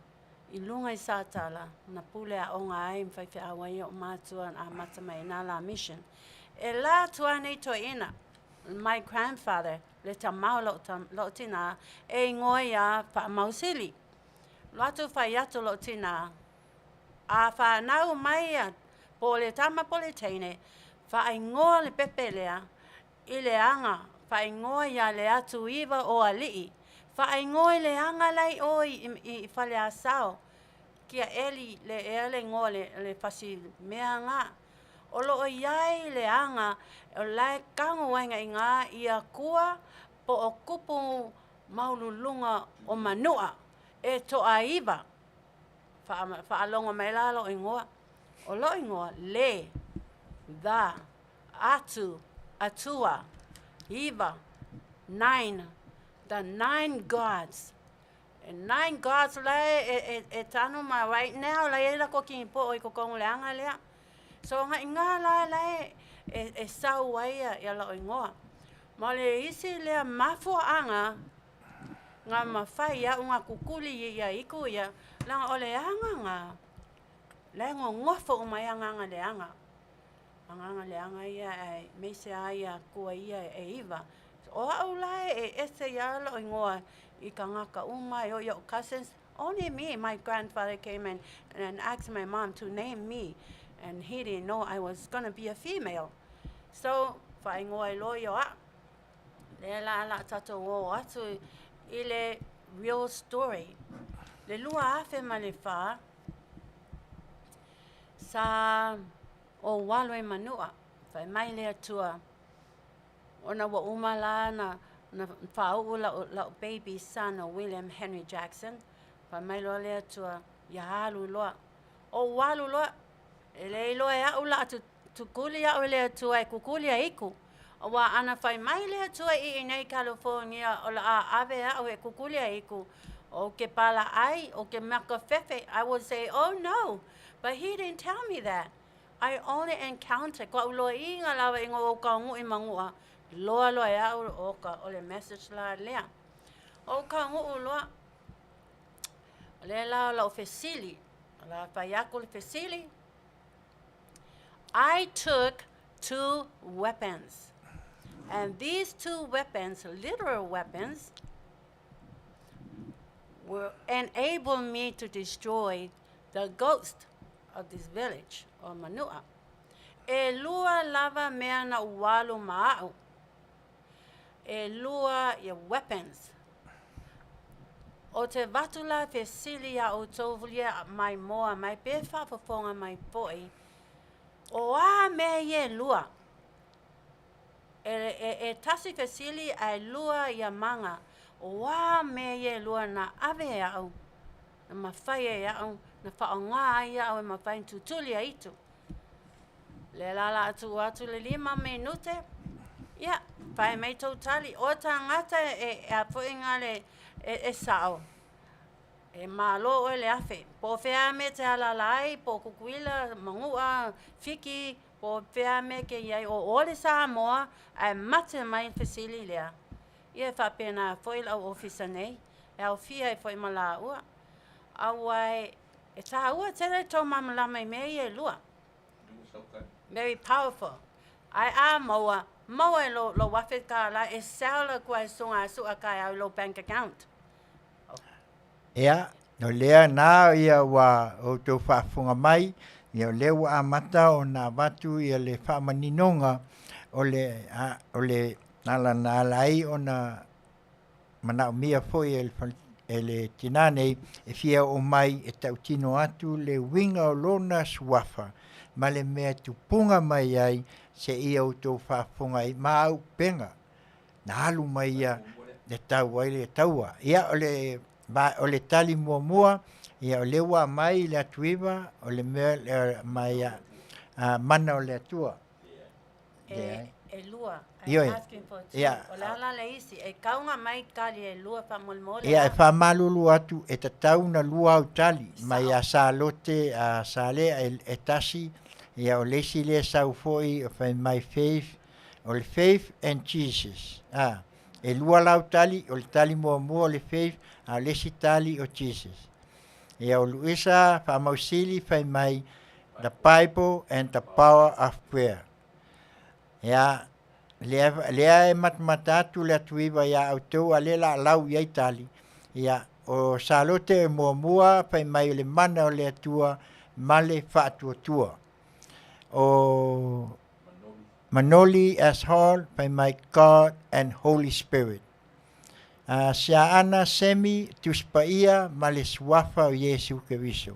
S13: i luga i Sātala, na pule aoga ai ma faifeau ai oʻu mātua na amata mai ai nā lā mission. E la atu a nei toeaina, my grandfather, le tama o loʻu, loʻu tinā, e igoa iā Faamausili. Loa atu fai atu loʻu tinā, A whanau mai ia po le tama po le teine, whaingoa le pepe lea i le aga, whaingoa ia le atu iva o alii, whaingoa i le aga lai o i, i, i fale asao, kia eli le ea le ngoa le, le fasi mea nga. O loo iai le aga o lae kago ai nga inga ia kua po o kupu maululuga o Manua e toaiva. Faalogo mai la lou igoa. O lou igoa, le, the, atu, atua, iva, nine, the nine gods. E nine gods la e, e, e, e tanu ma right now la e la ko kingi po i ko kongo le anga lea. So nga inga la la e, e, e sau ai ia, ia lou igoa. Ma le isi lea mafuaanga Nga mafai ia u nga kukuli ia iku ia, langa o le aga nga, la e gogofo uma ai agaga leaga. Agaga leaga ia ae meise a ia akua ia e iva. O au la e ese ia lou igoa i kagaka uma e o i o'u cousins, only me, my grandfather came and and asked my mom to name me and he didn't know I was gonna be a female. So, faaigoa ai loa ia o a'u. Lea la la tatou o atu i le real story. Le 2004, sa ou alu i Manua, fai mai le Atua, ona ua uma la na, na faauu lau, lau baby son o William Henry Jackson, fai mai loa le Atua, ia alu loa. Ou alu loa, e le iloa e au la atu Tukuli a'u i le Atua e kukuli a iku. Auā ana fai mai le Atua i inei California o le a ave a'u e kukuli a iku, o ke palaʻai, o ke makafefe, I would say, oh no, but he didn't tell me that. I only encountered, koʻu loaʻiga lava i ngou kauguʻi ma guʻa, loa loa e aʻu o ka o le message la lea. O kauguʻu loa, o le la o la'u fesili, o la fai aku le fesili, I took two weapons. And these two weapons, literal weapons, will enable me to destroy the ghost of this village o Manua. E lua lava mea na ualu ma a'u. E lua ia weapons. O te vatu la fesili iā outou ia mai moa mai pe faafofoga mai foi, o a mea ia e lua? E, e, e tasi fesili ae lua ia maga, o a mea ia e lua na ave e a'u, na mafai e a'u, na faaoga ai a'u e mafai ona tutuli a itu. Le la la atu atu le lima minute, ia, fai mai tou tali, o tagata e, e a foi nga le, e, e sao, e malo oe le afe. Po o fea me te alala ai, po o Kukuila, Manua, Fiki, po o fea me ke iai, o o le Samoa, ae mate mai fesili lea. Ia e faapena foi lau ofisa nei, e aofia ai foi ma laua. Auā e tāua tele tō malamalama i mea ia e lua. Very powerful. Ae a maua, maua e lou, lou $1000 e sell aku ai suga su'a kaeao i lou bank account.
S7: Ia, o lea na ia ua outou faafofoga mai, ia o lea ua amata ona avatu ia le faamaninoga o le, a, o le ala na ala ai ona manaomia foi e le, e le tinā nei e fia oo mai e tautino atu le uiga o lona suafa ma le mea e tupuga mai ai seia outou faafofoga ai ma auupega na alu mai ia e tau ai le taua. Ia o le, o le tali muamua, ia o lea ua aumai le atuiva o le mea mai a, mana o le Atua.
S13: E, e lua. I'm asking for two. O le ala le isi, e kauga mai tali e lua faamolemole.
S7: Ia, e faamalulu atu, e tatau na lua au tali, mai a Salote, a Salea, e, e tasi, ia o le isi lea sau foi, o fai mai faith, o le faith and Jesus. A, e lua lau tali, o le tali muamua o le faith, a o le isi tali o Jesus. Ia o Luisa Faamausili fai mai, The Bible and the Power of Prayer. Ia, lea, lea e matamata atu le atuiva iā outou a lea la lau i ai tali. Ia, o Salote e muamua fai mai o le mana o le Atua ma le faatuatua. O Manoli S. Hall fai mai God and Holy Spirit. A Siaana Semi Tusi Paia ma le Suafa o Iesu Keriso.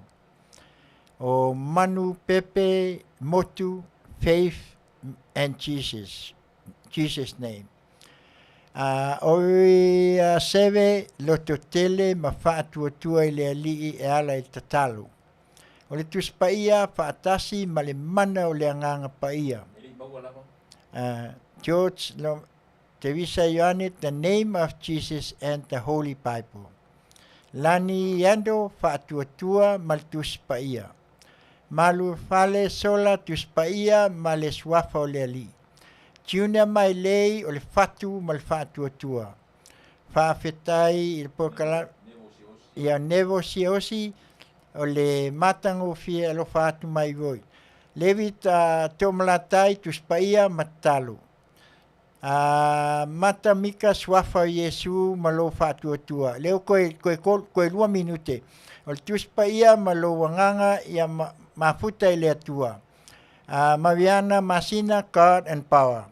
S7: O Manu Pepe Motu Faith and Jesus, Jesus name. A o ia Seve loto tele ma faatuatua i le Alii e ala i le tatalo. O le Tusi Paia faatasi ma le mana o le Agaga Paia. George Teresa Ioane, The Name of Jesus and the Holy Bible. Lani Yando, Faatuatua ma le Tusi Paia. Malu Fale Sola, Tusi Paia ma le Suafa o le Alii. Junior Mailei, o le Fatu ma le Faatuatua. Faafetai i le polokalame. Ia Nevo Siosi, o le matagofie alofa atu mai voi. Levi Toomalatai, Tusi Paia ma Tatalo. A mata mika suafa o Iesu ma lou faatuatua. Lea ua koe, koe, koe lua minute. O le Tusi Paia ma lou agaga ia ma, mafuta i le Atua. A Mariana Masina, God and Power.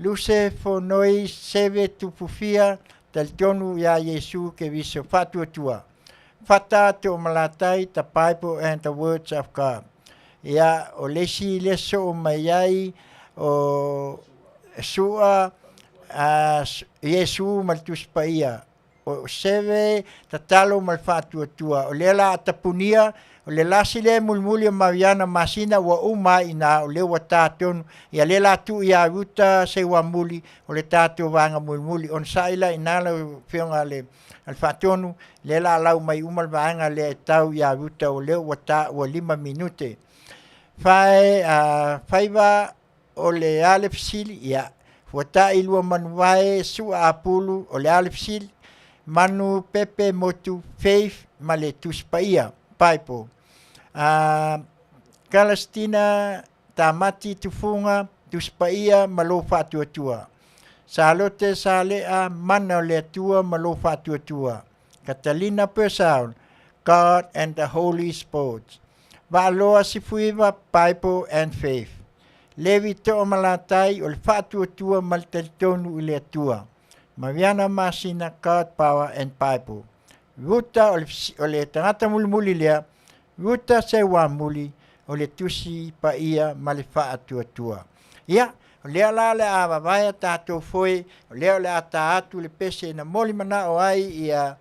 S7: Luse Fonoi Seve Tupufia, talitonu iā Iesu Keriso faatuatua. Fata Toomalatai, The Bible and the Words of God. Ia, o le isi lea soo mai ai o Sua a Iesu ma le Tusi Paia. O seve tatalo ma le faatuatua. O lea la a tapunia, o le lasi lea e mulimuli o Mariana masina ua uma ai i ina, o lea ua ta tonu. Ia lea la tuu ia Ruta Seuamuli o le tatou vaega mulimuli. Onosai la i ina lau Afioga a le Faatonu, lea la lau mai uma le vaega lea e tau ia Ruta o lea ua ta ua 5 minute. Fae a faiva o le a le fesili? Ia, fuata'i lua manuvae su'a apulu o le a le fesili? Manu pepe motu faith ma le Tusi Paia, Bible. A Kalastina Tamati Tufuga, Tusi Paia ma lou faatuatua. Salote Sale'a Mana o le Atua ma lou faatuatua. Catalina Purcell, God and the Holy Sports. Vaaloa Sifuiva, Bible and Faith. Levi To'omalatai, o le faatuatua ma le talitonu i le Atua. Mariana Masina, God, Power and Bible. Ruta, o le, o le tagata mulimuli lea, Ruta Seuamuli, o le Tusi Paia ma le Faatuatua. Ia, o lea la o le a vavae a tatou foe, o lea o le a ta atu le pese na moli manao ai ia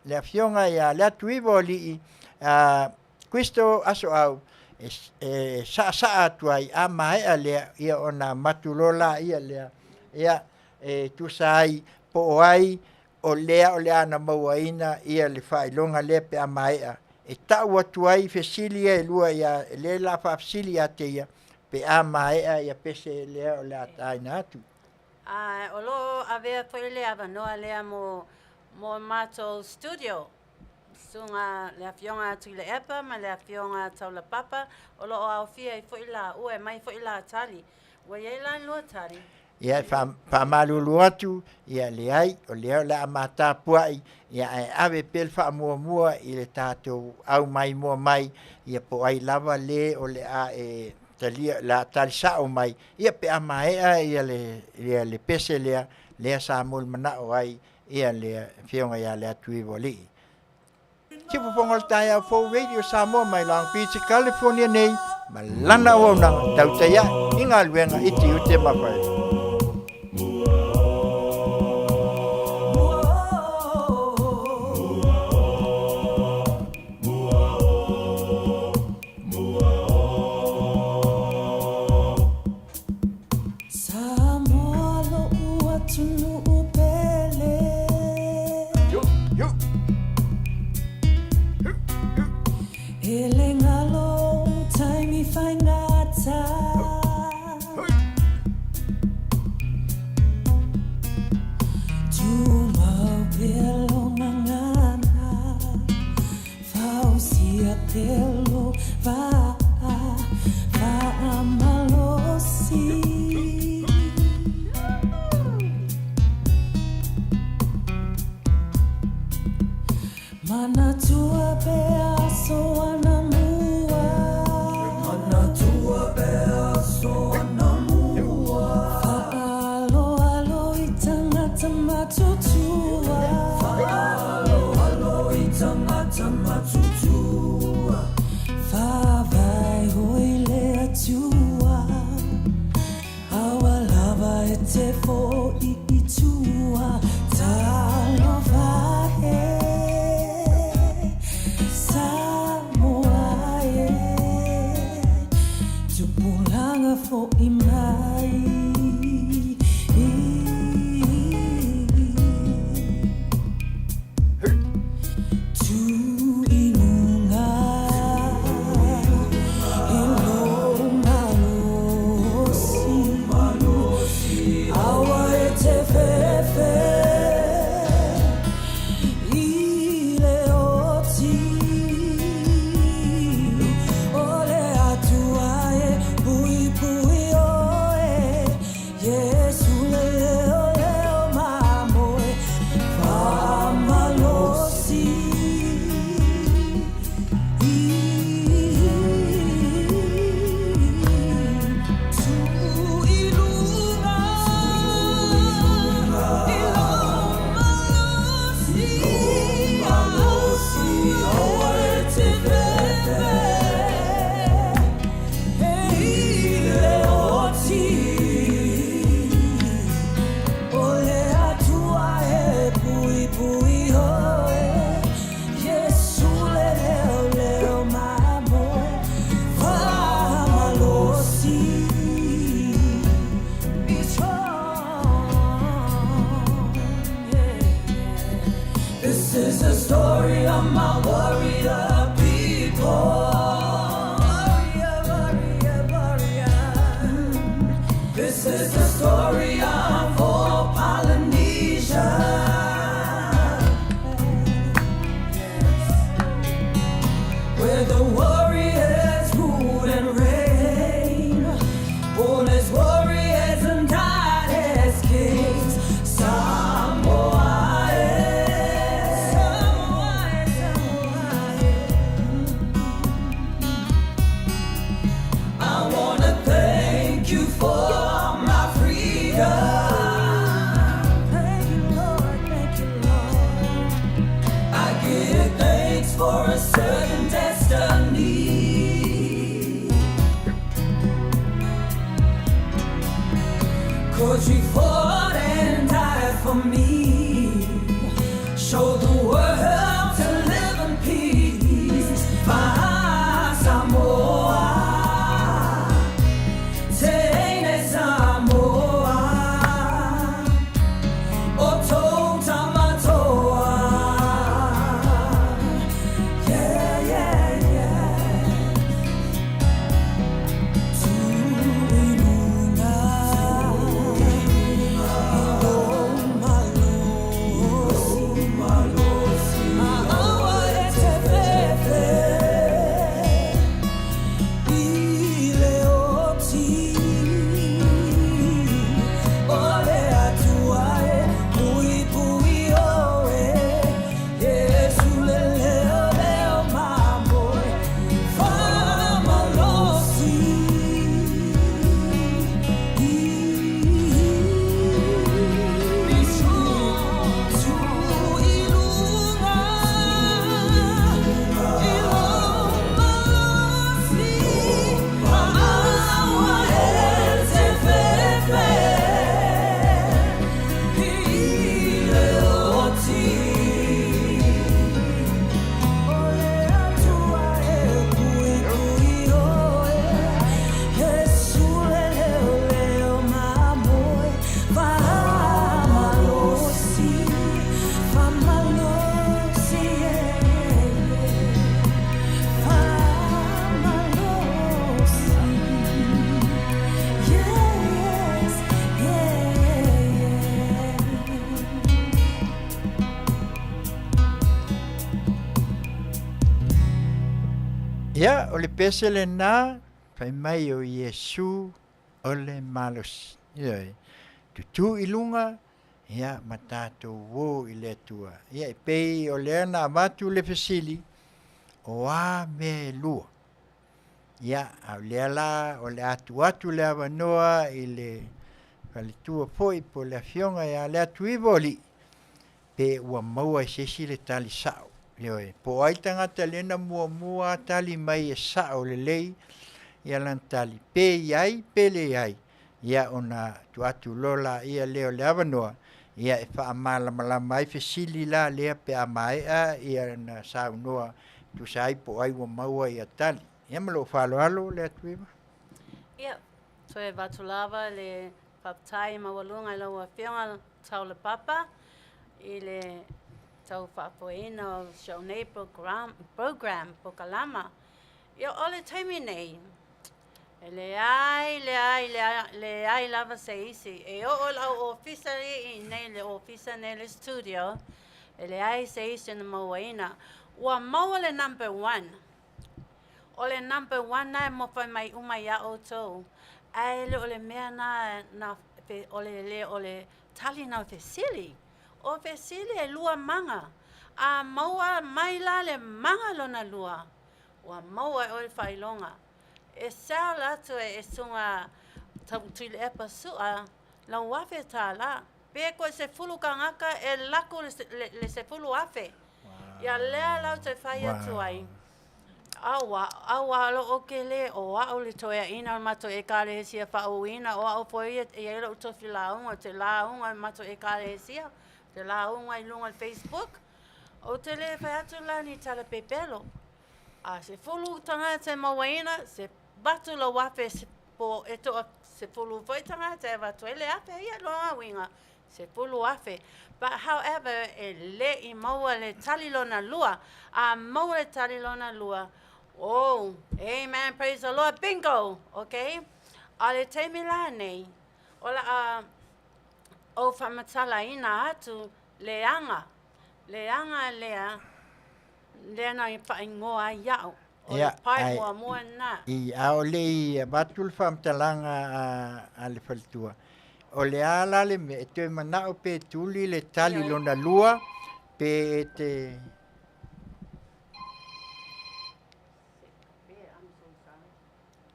S7: le afioga ia Leatuiva o Alii, a Kristo Asoau, e, e saasaa atu ai, a maea lea, ia ona matu loa laia lea, ia, e tusa ai po o ai o lea o le a na mauaina ia le faailoga lea pe a maea, e tau atu ai fesili ia e lua ia lea la faafesili ia te ia pe a maea ia pese lea o le a taina atu.
S13: A o lo o avea foi le avanoa lea mo mo matou studio, susuga le Afioga a Tuilaepa ma le Afioga a Taulapapa, o lo o aofia ai foi laua e mai foi la tali. Ua i ai la ni lua tali?
S7: Ia, e faamalulu atu, ia leai, o lea o le a matapuai, ia ae ave pea le faamuamua i le tatou au maimoa mai, ia po o ai lava le o le a e talia, le a tali sao mai, ia pe a maea ia le, ia le pese lea, lea sa molimanaʻo ai ia le Afioga ia Leatuivoalii. Siufofoga o le taeao fou Radio Samoa mai Long Beach, California nei ma lana auaunaga tautai ae i galuega i tiute ma faiva.
S12: Samoa lo'u atunuu pele. E le galo ou taimi faigata. Tumau pea lou gagana. Fausia pea lou vaa faamalosi. Manatua pea aso anamua. Manatua pea aso anamua. Faaaloalo i tangata matutua. Faaaloalo i tangata matutua. Faavae hoi le Atua. Aua lava e te fo'i i tua. Talofa e Samoa e. Tupulaga fo'i mai. Tū i luga i lou malosi. Aua e This is the story of my warrior people. Warrior, warrior, warrior. This is the story of all Polynesia. Where the warriors rule and reign, born as warriors and died as kings. Samoa, eh. Samoa, eh, Samoa, eh. I wanna thank you for my freedom. Thank you, Lord. Thank you, Lord. I give thanks for a certain destiny. Cause you fought and died for me. Show the world to live in peace. Find Samoa. Teine Samoa. O Tamatoa. Yeah, yeah, yeah. Tuilunga, ilo malosi, maawa e te fefe, i le oti, o le atua e pui pui oe, Yesu le leo leo mamoe, whamalosi. Yes, yeah, yeah.
S7: Ia, o le pese lenā, fai mai o Iesu o le malosi. Ioe. Tutū i luga, ia, ma tatou uō i le Atua. Ia, e pei o lea na avatu le fesili, o a mea e lua? Ia, a o lea la o le a tuu atu le avanoa i le faletua foi po o le Afioga ia Leatuiva o Alii, pe ua maua e se isi le tali sa'o. Ioe, po o ai tagata lea na muamua tali mai e sa'o lelei ia lana tali, pe i ai pe leai, ia ona tuu atu loa laia lea o le avanoa, ia e faamalamalama ai fesili la lea pe a maea ia na saunoa e tusa ai po o ai ua maua ia tali. Ia ma lou faaaloalo Leatuiva.
S13: Ia, toe avatu lava le faafetai maualuga i lau Afioga Taulapapa i le tau faafoeina o si au nei program, program pokalama. Ia, o le taimi nei, e leai, leai, leai, leai lava se isi. E oo i lau ofisa i nei, le ofisa nei, le studio, e leai se isi na mauaina. Ua maua le number one. O le number one na e mofai mai uma iā outou, ae le o le mea na, na fe, o le le o le tali na o fesili. O fesili e lua maga. A maua mai la le maga lona lua, ua maua e oe le faailoga. E sell atu e e suga Tuilaepa Su'a lau $1000. Pe koe 10 tagata e lako le, le, le 10,000. Ia lea lau te fai atu ai. Aua, aua lo o ke le o a'u le toeaina o le matou ekalesia faauuina, o a'u foi ia e i ai lo'u tofi lauga, ou te lauga i le matou ekalesia, ou te lauga i luga o le Facebook. Ou te le fai atu la ni tala pepelo. A 10 tagata e mauaina, se vatu lau afe po e toa 10 foi tagata e avatu ai le afe, ia loa uiga. 10,000. But however, e le i maua le tali lona lua. A maua le tali lona lua, oh, amen, praise the Lord, bingo, okay? A le taimi la nei, o la a ou faamatalaina atu le aga, le aga lea, lea na faaigoa ai iaʻu. O le pae muamua lena.
S7: I, a o le i avatu le faamatalaga a le faletua, o le a la le mea e toe manao pe tuli le tali lona lua pe e te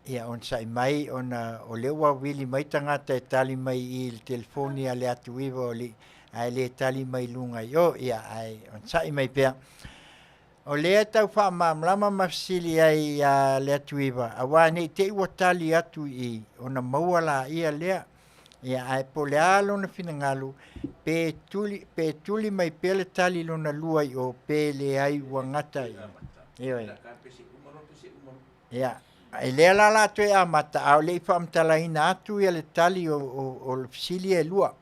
S7: Ia onosai mai ona o lea ua vili mai tagata e tali mai i le telefoni a le atu iva o le ae le tali mai i luga i o, ia ae onosai mai pea. O lea e tau faamalamalama ma fesili ai ia le atu iva, aua ne i te i ua tali atu i ona maua laia lea. Ia ae po o le a lona finagalo, pe tuli, pe tuli mai pea le tali lona lua i o, pe leai ua gata i. Ioe. Ia, e lea la la toe amata, a o le i faamatalaina atu ia le tali o, o, o le fesili e lua.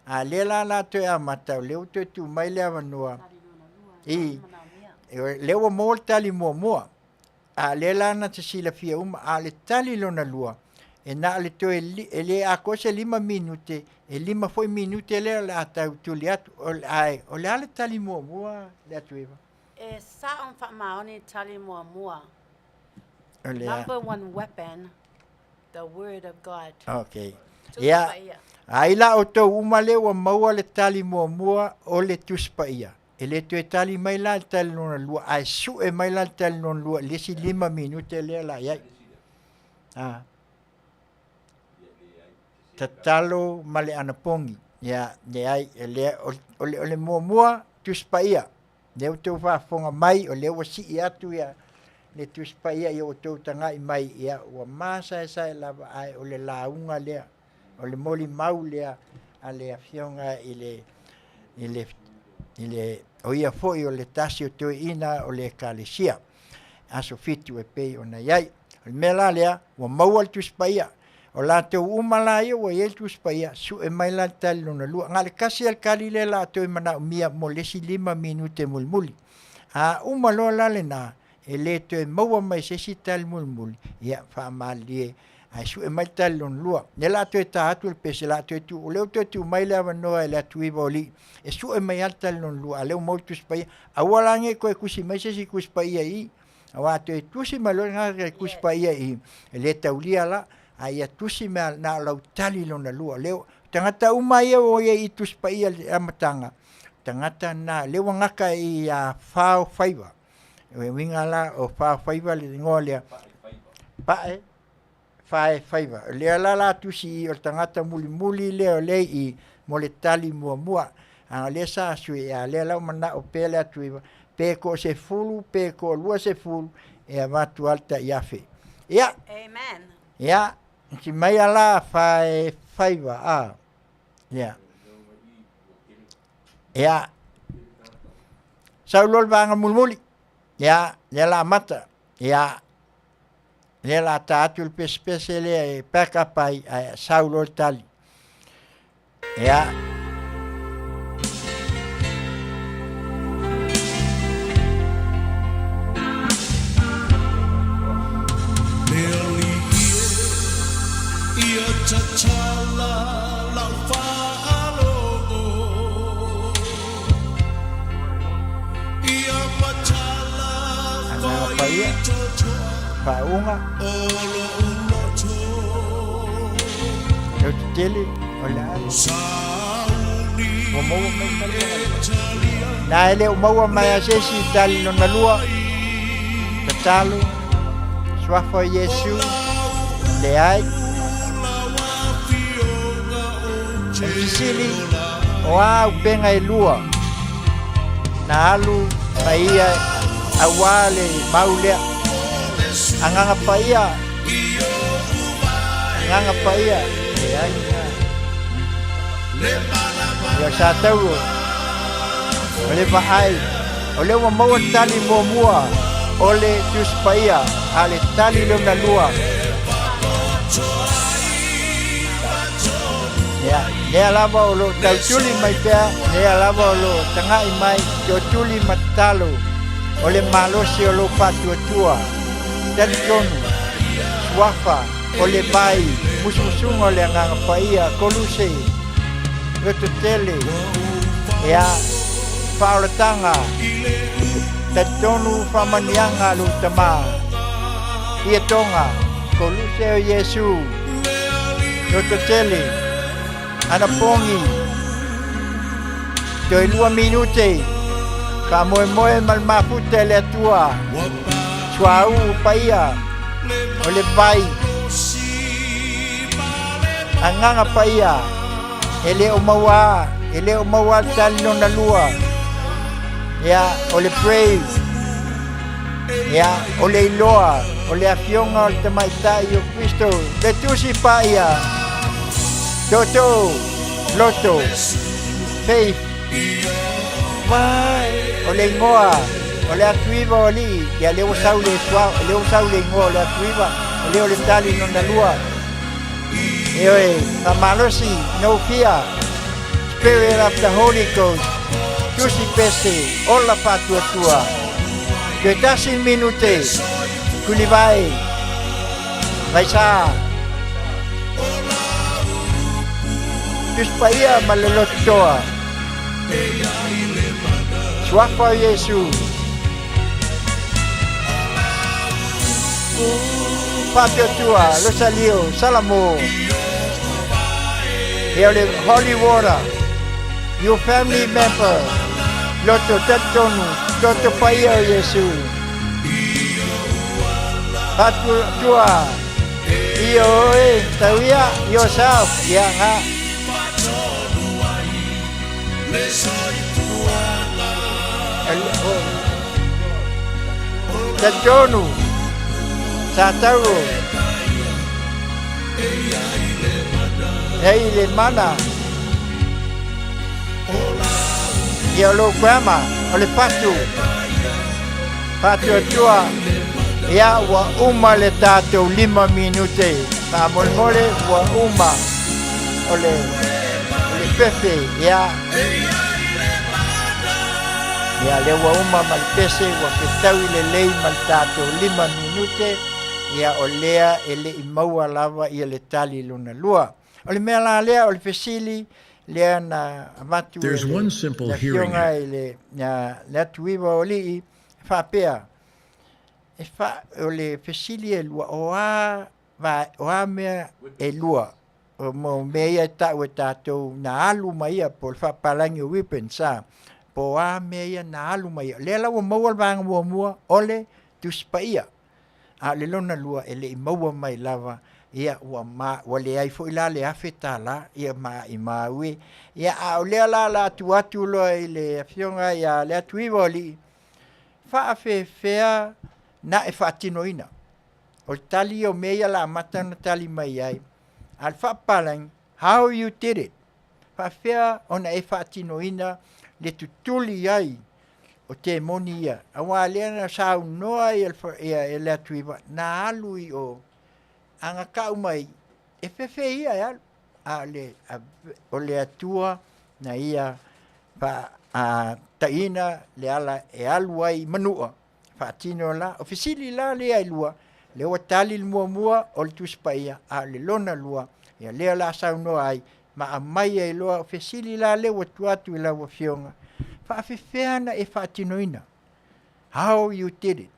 S7: A lea la la toe amata, o lea ua toe tuu mai le avanoa i, lea ua maua le tali muamua. A lea la na te silafia uma, a o le tali lona lua, e na o le toe, e le atoa se 5 minute, e 5 foi minute lea o le a tau tuli atu. O, ae, o le a le tali muamua le atu iva?
S13: E sa o faamaoni tali muamua. O le a. Number one weapon, the word of God.
S7: Okay. Ia, ai la outou uma lea ua maua le tali muamua o le Tusi Paia. E le toe tali mai la le tali lona lua, ae sue mai la le tali lona lua i le isi 5 minute lea la i ai. Ah. Tatalo ma le anapogi. Ia, leai, e lea, o, o, le, o le muamua, Tusi Paia. Lea ua outou faafofoga mai, o lea ua sii atu ia le Tusi Paia ia outou tagai mai, ia ua masaesae lava, ae o le lauga lea, o le molimau lea a le Afioga i le, i le, i le, o ia foi o le tasi o toeaiina o le Ekalesia, aso 7 e pei ona i ai. O le mea la lea, ua maua le Tusi Paia. O latou uma la ia ua i ai le Tusi Paia, sue mai la le tali lona lua. Na o le tasi lava le tali lea la toe manaomia mo le isi 5 minute mulimuli. A uma loa la lena, e le toe maua mai se isi tali mulimuli, ia faamalilie ae sue mai le tali lona lua. Lea la toe ta atu le pese, la toe tuu, o lea ua toe tuu mai le avanoa e le atu iva o alii, e sue mai lava le tali lona lua, a o lea ua maua le Tusi Paia. Aua la ne i toe tusi mai se isi Tusi Paia i i. Aua a toe tusi mai loa lena le Tusi Paia i, e le taulia la, a ia tusi mai na o lau tali lona lua. Lea, tagata uma ia ua i ai i Tusi Paia i le amataga, tagata na, lea ua gata i a fao faiva. O le uiga la o fao faiva le igoa lea. Pae, fae faiva. O lea la la tusi i o le tagata mulimuli lea o lea i mo le tali muamua. A o lea sa sui, a lea la ua manao pea le atu iva, pe ko se fulu, pe ko 20, e avatu lava le tai afe. Ia.
S13: Amen.
S7: Ia, si mai ala fae faiva, a. Ia. Ia. Sau loa le vaega mulimuli. Ia, lea la amata. Ia, lea la ta atu le pesepese lea e pack up ai, ae sau loa le tali. Ia.
S1: Ia tatala lau faalogo Ia matala
S7: Agaga Paia, Faauuga, Leotetele, o le a le Ua maua mai tali lona lua. Na e le o maua mai a se isi tali lona lua. Tatalo, Suafa o Iesu, leai. O le fesili, o a upega e lua na alu mai ia auā le mau lea. Agaga Paia, Agaga Paia, leai na. Ia sa tau o le vaai, o lea ua maua le tali muamua o le Tusi Paia, a le tali lona lua. Ia, Lea lava o loo tautuli mai pea, lea lava o loo taga'i mai, tootuli ma tatalo, o le malosi o lou faatuatua. Talitonu, Suafa, o le vai, musumusuga o le Agaga Paia, Koluse, lototele, ea, faaolataga, talitonu faamanuiaga a lou Tamā. Fiatoga, Koluse o Iesu, lototele, anapogi, toe lua minute, faamoemoe ma le mafuta i le Atua, suauu paia, o le vai, Agaga Paia, e le o maua, e le o maua le tali lona lua. Ia, o le brave. Ia, o le iloa, o le afioga o le tamaitai o Kristo, le tusi paia. Toto, loto, faith. O le igoa, o le atuiva o alii, ia lea ua sau le sua, lea ua sau le igoa o le atuiva, o lea o le tali lona lua. Ioe, faamalosi, no fear, Spirit of the Holy Ghost, tusi pese, ola faatuatua. Toe tasi minute, Tulivae, Vaisa, Tusi Paia ma le Lotu Toa, Suafa o Iesu, Faatuatua, Losalio, Salamo, Ia o le Holy Water, Your family member, Loto Talitonu, Toto Paia o Iesu. Faatuatua, Ioe, tauia, yourself, ia nga. Talitonu, sa tauro, Hei le mana, ia o lou grandma, o le fatu, faatuatua, ia ua uma le tatou 5 minute, faamolemole ua uma o le, o le pefe, ia. Ia lea ua uma ma le pese, ua fetaui lelei ma le tatou 5 minute, ia o lea e le i maua lava ia le tali lona lua. O le mea la lea, o le fesili lea na avatu e
S14: There's
S7: le
S14: one simple hearing
S7: afioga i le, le atuiva o alii, e faapea, e fa, o le fesili e lua, o a, va, o a mea e lua, o mo mea ia e ta'u e tatou na alu mai ia, po o le faapalagi o weapons, a, po o a mea ia na alu mai ia. Lea la ua maua le vaega muamua, o le Tusi Paia. A o le lona lua, e le i maua mai lava, ia, ua ma, ua leai foi la le $1000, ia, ma i mau e. Ia, a o lea la la atu atu loa i le afioga ia Leatuiva o Alii, faafefea na e faatinoina. O le tali ia o mea ia la amata ona tali mai ai. A o le faapapalagi, how you did it? Faafefea ona e faatinoina le tutuli ai o temoni ia, auā lea na saunoa ia ia le Atuiva, na alu i o, agakau mai, e fefe ia e alu, a o le, o le Atua na ia fa, a, taina le ala e alu ai i manua, faatino la, o fesili la lea e lua, lea ua tali le muamua o le Tusi Paia, a o le lona lua, ia lea o le a saunoa ai, ma aumai ai loa, o fesili la lea ua tuu atu i lau Afioga, faafefea na e faatinoina? How you did it?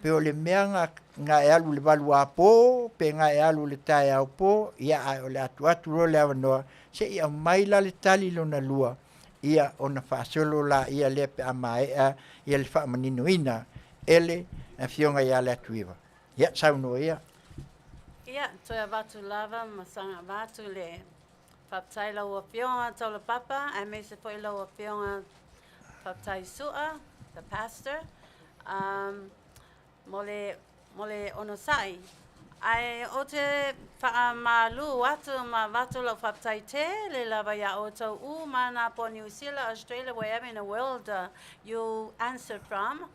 S7: Pe o le mea nga, nga e alu i le 8 apo, pe nga e alu i le taeao po, ia ae o le atu atu loa le avanoa, se i aumai la le tali lona lua, ia ona faasolo la ia lea pe a maea ia le faamaninoina e le Afioga ia Leatuiva. Ia, saunoa ia.
S13: Ia, toe avatu lava ma saga avatu le faafetai i lau Afioga Taulapapa aemaise foi lau Afioga Faafetai Su'a, the pastor, um, mo le, mo le onosai. Ae ou te faamalu atu ma avatu lau faafetai tele lava iā outou uma na po Niu Sila, Australia, wherever in the world you answered from.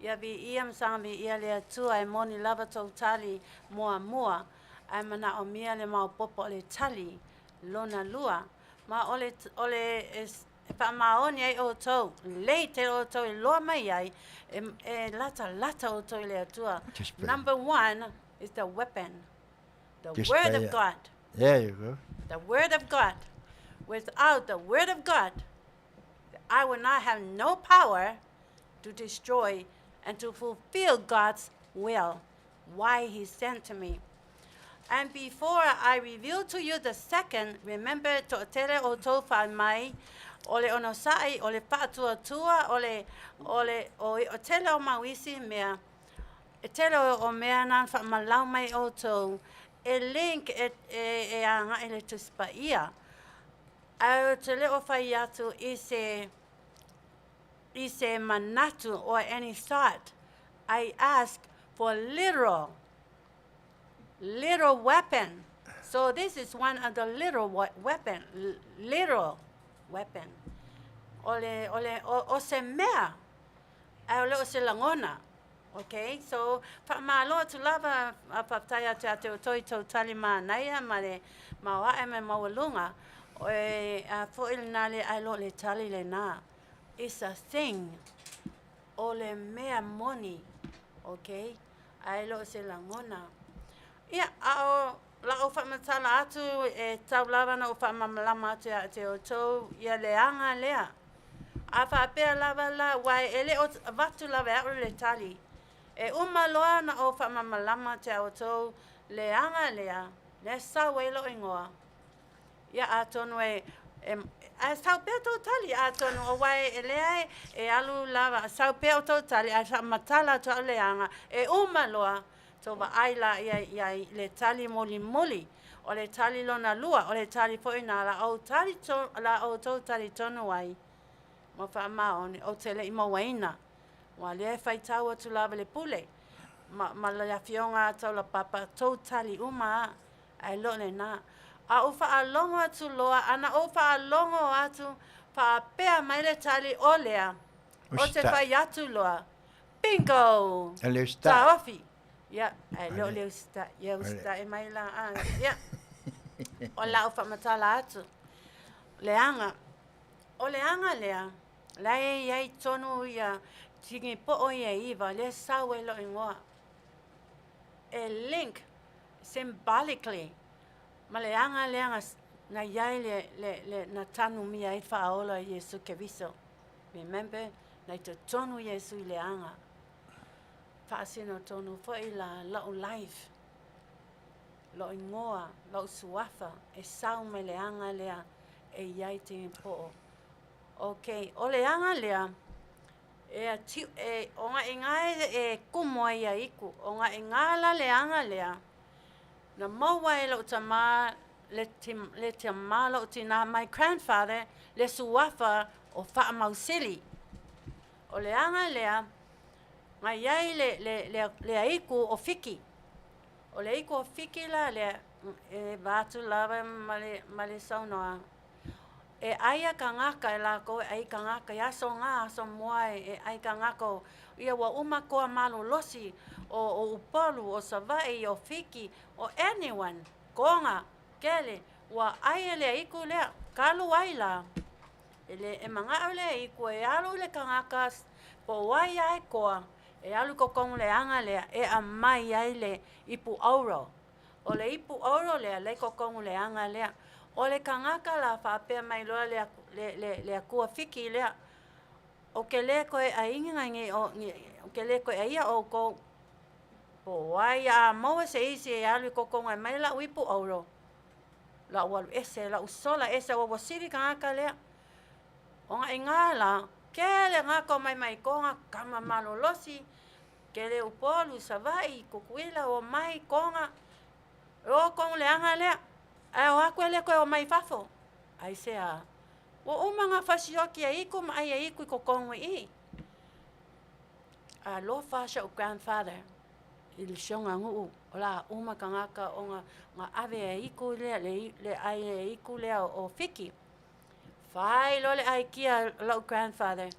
S13: Ia viia ma saga viia le Atua e moni lava tou tali muamua, ae manaomia le maopoopo o le tali. Lona lua, ma o le, o le e, e faamaoni ai outou, lelei tele outou e loa mai ai, e, e latalata outou i le Atua. Number one is the weapon, the
S7: Just
S13: word
S7: pray
S13: of
S7: it.
S13: God.
S7: There you go.
S13: The word of God. Without the word of God, I will not have no power to destroy and to fulfill God's will, why He sent to me. And before I reveal to you the second, remember to tele o tau mai, o le onosai, o le whaatuatua, o le, o le, o, o tele o mauisi mea, e tele o, o mea nā whaamalau mai o tau, e link e, e, e anga e le tuspaia. Au te le o whai atu i se, i se manatu or any thought. I ask for literal, little weapon. So this is one of the little weapon, literal weapon. Ole, ole, o, o se mea, ai ole o se lagona. Okay, so whaamalo atu lava a whaftai atu a te o toi tau tali manaia ma le maoae me maualunga. O e a fo il nā le ai lo le tali le nā. It's a thing. O le mea moni. Okay, ai lo se lagona. Ia, a o la o whaamatala atu e tau lava na o whaamamalama atu ia te o tau ia le anga lea. A whaapea lava la, wai e le o vatu lava e au le tali. E uma loa na o whaamamalama te au tau le anga lea, le sau e lo ingoa. Ia a tonu e, e a sau pea tau tali a tonu o wai e lea e, e alu lava, sau pea o tau tali a whaamatala atu au le anga, e uma loa tau vaai la ia, ia le tali moli moli. O le tali lona lua, o le tali foi nā la au tali to, la au tau tali tonu ai. Ma whaamaoni, o te le i mauaina. Wa lea e whaitau atu lava le pule. Ma, ma le afioga a tau la papa, tau tali uma a, ai lo le nā. A o whaalongo atu loa, ana o whaalongo atu, whaapea mai le tali o lea. O te whai atu loa. Bingo!
S7: E le usta.
S13: Taofi. Ia, ai leo le usta, ia usta e mai la, a, ia. O la o whaamatala atu. Le anga. O le anga lea, la e iai tonu ia tini po'o ia iva, lea sau ai lo'u igoa. E link symbolically ma le aga lea na, na iai le, le, le, na tanumia ai faaola e Iesu Keriso. Remember, na i totonu Iesu i le aga. Faasino tonu fo'i la la'u life, lo'u igoa, la'u suafa, e sau mai le aga lea e iai tini po'o. Okay, o le aga lea, e a tiu, e, o nga inga e, e kumu ai ia iku, o nga inga la le aga lea, na maua e lou tamā, le, tim, le tamā lou tinā, my grandfather, le suafa o Faamausili. O le aga lea, na iai le, le, le, le aiku o Fiki. O le aiku o Fiki la lea, e va atu lava ma le, ma le saunoa. E ai a kangaka e lakou e ai kangaka i aso nga aso mua e ai kangaka o ia ua uma koa malolosi o o Upolu o Savaii o Fiki o anyone konga kele ua ai e le aiku lea kalu ai la e le e mangao le aiku e alu i le kangaka po o ai a e koa e alu i kokongo le aga lea e amai ai le ipu auro O le ipu oro lea, le kokongo le aga lea. O le kangaka la faapea mai loa le, le, le, le akua fiki lea. O ke le koe a ingi ngi o, ngi, o ke le koe a ia o kou. Po ai a maua se isi e alu i kokongo e mai lau ipu oro. Lau alu ese, lau sola ese, ua ua sili kangaka lea. O nga inga la, kele ngako mai mai konga kama malolosi, Kele Upolu, Savaii, Kukuila, Omai, Konga, e o kong leaga lea. Ae o aku e le koe omai i fafo. Aisea? Ua uma nga fasioki e iku ma ai e iku i kokongo i i. Alofa so'u grandfather i le sioga nuu o la uma kangaka o nga nga ave e iku lea le le ai e iku lea o Fiki. Fai loa le aikia la'u grandfather,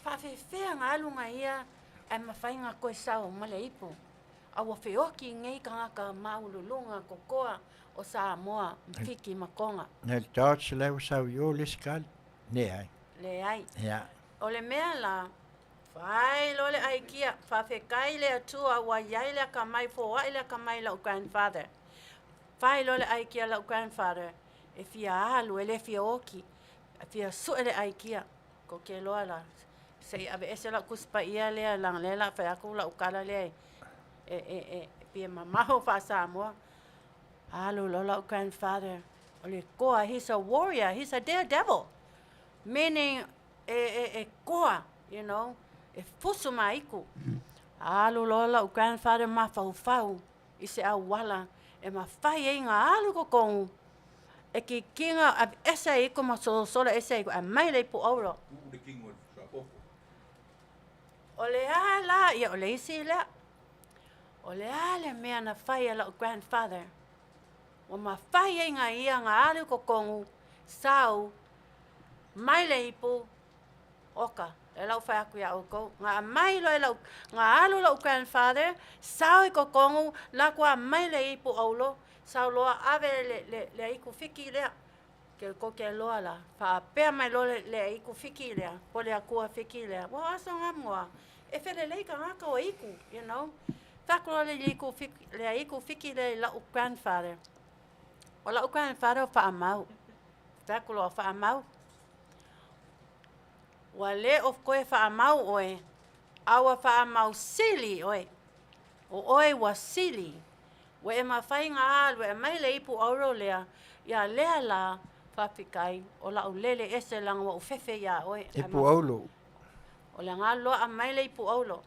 S13: faafefea nga alu nga ia ae mafai nga koe sao ma le ipu. A ua feoki nei tagata maualuluga totoa o Samoa ma Fiti ma Toga.
S7: Nei le Dodge la ua sau i o le isi kali. Leai.
S13: Leai.
S7: Ia.
S13: O le mea la, fai loa le aikia, faafetai i le Atua ua i ai le akamai, foai le akamai i la'u grandfather. Fai loa le aikia a la'u grandfather, e fia alu, e le fia oti, e fia su'e le aikia. Ko ke loa la, se i aveese la'u Tusi Paia lea, leaga o lea o le a fai atu la'u tala lea e, e, e, e pei e mamaho faa-Samoa. Alu loa la'u grandfather, o le toa, he's a warrior, he's a daredevil, meaning e, e, e toa, you know, e fusu ma iku. Alu loa la'u grandfather mafaufau i se auala e mafai ai ona alu i totonu e kikina aveese ai iku ma solosolo ese ai iku ae mai le ipu auro. O le a la, ia o le isi lea. O le a le mea na fai e la'u grandfather ua mafai ai na ia ona alu i totonu sau mai le ipu oka e la'u fai atu iā ʻoukou na aumai loa e la'u na alu la'u grandfather sau i totonu latou aumai le ipu auro sau loa ave le le le aiku fiki lea ke kou te iloa la faapea mai loa le le aiku fiki lea po o le akua fiki lea ua o aso na mua e felelei tagata o aiku you know fai atu loa le aiku fiki le aiku fiki lea i la'u grandfather o la'u grandfather o faamau fai atu loa faamau Ua le o koe faamau oe, a ua faamau sili oe. O oe ua sili. Ua e mafai na alu e aumai le ipu auro lea, ia lea la, faafetai, o la'u lele ese leaga ua ou fefe iā oe.
S7: Ipu auro.
S13: O le aga loa aumai le ipu auro.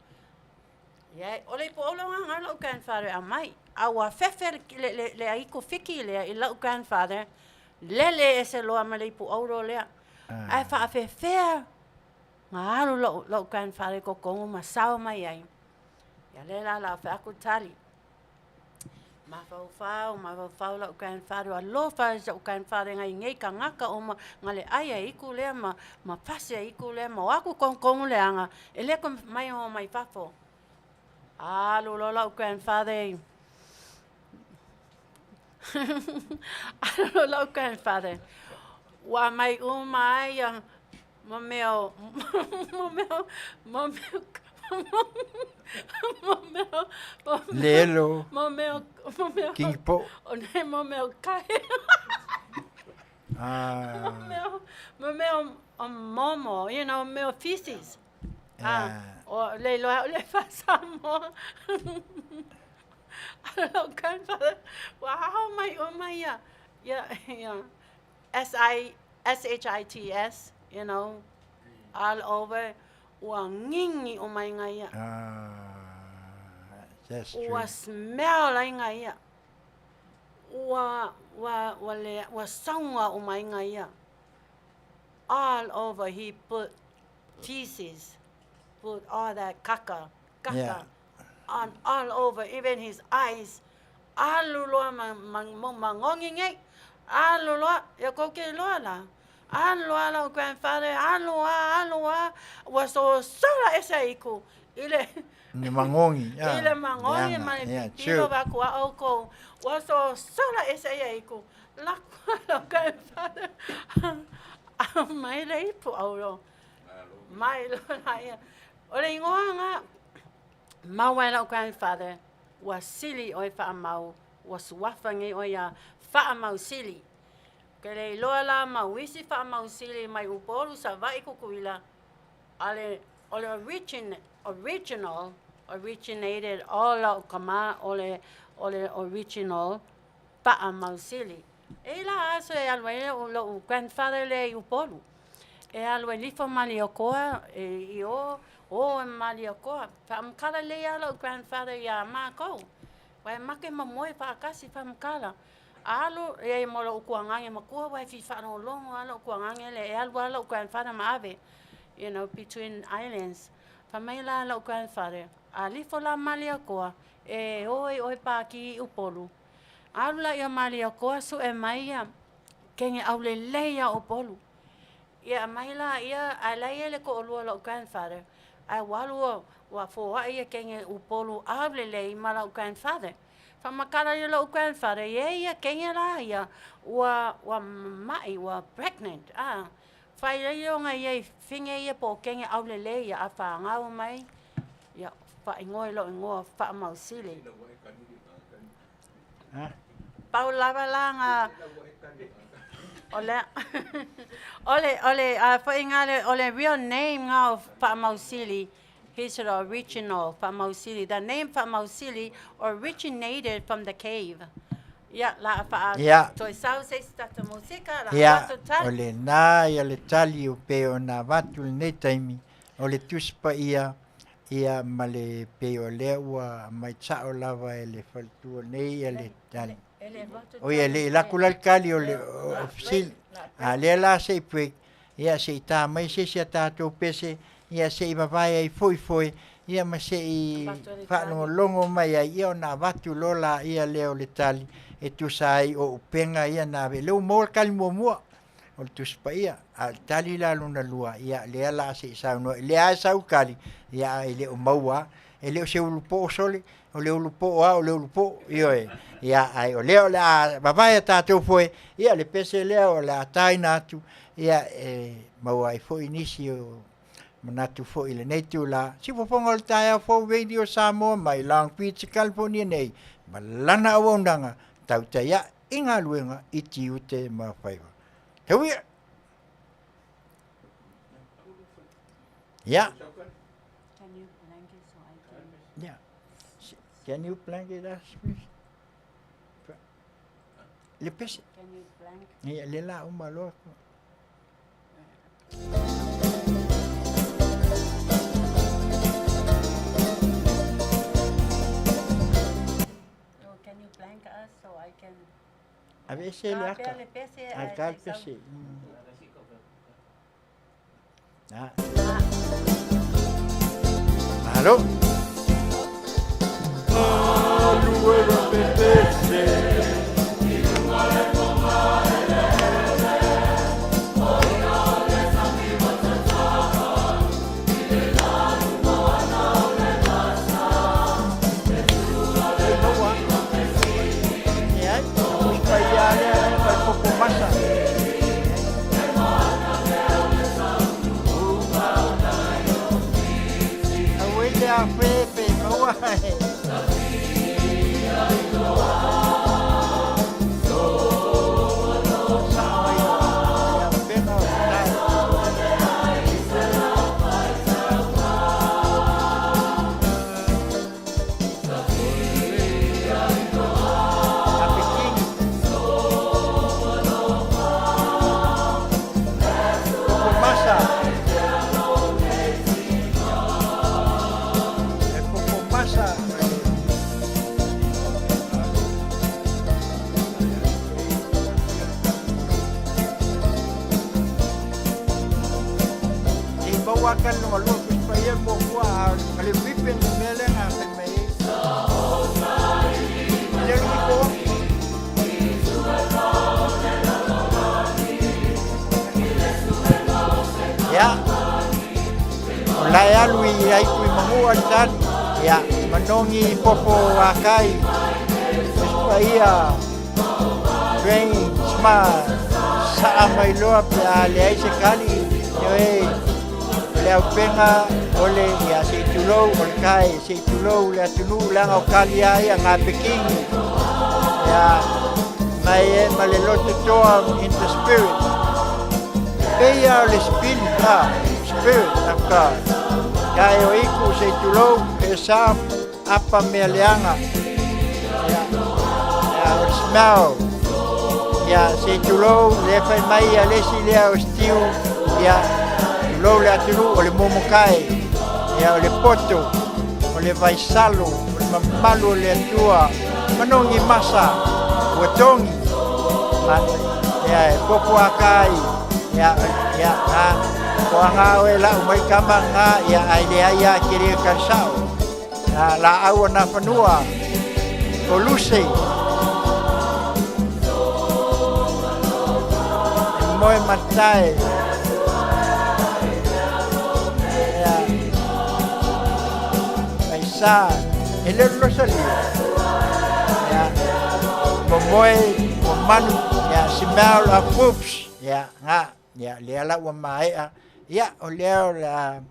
S13: Ia, o le ipu auro na na la'u grandfather e aumai. A ua fefe le, le, le, le aiku fiki lea i la'u grandfather, lele ese loa ma le ipu auro lea. Ae faafefea na alu lou, lou grandfather i kokogu ma sao mai ai. Ia lea la la fai atu tali. Mafaufau, mafaufau lou grandfather, alofa i so'u grandfather ngai nei tagata uma na le ai a iku lea ma, ma fasi a iku lea ma o atu kogokogu leaga, e le koe mai o mai fafo. Alu loa la'u grandfather i Alu loa la'u grandfather, ua aumai uma ai ia ma mea o ma mea ma mea ma mea
S7: Lelo.
S13: ma mea ma mea
S7: Kingi po.
S13: O nei ma mea o kahe.
S7: Ah.
S13: Ma mea ma mea o momo, you know, mea o feces. Ah, o le iloa au le faa-Samoa. Lou grandfather, ua hao mai uma ia, ia, ia, S-I, S-H-I-T-S, you know, all over, ua gigi uma ai nga ia.
S7: Ah, that's true.
S13: Ua smell ai nga ia. Ua, ua, ua, le, ua sauga uma ai nga ia. All over he put feces, put all that kaka, kaka
S7: Yeah.
S13: on all over, even his eyes. Alu loa ma, ma, ma, magogi nei. Alu loa, ia kou ke iloa la. Alu loa la'u grandfather, alu a, alu a, ua sosola ese ai iku i le
S7: Ni magogi, yeah.
S13: i le magogi
S7: Leaga,
S13: ma le
S7: yeah,
S13: pipilo
S7: true.
S13: va aku a ʻoukou. Ua sosola ese ai iku. Lako la'u grandfather, aumai le ipu auro. Mai loa laia. O le igoa na maua e la'u grandfather, ua sili oe faamau, ua suafa nei oe ia Faamausili. Ke le iloa la mau isi Faamausili mai Upolu, Savaii, Kukuila, a le, o le origin, original, originated all la'u kama o le, o le original Faamausili. E i la aso e alu ai lo'u grandfather lea i Upolu. E alu e lifo Maliakoa e i o, o e Maliakoa. Faamakala lelei lava lo'u grandfather iā mākou. Aua e make ma moe faatasi faamakala. Alu e ma lo'u tuagage matua aua e fia faalogologo lava lo'u tuagage lea e alu lava lo'u grandfather ma ave, you know, between islands. Fai mai la lo'u grandfather, a lifo la Maliakoa, e o ai oe paki i Upolu. Alu laia Maliakoa sue mai ia kege aulelei a Upolu. Ia aumai laia ae la e i ai le toalua o la'u grandfather ae ua alu ua ua foa'i ia teine Upolu aulelei ma la'u grandfather. Faamatala lea o la'u grandfather e i ai ia teine laia ua ua ma'i ua pregnant a. Fai ai lea ona i ai fine ia po o teine aulelei ia a fanau mai ia faaigoa i lo'u igoa Faamausili. Pau lava la na o le o le o le a foi nga le o le real name nga o Faamausili he's the original Faamausili the name Faamausili originated from the cave ia la faa
S7: Ia.
S13: toe sau se isi tatou musika la
S7: Ia,
S13: tatou tali.
S7: o lenā ia le tali o pei ona avatu i lenei taimi, o le Tusi Paia, Ia, ma le pei o lea ua aumai sao lava e le faletua nei ia le tali. Oi, e le i laku la le tali o le fesili. A lea la se i break, ia se i ta mai se isi a tatou pese, ia se i vavae ai foi foi, ia ma se i faalogologo mai ai, ia ona avatu loa laia lea o le tali e tusa ai o upega ia na ave. Lea ua maua le tali muamua. O le Tusi Paia. A o le tali la lona lua, ia lea la se i saunoa, lea lava e sau tali, ia ae le o maua lava. E le o se ulupoo sole, o le ulupoo lava o le ulupoo, ioe. Ia ae o lea o le a vavae a tatou foe, ia le pese lea o le a taina atu, ia e maua ai foi nisi o manatu foi i lenei itula. Siufofoga o le taeao fou Radio Samoa mai Long Beach, California nei, ma lana auaunaga tautai ae i galuega i tiute ma faiva. Tauia! Yeah.
S13: Can you blanket so I can
S7: Yeah. Can you blanket us, please? Le pese.
S13: Can you blank?
S7: Ia, le la uma loa.
S13: Oh, can you blank us so I can
S7: Aveese le aka. Ai ka le pese. Ah. Malo. Leai, o usi paia lea e fai popo masa. Auē te afe pe maua e. Sao mai o le auupega o le tae. Apekini. Popo masa. E popo masa. Sei maua aka le lona lua Tusi Paia muamua a o le ribbon le mea lea na fai mai ai. Le alii po. Ia, o lae alu i aitu i mangua le tali. Ia, manogi popo akai. Tusi Paia train smart. Saa mai loa pe a leai se kali. Ioe, o le auupega o le, ia, se i tulou o le kai, se i tulou le atunuu leaga o kali a ia ngā pekingi. Ia, mai e ma le loto toa in the spirit. Pei a o le spirit, ah, spirit of God. Kai o iku se i tulou, he sa apa mea leaga. Ia, ia, o le smell. Ia, se i tulou, le fai mai ia le isi lea o stew. Ia, tulou le atunuu o le momokai. Ia, o le poto, o le vaisalo, o le mamalu o le Atua. Manogi masa, ua togi. Ma, ia, e popo a kai. Ia, ia, a, ko anga oe lau mai kama ngā, ia, ai leai a ke le karisao. A, laau o nā fanua, o Lucy. E moe matae. sa e le o le losalia. Ia, momoe, ua manu, ia, si mea o la whoops, ia, ngā, ia, lea la ua maea, ia, o lea o la,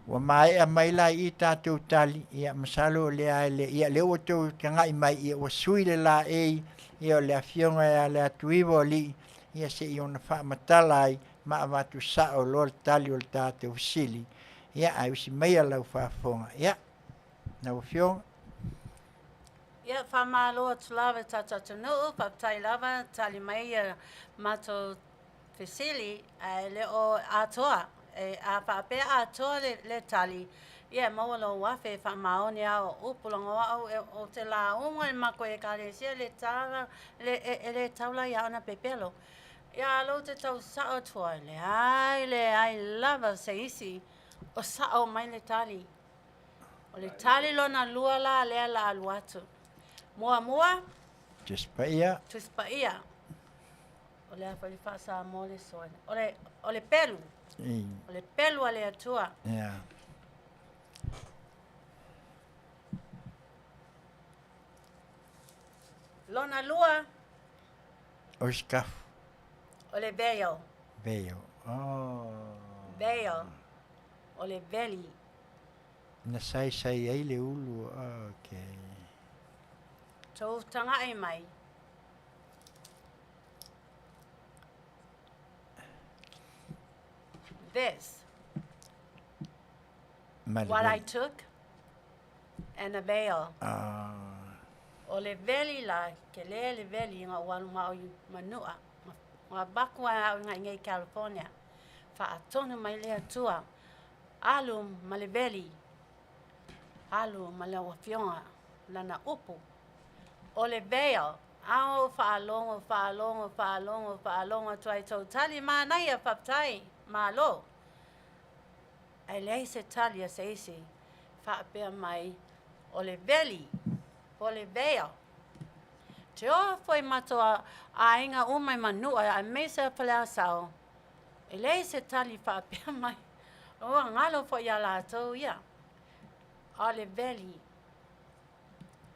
S7: ua maea mai la i tātou tali, ia, masalo o lea e le, ia, lea ua tou tagai mai, ia, ua sui le laei, ia, o le afioga ia Leatuiva o alii, ia, se i ona faamatala ai, ma avatu sao loa le tali o le tātou fesili, ia, ae usi maia lau faafofoga, ia, lau afioga.
S13: Ia, faamalo atu lava i tatou atunuu, faafetai lava tali mai ia matou fesili, ae le o atoa. E, a faapea atoa le, le tali, ia e maua lou afe e faamaoni a o upu logo au e, o te lauga i makou ekalesia le tala, le, e, e le taula ia ona pepelo. Ia lou te tau sao atu ai, leai, leai lava se isi o sao mai le tali. O le tali lona lua la lea la alu atu. Muamua.
S7: Tusi Paia.
S13: Tusi Paia. O le a foi le faa-Samoa le soa. O le, o le pelu. O le pelu a le Atua.
S7: Yeah.
S13: Lona lua.
S7: O sikafu.
S13: O le veil.
S7: Veil. Oh.
S13: Veil. O le veli.
S7: Na saisai ai le ulu. Okay.
S13: Tou taga'i mai. This. What I took and a veil.
S7: Ah.
S13: O le veli la, ke le le veli nga walu nga o manua. Nga baku a au nga i California. Faatonu mai le Atua. Alu ma le veli. Alu ma lau afioga lana upu. O le veil. Ao faalogo, faalogo, faalogo, faalogo atu ai tou tali manaia faafetai. Malo. Ae leai se tali a se isi faapea mai o le veli po o le veil. Te oa foi matou aiga uma i Manua aemaise a Faleasao, e leai se tali faapea mai. Ua galo foi iā latou ia. A o le veli,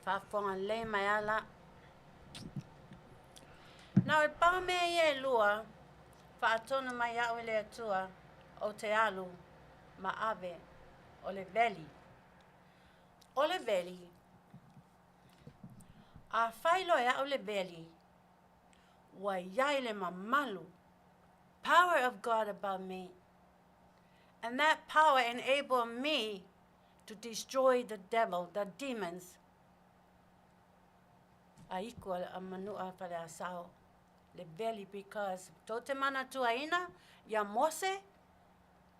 S13: faafofoga lelei mai a la. Na o le pau mea ia e lua, faatonu mai au e le Atua, ou te alu ma ave o le veli. O le veli, a fai loa e au le veli, ua iai le mamalu, power of God above me. And that power enable me to destroy the devil, the demons. A iku a Manua Faleasao, le veli because tou te manatuaina ia Mose,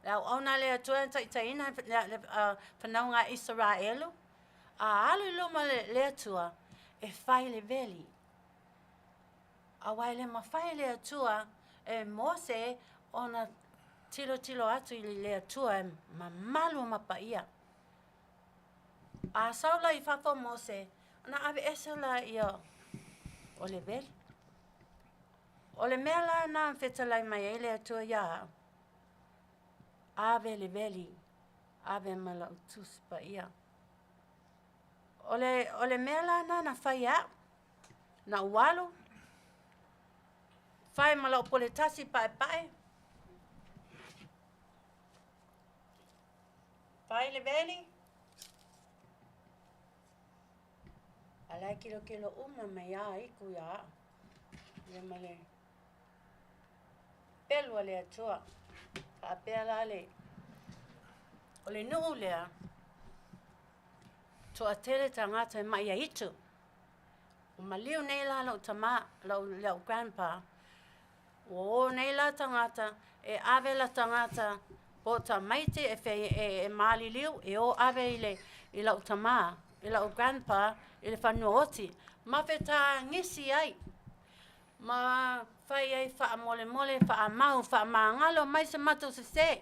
S13: le auauna a le Atua e taitaiina le whanau a Isaraelu, a alu i luma le, le Atua, e fai le veli. Aua e le mafai e le Atua e Mose ona tilotilo atu i le Atua e mamalu ma paia. A sau la i fafo Mose, ona aveese la ia o le veli. O le mea la na fetalai mai ai le Atua iā au, ave le veli, ave ma lau Tusi Paia. O le, o le mea la na na fai e au, Na ou alu, fai ma lau poletasi paepae, fai le veli, a la e kilokilo uma mai a iku ia au. Ia ma le pelu a le Atua. Faapea la le, o le nuu lea, toatele tagata e mai aitu. Ua maliu nei la lou tama, lou, lou grandpa, ua o nei la tagata, e ave la tagata po o tamaiti e, fe, e, e maliliu, e o ave i, le, i lau tama, i lau grandpa, i le fanua oti, ma fetagisi ai, ma fai ai faamolemole, faamau, faamagalo mai se matou sese.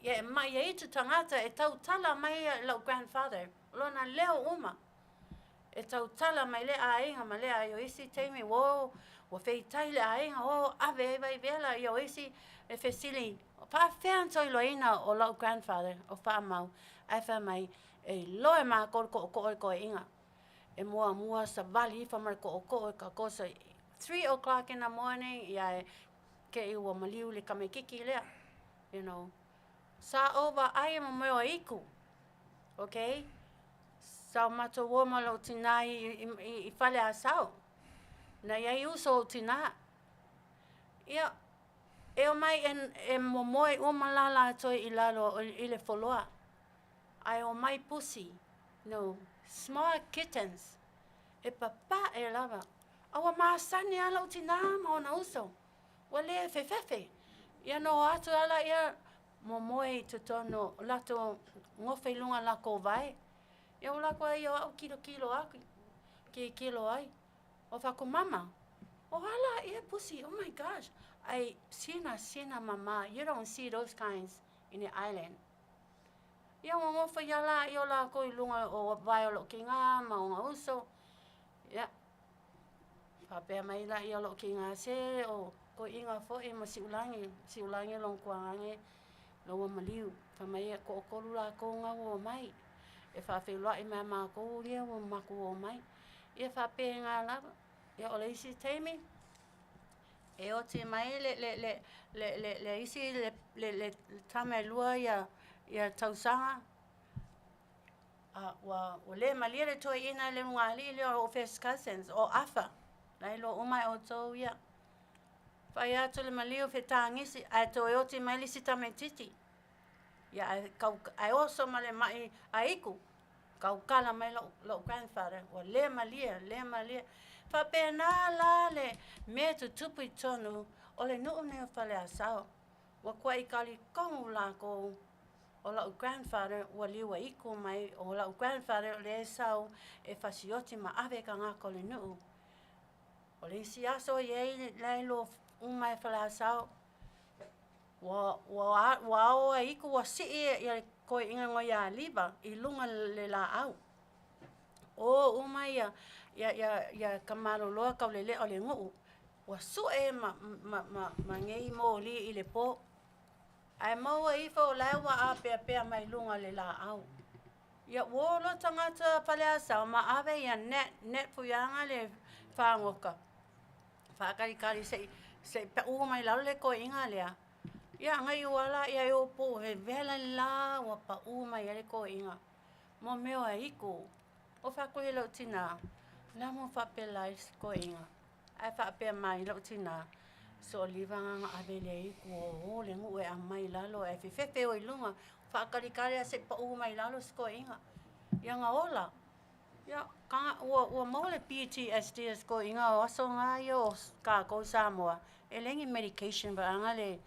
S13: Ia e mai ai tu tagata e tautala mai lau grandfather, lona leo uma. E tautala mai lea aiga ma lea aiga. O isi taimi ua o ua feitai le aiga, o ave ai vaivela. Ia o isi e fesili, faafefea ona toe iloaina o la'u grandfather o Faamau? Ae fai mai, e iloa e makou le tootoo o le toeaina. E muamua savali ifo ma le tootoo i Kakosa 3 o'clock in the morning, ia e ke'i ua maliu le tamaititi lea. Sa ou vaai ma mea o iku. Okay? Sa o matou o ma lou tinā i Faleasao. Na iai uso o ou tinā. Ia, e omai e momoe uma la latou i lalo i le foloa. Ae omai pusi, no, small kittens, e papa'e lava. A ua masani lava lou tinā ma ona uso. Ua le fefefe. Ia na o atu lava laia momoe i totonu o latou gofe i luga o lakou vae. Ia ua lakou ai o a'u kilokilo aku, kilokilo ai. O fai atu, mama, o a laia pusi, oh my gosh. Ai sina sina mama, you don't see those kinds in the island. Ia ua gofo ia laia o lakou i luga o vae o lo'u kinā ma ona uso. Ia, faapea mai laia o lo'u kinā se o toeaina foi ma Siulagi, Siulagi lona tuagage la ua maliu. Fai mai e to'atolu latou na ua omai e faafeiloai mai ia matou ia ua matou omai. Ia faapena lava. Ia o le isi taimi, e oti mai le isi le tama e lua ia tausaga, a ua le malie le toeaina le lugalii lea o first cousins o Afa. La e iloa uma e outou ia. Fai atu le maliu fetagisi ae toe oti mai le isi tamaititi. Ia ae kau ae oso ma le ma'i aiku. Kaukala mai lou grandfather ua le malie, le malie. Faapena la le mea tutupu i totonu o le nuu nei o Faleasao. Ua tuai talitonu lakou o la'u grandfather ua liu aiku mai, o la'u grandfather o lea e sau e fasioti ma ave tagata o le nuu. O le isi aso e iai la e iloa uma e Faleasao, ua ao aiku ua sii ia le toeaina igoa ia Liva i luga le laau. O uma ia kamaloloa taulelea o le nuu, ua sue ma nei moli i le po. Ae maua ifo o la e ua apeapea mai luga le laau. Ia ua o loa tagata Faleasao ma ave ia net, net fuiaga le fagoka. Faatalitali se'i pa'u mai lalo le toeaina lea. Ia agai ua laia e o po he vela le la ua pa'u mai ai le toeaina. Mo mea o aiku. O fai atu ia lou tinā, la mo faapela ai se toeaina. Ae faapea mai lou tinā, so liva na ave le aiku o o le nuu e aumai i lalo ae fefefe o i luga. Faatalitali a se'i pa'u mai lalo se toeaina. Ia na ola. Ia ua maua le PTSD a se toeaina o aso na ia o kakou Samoa. E leai ni medication vaaga le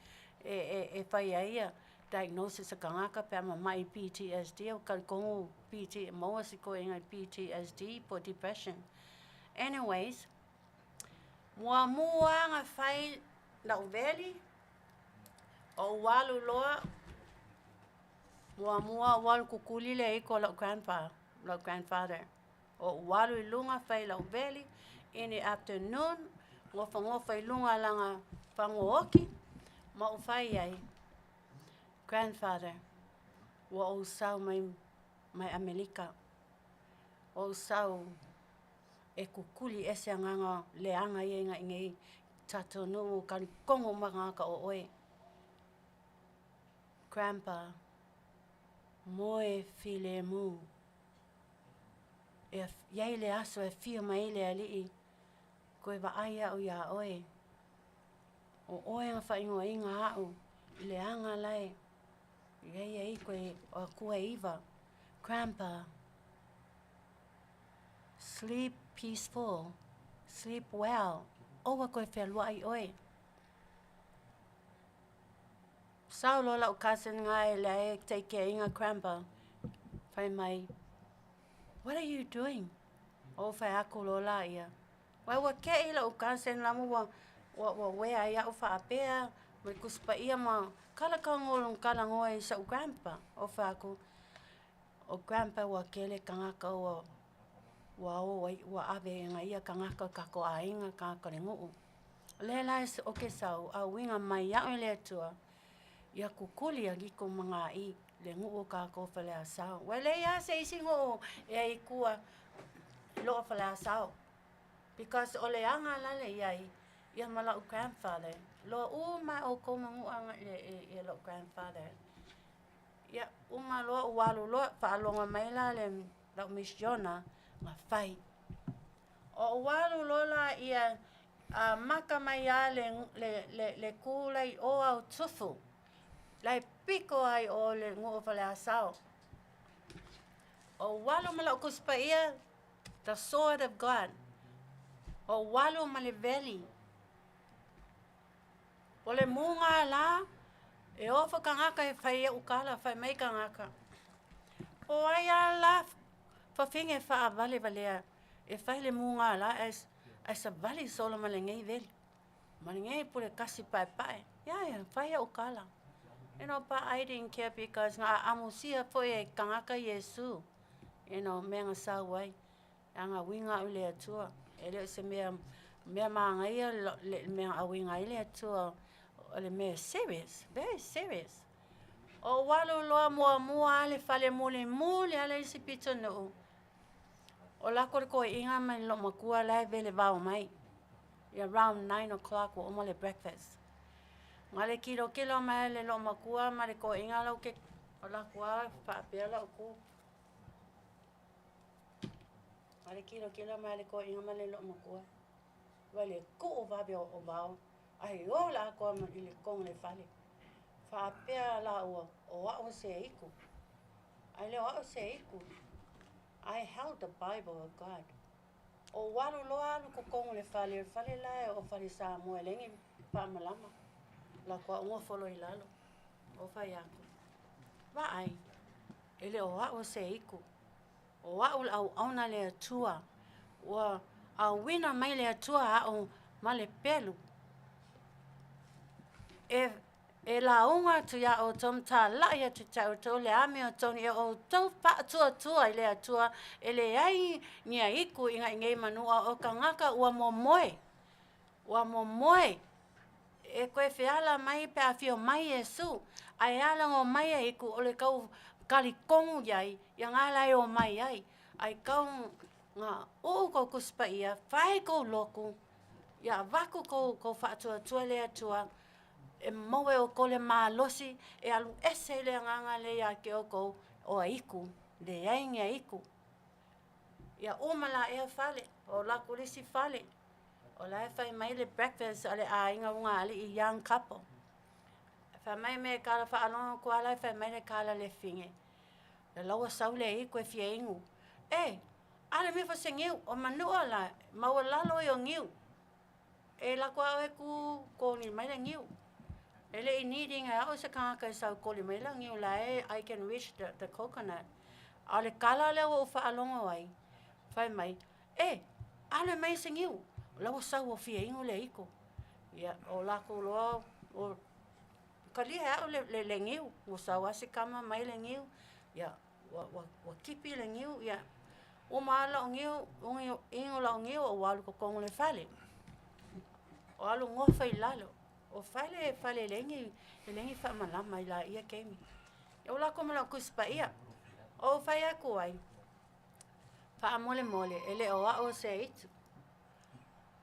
S13: e fai ai ia diagnosis a tagata pe a mama'i PTSD o talitonu PT maua se toeaina i PTSD po depression. Anyways, muamua na fai la'u veli, o ou alu loa, muamua ou alu kukuli le aiku o la'u grandpa, la'u grandfather. O ou alu i luga fai la'u veli, in the afternoon, gofogofa i luga laga fagooti, ma ou fai ai, grandfather, ua ou sau mai mai Amelika. O ou sau e kukuli ese agaga leaga ia i nei tatou nuu talitonu uma tagata o oe. Grandpa, moe filemu. E iai le aso e afio mai ai le Alii, toe vaai a'u iā oe. O oe na faaigoaina a'u i le aga lae. Iai ai koe o Akua e iva. Grandpa, sleep peaceful, sleep well. Aua koe fealua'i oe. Sau loa la'u cousin gae le e take care ina grandpa. Fai mai, what are you doing? O fai aku loa laia. Wai ua ke'i la'u cousin la mo ua wea ai a'u faapea, ma le Tusi Paia ma kala kagolo kala goa i sa'u grandpa. O fai atu, o grandpa ua kele tagata ua Ua o ai, ua ave e ngai kangaka o kako aiga, kangaka o le nuu. O lea la o ke sau, a uiga mai iaʻu e le Atua, ia kukuli a liko ma gaʻī le nuu o kākou Faleasao. Ua leai lava se isi nuu e ai i tua i lo o Faleasao. Because o le aga la le iai, ia ma la'u grandfather, loa uma lava outou ma nuu agai i lo'u grandfather. Ia, uma loa ua alu loa, faalogo mai la le la'u misiona na fai. O'u alu loa laia, amata mai lava le, le, le, le kū la i ō Autufu, la e piko lava i ō le nuu o Faleasao. O'u alu ma la'u Tusi Paia, the sword of God, o'u alu ma le veli. O le muga la, e ofo kangaka e fai iaʻu kala, fai mai kangaka. O ai a la fafine e faavalevalea e fai le muga la ae savali solo ma lenei veli. Ma lenei pule kasi paepae. Ia ia, fai iaʻu kala. But I didn't care because na aamusia foi e kangaka Iesu. Mea na sau ai. Aga uiga au i le Atua. E le o se mea, mea magaia le mea na auiga ai le Atua, o le mea serious, very serious. O ou alu loa muamua lava le fale mulimuli lava le isi pitonuu, o lako le toeaiina ma le loomatua la e vele vao mai. Ia around 9 o'clock ua uma le breakfast. Na le kilokilo mai le loomatua ma le toeaiina lau ke, o lako lava faapea lau tu. Na le kilokilo mai le toeaiina ma le loomatua. Ua le tuu vave o vao, ae o le atoa i le totonu o le fale. Faapea laua, o a'u se iku. Ae le o a'u se iku. I held the Bible of God. O alu loa alu totonu o le fale, o le fale la o fale Samoa e leai ni faamalama. Latou a'u nofo loa i lalo. O fai atu. Vaai, e le o a'u se iku. O a'u le auauna le Atua. Ua auina mai le Atua a'u ma le pelu. E e lauga atu iā outou ma talai atu ia te outou le amiotonu ia outou faatuatua i le Atua e leai ni aiku i gaʻi nei manua o kangaka ua momoe. Ua momoe. E koe feala mai pe afio mai Iesu, ae ala ona omai aiku o le tau kalikonu iai, ia nga la e omai ai. Ae tau na uu kou Tusi Paia, fai kou lotu, ia avatu kou, kou faatuatua i le Atua, e maua e outou le malosi e alu ese ai le agaga lea ia te outou o aiku, leai ni aiku. Ia uma laia fale, o latou le isi fale, o la e fai mai le breakfast a le aiga ugaalii young couple. Fai mai me kala faalogo atu lava la e fai mai le kala le fine. Le laua sau le aiku e fia inu. E, ale me fo se niu, o manua la, maualalo ia o niu. E lako lava oe ku koni mai le niu. E le i need ina e a'u se kangaka e sau koli mai lau niu la e I can reach the coconut. A o le kala lea ua ou faalogo ai, fai mai, e, ale mai se niu. O la ua sau ua fia inu le aiku. Ia, o lakou loa, o kalia e a'u le, le, le niu. Ua sau lava se kama mai le niu. Ia, ua, ua, ua kipi le niu, ia, uma lava la'u niu, inu la'u niu ou alu i totonu o le fale. O alu nofo i lalo. O fale, fale e leai ni, e leai ni faamalama i laia taimi. Ia ua lako ma la'u Tusi Paia. O ou fai atu ai, faamolemole, e le o a'u se aitu.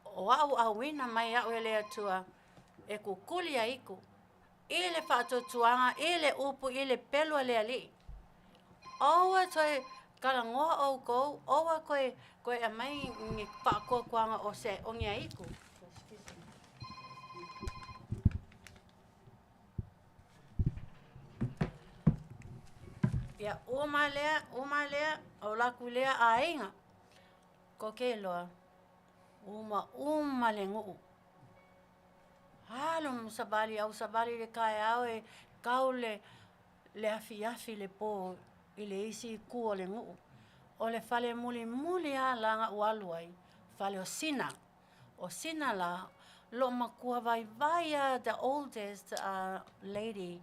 S13: O a'u auina mai a'u e le Atua e kukuli aiku i le faatuatuaga, i le upu, i le pelu a le Alii. Aua toe talanoa outou, aua toe toe aumai ni faatuatuaga o se o ni aiku. Ia, uma lea, uma lea, o latou lea aiga, ko ke loa, uma uma le nuu. Alo ma savali, au savali i le taeao e tau le, le afiafi le pō i le isi itu o le nuu. O le fale mulimuli lava la na ou alu ai, fale o Sina. O Sina la, loomatua vaivai lava, the oldest lady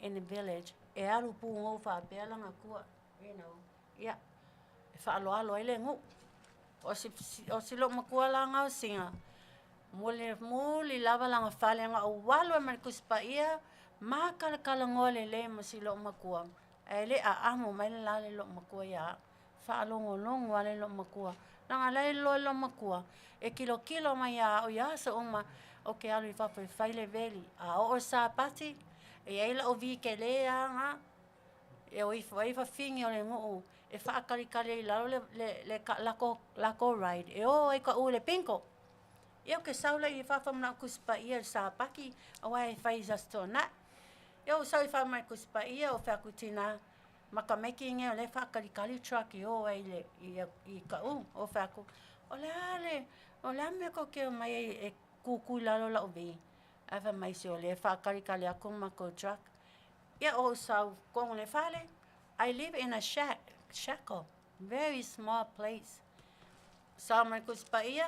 S13: in the village, e alu pugou faapea lana tua, ia, e faaaloalo ai le nuu. O si, o si loomatua laga o Siga, mulimuli lava laga fale na ou alu ai ma le Tusi Paia, ma talatalanoa lelei ma si loomatua, ae le aamo mai le la le loomatua ia a'u. Faalogologo a le loomatua, laga la e iloa e le loomatua, e kilokilo mai iā a'u i aso uma ou te alu i fafo e fai le veli. A oo i le Sapati, e i ai la'u vikelē a gā e o ifo ai fafine o le nuu e faatalikali ai i lalo le, le, le lakou, lakou ride e o ai kaʻu i le bingo. Ia ou te sau lea i fafo ma la'u Tusi Paia i le Sapati, auā e fai i se Aso Toonai. Ia ou sau i fafo ma le Tusi Paia, ou fai atu, Tinā, ma tamaiti nei o lea e faatalikali truck e o ai i le i, i Kaʻū. Ou fai atu, o le a le, o le a le mea tou te omai ai e kūkū i lalo la'u vi? Ae fai mai, se o lea e faatalikali atu le matou truck. Ia ou sau tonu i le fale, I live in a shack, shackle, very small place. Sau ma le Tusi Paia,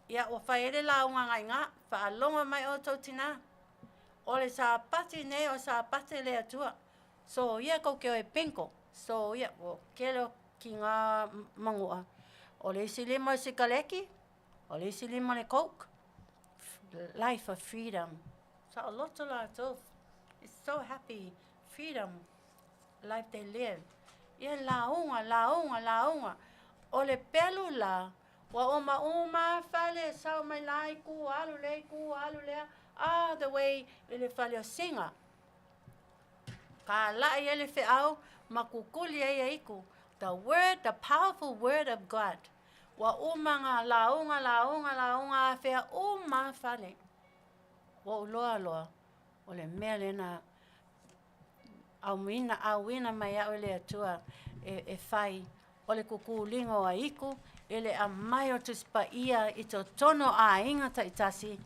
S13: ia ua fai ai le lauga agai i ina, faalogo mai outou tinā, o le Sapati nei o le Sapati a le Atua. So ia tou te o e bingo. So ia, ua tele o tinā manua. O le isi lima o le sikaleki, o le isi lima o le coke. Life of freedom. Saoloto latou. It's so happy. Freedom. Life they live. Ia lauga, lauga, lauga. O le pelu la, ua uma fale, sau mai la itu, alu lea itu, alu lea, all the way i le fale o Siga. Kala'i ai le feau ma kukuli ai ia itu. The word, the powerful word of God. Ua uma ngā lauga, lauga, lauga, afea uma fale. Ua ou loa loa, o le mea lena auina, auina mai a'u e le Atua e, e fai, o le kukuliga o aiku i le aumai o Tusi Paia i totonu o aiga taitasi,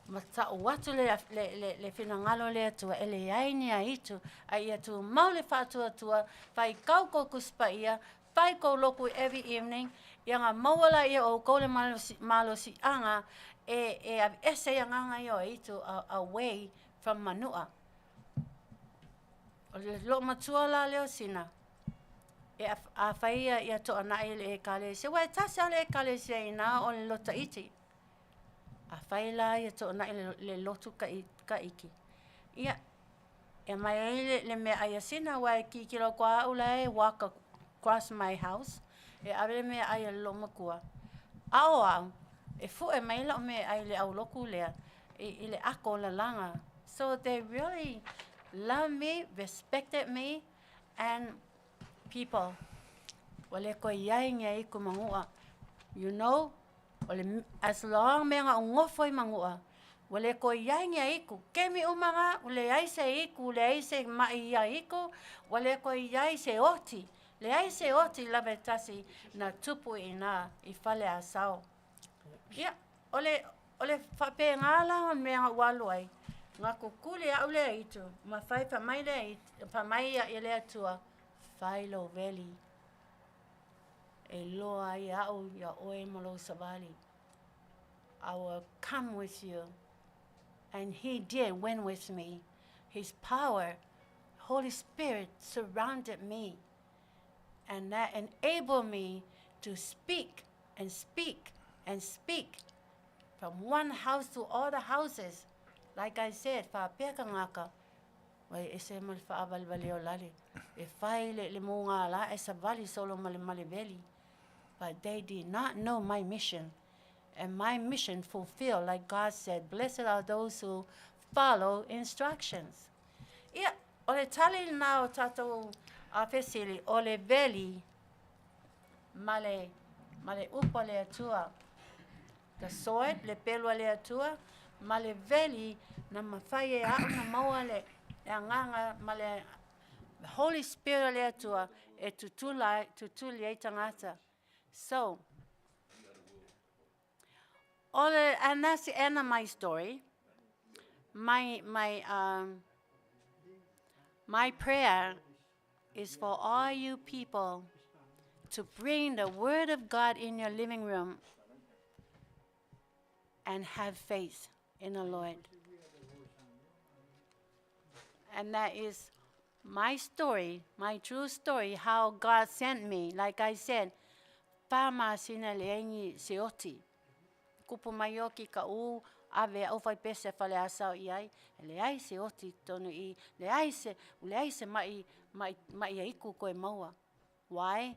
S13: ma ta'u atu le, le, le, le finagalo o le Atua, e leai ni aitu, a ia tumau le faatuatua, faitau kou Tusi Paia, fai kou loku every evening, ia ga maua laia o outou le malosi, malosi'aga e, e aveese ai agaga ia o aitu away from Manua. O le loomatua la lea o Sina, e a fai ia, ia to'ana'i i le ekalesia, ua e tasi lava le ekalesia inā o le Lotaiti. A fai la ia to'ana'i le, le lotu taiti, ia, e aumai ai le, le meaai a Sina, aua e kikilo atu lava au la e walk across my house, e ave le meaai a le loomatua. A o au, e fu'e mai la'u meaai i le aulotu lea, i, i le ato o lalaga. So they really love me, respected me, and people. Ua le toe i ai ni aitu Manua. You know, o le, as long mea na ou nofo ai Manua, ua le toe i ai ni aitu. Kemi uma na, ua leai se aitu, leai se ma'i i aitu, ua le toe i ai se oti. Leai se oti lava e tasi na tupu i ina i Faleasao. Ia, o le, o le faapegā la o le mea na ou alu ai, na kukuli a'u le aitu, ma fai fai mai le aitu, fai mai ia le Atua, fai lou veli, e iloa ai e a'u ia oe ma lou savali. I will come with you. And he did went with me. His power, Holy Spirit surrounded me. And that enabled me to speak and speak and speak from one house to all the houses. Like I said, faapea tagata, ua e ese ma le faavalivali o lale, e fai le, le mugala e savali solo ma le maleveli. But they did not know my mission. And my mission fulfilled, like God said, blessed are those who follow instructions. Ia, o le tali lena o tatou a fesili, o le veli ma le, ma le upu a le Atua. The sword, le pelu a le Atua, ma le veli na mafai e a'u na maua le, le agaga ma le Holy Spirit o le Atua e tutula, tutuli ai tagata. So, o le, and that's the end of my story. My, my, my prayer is for all you people to bring the Word of God in your living room and have faith in the Lord. And that is my story, my true story, how God sent me. Like I said, masina e leai ni se oti. Kupu mai oki ka u, ave au fai pese Faleasa o i ai, e leai se oti i totonu i i, leai se, leai se ma'i, ma'i, ma'i aiku koe maua. Why?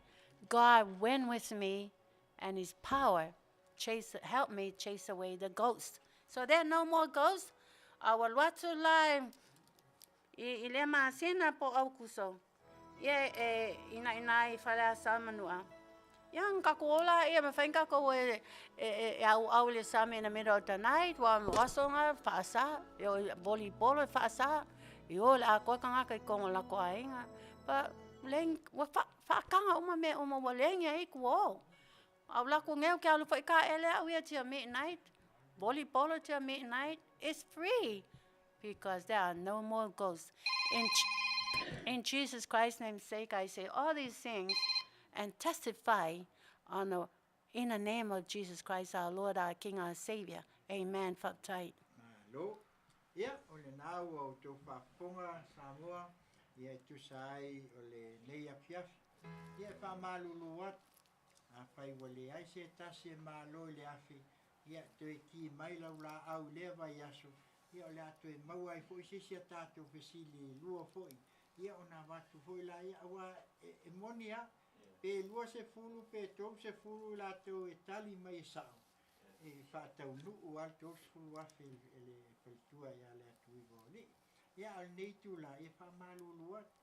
S13: God went with me and his power chase, help me chase away the ghost. So there are no more ghosts. A ua alu atu la i, i lea masina po o ʻAukuso, ia e inaina i Faleasaa ma Nuʻa. Ia na kakou ola ia mafai na kakou e e e auau i le sami in the middle of the night ua o aso na faasa e o i volleyball e faasa i o le atoa tagata i totonu o latou aiga. But leai ua faataga uma mea uma ua leai ni aiku o. A o latou nei ou te alu foi kaele au ia till midnight, volleyball till midnight, it's free because there are no more ghosts. In, in Jesus Christ's name's sake, I say all these things and testify on the, in the name of Jesus Christ, our Lord, our King, our Savior. Amen. Faafetai.
S7: Malo. Ia, o lena ua outou faafofoga Samoa, ia e tusa ai o lenei afiafi. Ia e faamalulu atu, Afai ua leai se tasi e malo i le afi, ia, toe ki mai lau laau i lea vaiaso, ia o le a toe maua ai foi se isi a tatou fesili e lua foi, ia ona avatu foi laia, aua e moni lava, pe 20 pe 30 i latou e tali mai e sao, e faataunuu lava le 30,000 e le faletua ia Leatuiva o Alii. Ia, a o lenei itula, ia faamalulu atu,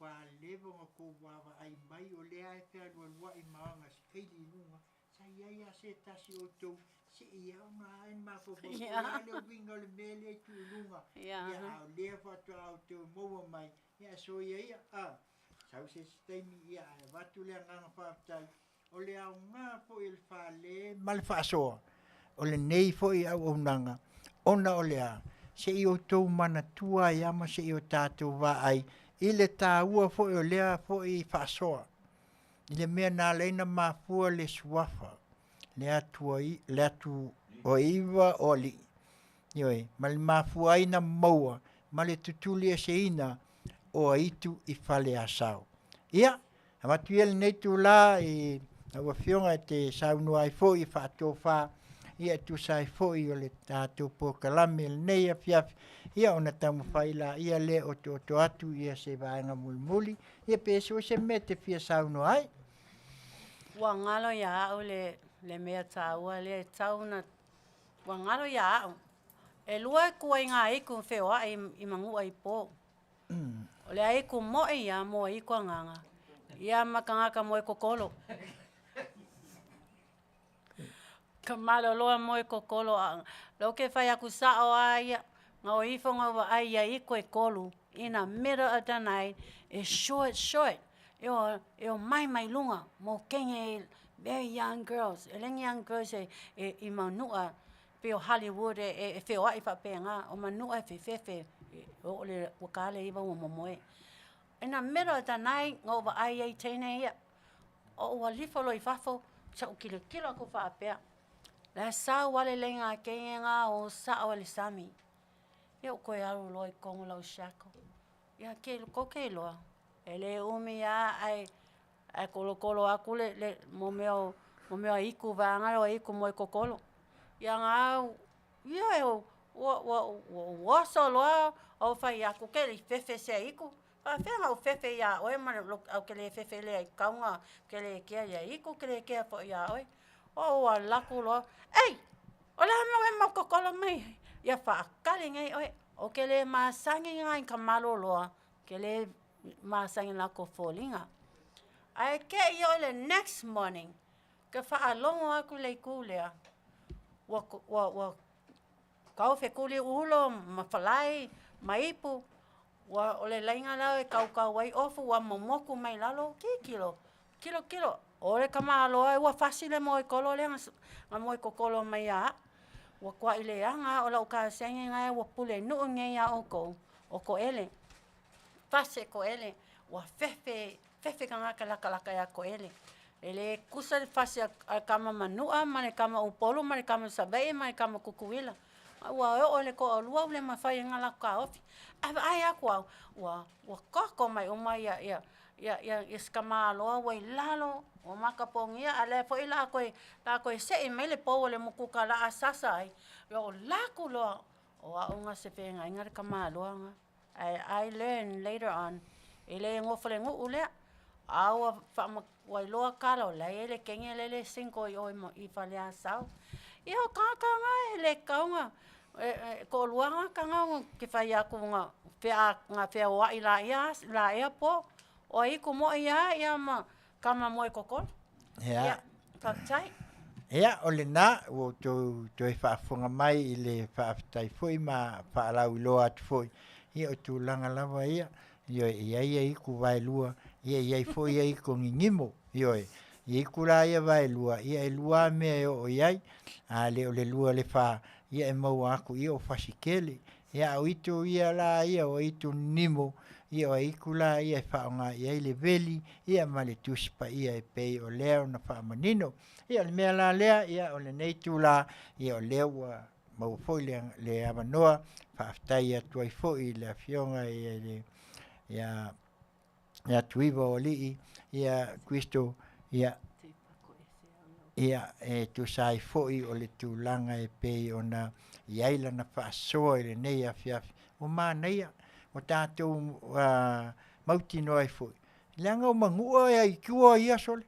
S7: Ua leva ona tou vaavaai mai o lea e fealualuai ma aga sikaili i luga, sa i ai lava se tasi o outou se i ao ona ae ni mafaufau po o le a le uiga o le mea lea e tuu i luga, ia a o lea faatoa outou maua mai, ia soia ia, a, sau se isi taimi, ia ae avatu le agaga faafetai, o le aoga foi o le fale ma le faasoa o lenei foi auaunaga, ona o le a? Se i outou manatua ai lava ma se i o tatou vaai i le taua foi o lea foi faasoa, i le mea na ala ai ona mafua le suafa, le Atua, le Atu o iva o alii, ioe, ma le mafua ai na maua ma le tutuli eseina o aitu i Faleasao. Ia, avatu ia lenei itula i lau Afioga e te saunoa ai foi e faatofa ia e tusa ai foi o le tatou polokalame i lenei afiafi, ia ona taumafai laia lea e otooto atu ia se vaega mulimuli, ia pe ese foi se mea e te fia saunoa ai.
S13: Ua galo iā au le, le mea taua lea e tau ona, ua galo iā au. E lua e kuaiga aiku feoai i Manua i po. O le aiku moʻi ia mo aiku agaga, ia ma kagaka moe kokolo. Ka maloloa moe kokolo a lou ke fai aku sao a ia, nga o ifo nga vaai ia iku e kolu in the middle of the night e short short e o e o mai mai lunga mo kenge very young girls e le young girls e e i Manua pei o Hollywood e e e feoai faapena o Manua e fefefe e oo le ua kale iwa ua momoe. In the middle of the night nga ou vaai ai teine ia o ua lifo loa i fafo sa ou kilokilo aku faapea la sau ale leiga kenge nga o sao ale sami. Ia ou koe alu loa i totonu o lau shackle. Ia ke ko ke loa. E le umi a ae ae kolokolo aku le le mo mea o mo mea o iku vaega o iku moe kokolo. Ia nga au ia e ua ua ua ua oso loa o fai aku ke le i fefe se iku. Faafefea ona ou fefe iā ʻoe ma le ae ou te le fefe lea i kauga, ou te le kea iā Iku, ou te le kea foi iā ʻoe. O ua alu atu loa, Ei! O le a le mea ua e mau kokolo mai ai? Ia faakali nei ʻoe, ou te le masani lena i ka maloloa, ou te le masani i lako foliga. Ae te i oe le next morning, ke faalogo atu i le itu lea, ua, ua, ua kau fekuli ulo ma falai ma ipu, ua o le laina la e kaukau ai ofu ua momoku mai lalo, kikilo, kilo kilo, o le tamaloa ua fasi le moekolo lea na moekokolo mai ia a'u. Ua kuaʻi leaga o lau kasegi nae ua pulenuu nei iā ʻoukou, o Koʻele. Fasi e Koʻele, ua fefe, fefe tagata lakalaka iā Koʻele. E le kusa le fasi a kama Manuʻa ma le kama Upolu ma le kama Savaii ma le kama Kukuila. A ua oo i le toalua ua le mafai ona latou taofi. Ae vaai atu au, ua, ua koko mai uma ia, ia. Ia, ia, ia si tamāloa ua i lalo, ua makapogia, a o lea foi o le a toe, le a toe se'i mai le pou a le mukuka o le a sasa ai, ia o latou loa, o au na o se feagaiga le tamāloa lena. Ae I learn later on, e le nofo i le nuu lea, a ua faama, ua iloa tala o la e i ai le teine lea e single i o i Faleasao. Ia o tagata na e le tatau ona, e toalua na taga ou te fai atu na feoai laia po, o aitu moi lava ma tama moe totonu. Ia, faafetai.
S7: Ia, o lena, ua outou toe faafofoga mai i le faafetai foi ma faalauiloa atu foi, ia o tulaga lava ia, ioe, e i ai aitu vaelua, ia e i ai foi aitu gigimo, ioe. I aitu la ia vaelua, ia e lua lava mea e oo i ai, a le o le lua i le fa, ia e maua atu ia o fasi tele. Ia a o itu ia la ia o itu nimo, ia o aitu la ia e faaaoga i ai le veli, ia ma le Tusi Paia e pei o lea ona faamanino. Ia o le mea la lea, ia o lenei itula, ia o lea ua maua foi le, le avanoa, faafetai atu ai foi i le Afioga i le, ia ia Tuiva o Alii, ia Kristo, ia, ia e tusa ai foi o le tulaga e pei ona i ai lana faasoa i lenei afiafi, ua manaia, ua tatou uh, mautinoa ai foi, leaga o manua e ai tua ia sole,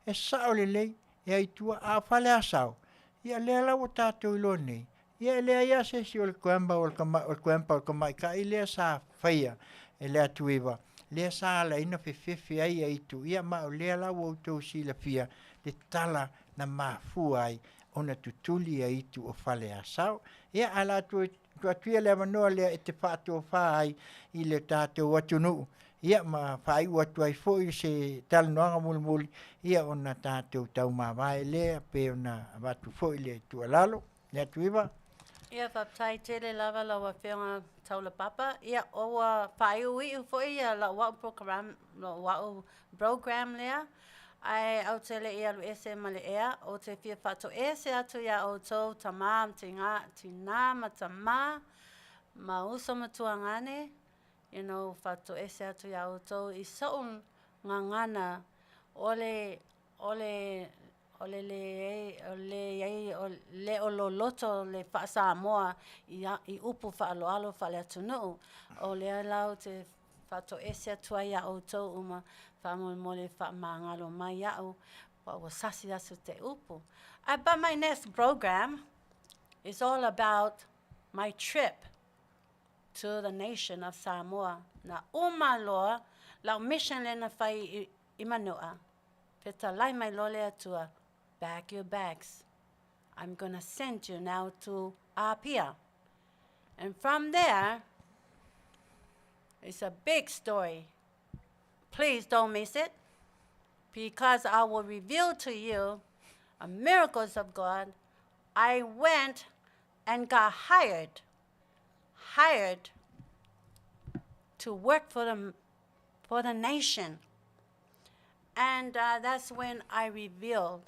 S7: e sao lelei, e ai tua, a o Faleasao, ia lea la ua tatou iloa nei, Ia e leai lava se isi o le grandpa o le tama, o le grandpa o le tamaitai lea sa faia e le Atuiva, lea sa ala ai ona fefefe ai aitu, ia ma o lea la ua outou silafia le tala na mafua ai ona tutuli aitu o Faleasao. Ia ae o le a tuu atu ia le avanoa lea e te faatofa ai i le tatou atunuu, ia ma faaiu atu ai foi se talanoaga mulimuli, ia ona tatou taumavae lea pei ona avatu foi le tuualalo. Le Atuiva.
S13: Ia, faafetai tele lava lau Afioga Taulapapa. Ia, ua faaiuiu foi ia lau au program, lau au program lea, ae ou te le i alu ese ma le ea, ou te fia faatoese atu iā outou tama ma tinā, tinā ma tama, ma uso ma tuagane, you know, faatoese atu iā outou i soʻu gagana o le, o le O le leai, o le le o loloto le faa-Samoa i, i upu faaaloalo faale-atunuu. O lea la ou te faatoese atu ai iā ʻoutou uma, faamolemole faamagalo mai iaʻu, ua ua sasi atu te upu. But my next program is all about my trip to the nation of Samoa. Na uma loa lau mission lea na fai i, i Manua, Fetalai mai loa le Atua, Pack your bags. I'm gonna send you now to Apia. And from there, it's a big story. Please don't miss it because I will reveal to you the miracles of God. I went and got hired, hired to work for the, for the nation. And uh, that's when I revealed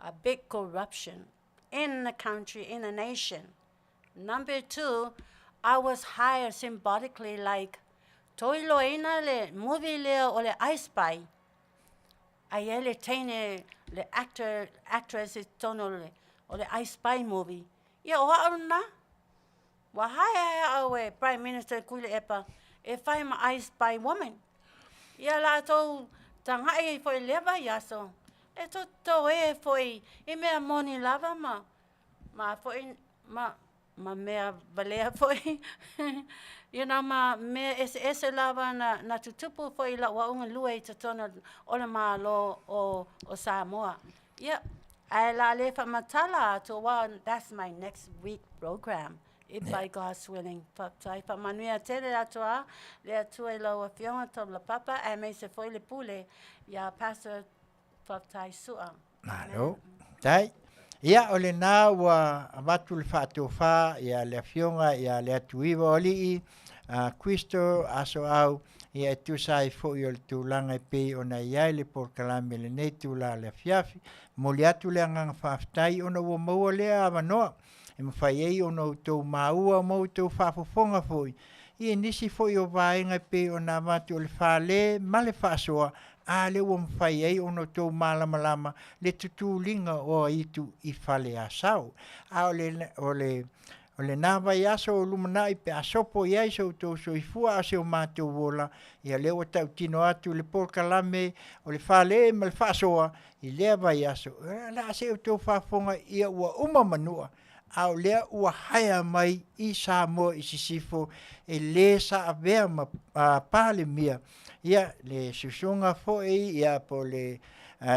S13: a big corruption in the country, in the nation. Number two, I was hired symbolically like toiloina le movie lea o le I Spy. Ai e le teine, le actor, actress i totonu o le, o le I Spy movie. Ia o au na. Ua haehae au e Prime Minister Tuilaepa e fai ma I Spy woman. Ia latou taga'i ai foi i lea vaiaso, e totoē foi i mea moni lava ma, ma foi, ma, ma mea valea foi, you know, ma mea eseese lava na, na tutupu foi i la'u au galue i totonu o le Malo o, o Samoa. Ia, ae la le faamatala atu, well, that's my next week program. If by God's willing. Faafetai. Faamanuia tele atu a le Atua i lau Afioga Taulapapa aemaise foi le pule iā Pastor Faafetai Su'a.
S7: Malo. Tai. Ia, o lena ua avatu le faatofa ia le Afioga ia Leatuiva o Alii, a Kristo Asoau, ia e tusa ai foi o le tulaga e pei ona i ai le polokalame i lenei itula o le afiafi. Momoli atu le agaga faafetai ona ua maua lea avanoa e mafai ai ona outou maua ma outou faafofoga foi. Ia i nisi foi o vaega e pei ona avatu o le fale ma le faasoa, a lea ua mafai ai ona outou malamalama le tutuliga o aitu i Faleasao. A o le, o le, o lena vaiaso o lumanai pe a sopo i ai so outou soifua a o si o matou ola, ia lea ua tautino atu le polokalame o le fale ma le faasoa i lea vaiaso, o le a se i outou faafofoga ia ua uma Manua, a o lea ua hire mai i Samoa i Sisifo e le sa avea ma Palemia ia le susuga foi ia po o le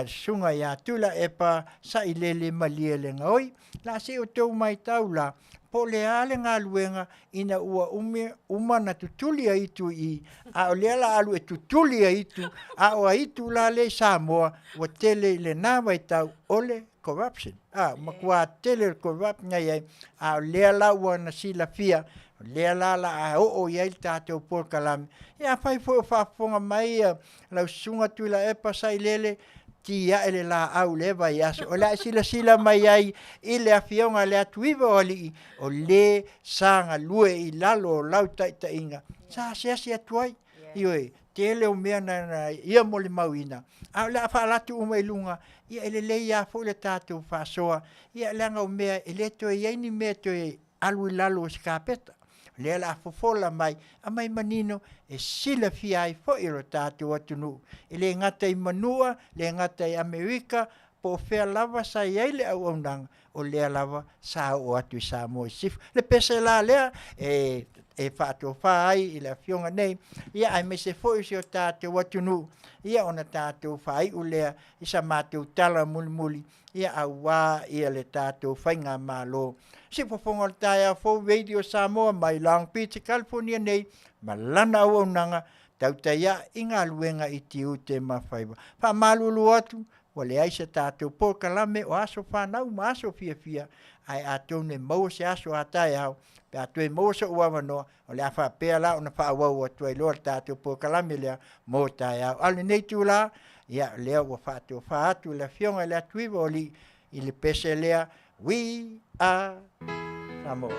S7: susuga ia Tuilaepa Sailele Malielegaoi. La se i outou maitau la po o le a le galuega ina ua umi, uma na tutuli aitu i i, a o lea la alu e tutuli aitu, a o aitu la lea i Samoa ua tele i lena vaitau o le corruption. A, matua tele le corrupt na i ai, a o lea la ua na silafia, o lea la la a oo i ai le tatou polokalame. Ia afai foi o faafofoga mai ia lau susuga Tuilaepa Sailele, tiae le laau i lea vaiaso. O le a e silasila mai ai i le afioga a le Atuiva o Alii, o le sa galue i lalo o lau taitaiga, sa asiasi atu ai. Ioe, tele o mea na, na ia molimauina, a o le a faalatu uma i luga, ia e lelei lava foi le tatou faasoa, ia leaga o mea e le toe i ai ni mea e toe alu i lalo o se kapeta. O lea o le a fofola mai, aumai manino e silafia ai foi e lo tatou atunuu, e le gata i Manua, le gata i Amerika, po o fea lava sa i ai le auaunaga, o lea lava sa oo atu i Samoa i Sisifo. Le pese la lea e, e faatofa ai i le afioga nei, ia aemaise foi o si o tatou atunuu, ia ona tatou faaiu lea i sa matou tala mulimuli, ia auā ia le tatou faigamalo. Siufofoga o le taeao fou Radio Samoa mai Long Beach, California nei ma lana auaunaga tautai ae i galuega i tiute ma faiva. Faamalulu atu, ua leai se tatou polokalame o aso fanau ma aso fiafia, ae atonu e maua se aso a taeao pe a toe maua so'u avanoa, o le a faapea la ona faaauau atu ai loa le tatou polokalame lea mo taeao. A o lenei itula, ia o lea ua faatofa atu le Afioga i le Atuiva o Alii i le pese lea, We are Samoa. O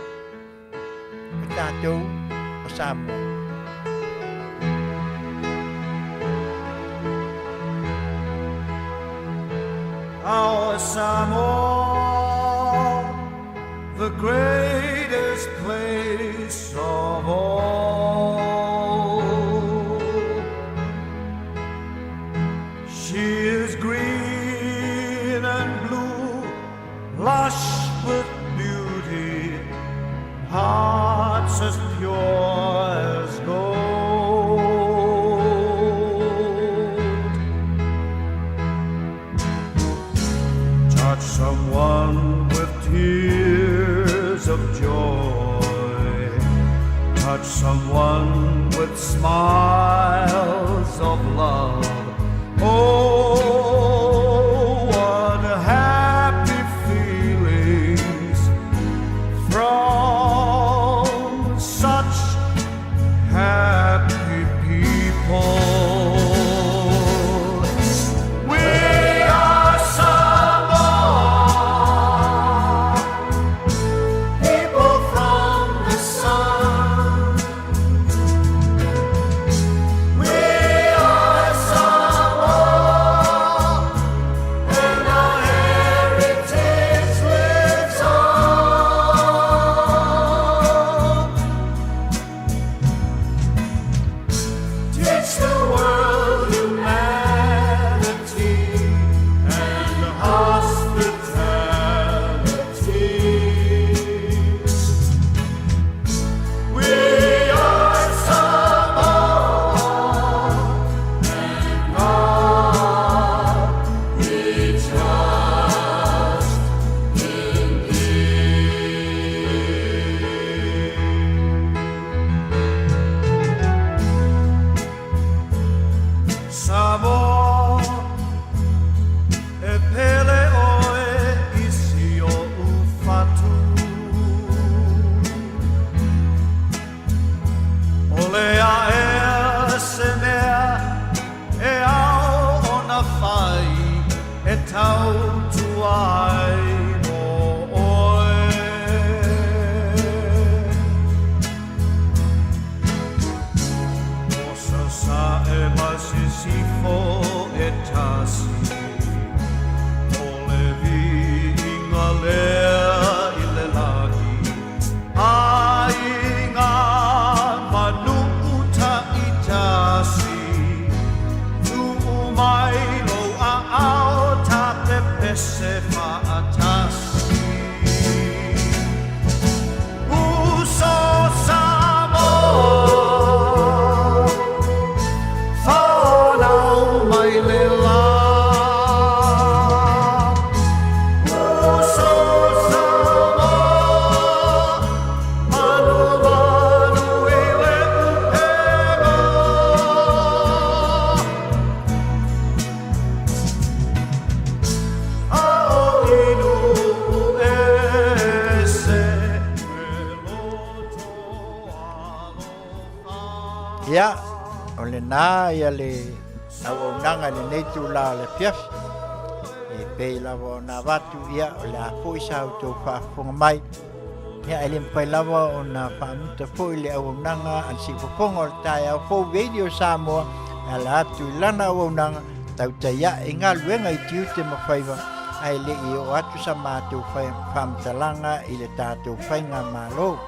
S7: tatou o Samoa.
S1: Our Samoa, the greatest place of all. She is green and blue, lush with beauty, hearts as pure as gold. Touch someone with tears of joy. Touch someone with smiles of love. Oh, what happy feelings from such happy people. We are Samoa, people from the sun. e tasi. O le viiga lea i le lagi, aiga ma nuu taitasi. Tuu mai lou aao ta pepese faatasi. Uso Samoa, fanau mai le la. Uso Samoa, manumanu i le upega. A o i nuu ese, e loto alofa.
S7: Ia, o lenā ia le auaunaga i lenei itulā o le afiafi. E pei lava ona avatu, ia, o le a foi sa outou faafofoga mai. Ia, e le mafai lava ona faamuta foi le auaunaga a le siufofoga o le taeao fou Radio Samoa e ala atu i lana auaunaga tautai ae i galuega i tiute ma faiva, ae le i oo atu sa matou faamatalaga i le tatou faigamalo.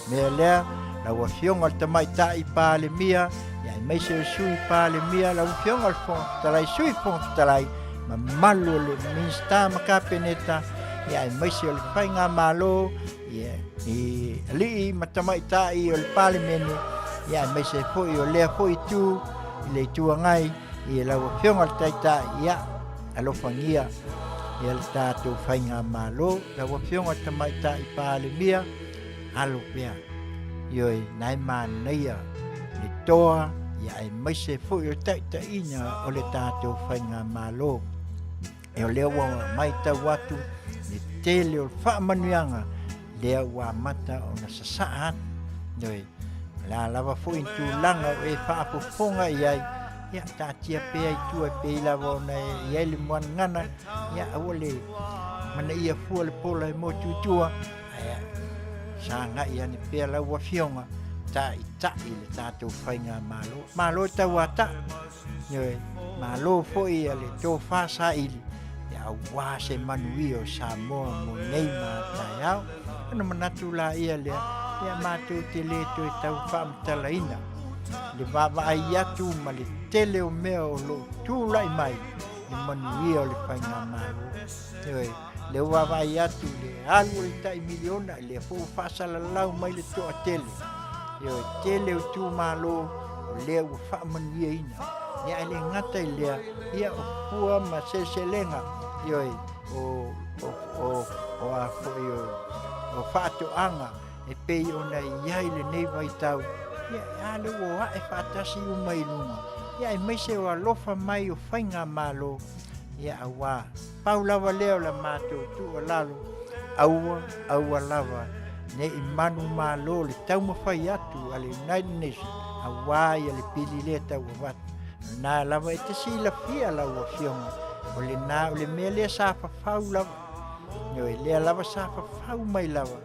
S7: Mea lea, lau Afioga i le Tamaitai Palemia, ia aemaise o le Sui Palemia, lau Afioga i le Fofoga Fetalai, Sui Fofoga Fetalai, mamalu o le Minisita ma Kapeneta, ia aemaise o le Faigamalo, ia, i alii ma tamaitai o le Palemene, ia aemaise foi o lea foi itu i le Itu Agai, i lau Afioga i le Taitai, ia, alofagia ia le tatou Faigamalo, lau Afioga i le Tamaitai Palemia, alo pea. Ioe, na e manaia le toa, ia aemaise foi o le taitaiga o le tatou Faigamalo. E o lea ua matau atu le tele o le faamanuiaga lea ua amata ona sasaa atu. Ioe, o le a lava foi ni tulaga o e faafofoga i ai, ia taatia pea i tua e pei lava ona e i ai le muanagana, ia aua le manaia fua le pola e motu i tua, Ae sagai ane pea lau afioga taʻitaʻi le tatou faigamalo. Malo tauata, ioe, malo foi a le tofa saili auā se manuia o Samoa mo nei ma taeao. Ona manatu laia lea, ia matou te le toe tau faamatalaina le vaavaai atu ma le tele o mea o lo o tulai mai le manuia o le faigamalo. Ioe, lea ua vaavaai atu i le alu o le tai miliona, lea foi ua faasalalau mai le toatele. Ioe, tele o itumalo o lea ua faamanuiaina. Ia, ae le gata i lea, ia o fua ma seleselega, ioe, o, o, o, o a foi o, o faatoaga e pei ona i ai lenei vaitau, ia, a lea ua ae faatasi uma i luga, ia aemaise o alofa mai o faigamalo, ia auā pau lava lea o la matou tuualalo, aua, aua lava ne i manumalo le taumafai atu a le United Nations auā ia le pili lea tau avatu. O lena lava e te silafia lau Afioga, o lena o le mea lea sa fafau lava. Ioe, lea lava sa fafau mai lava,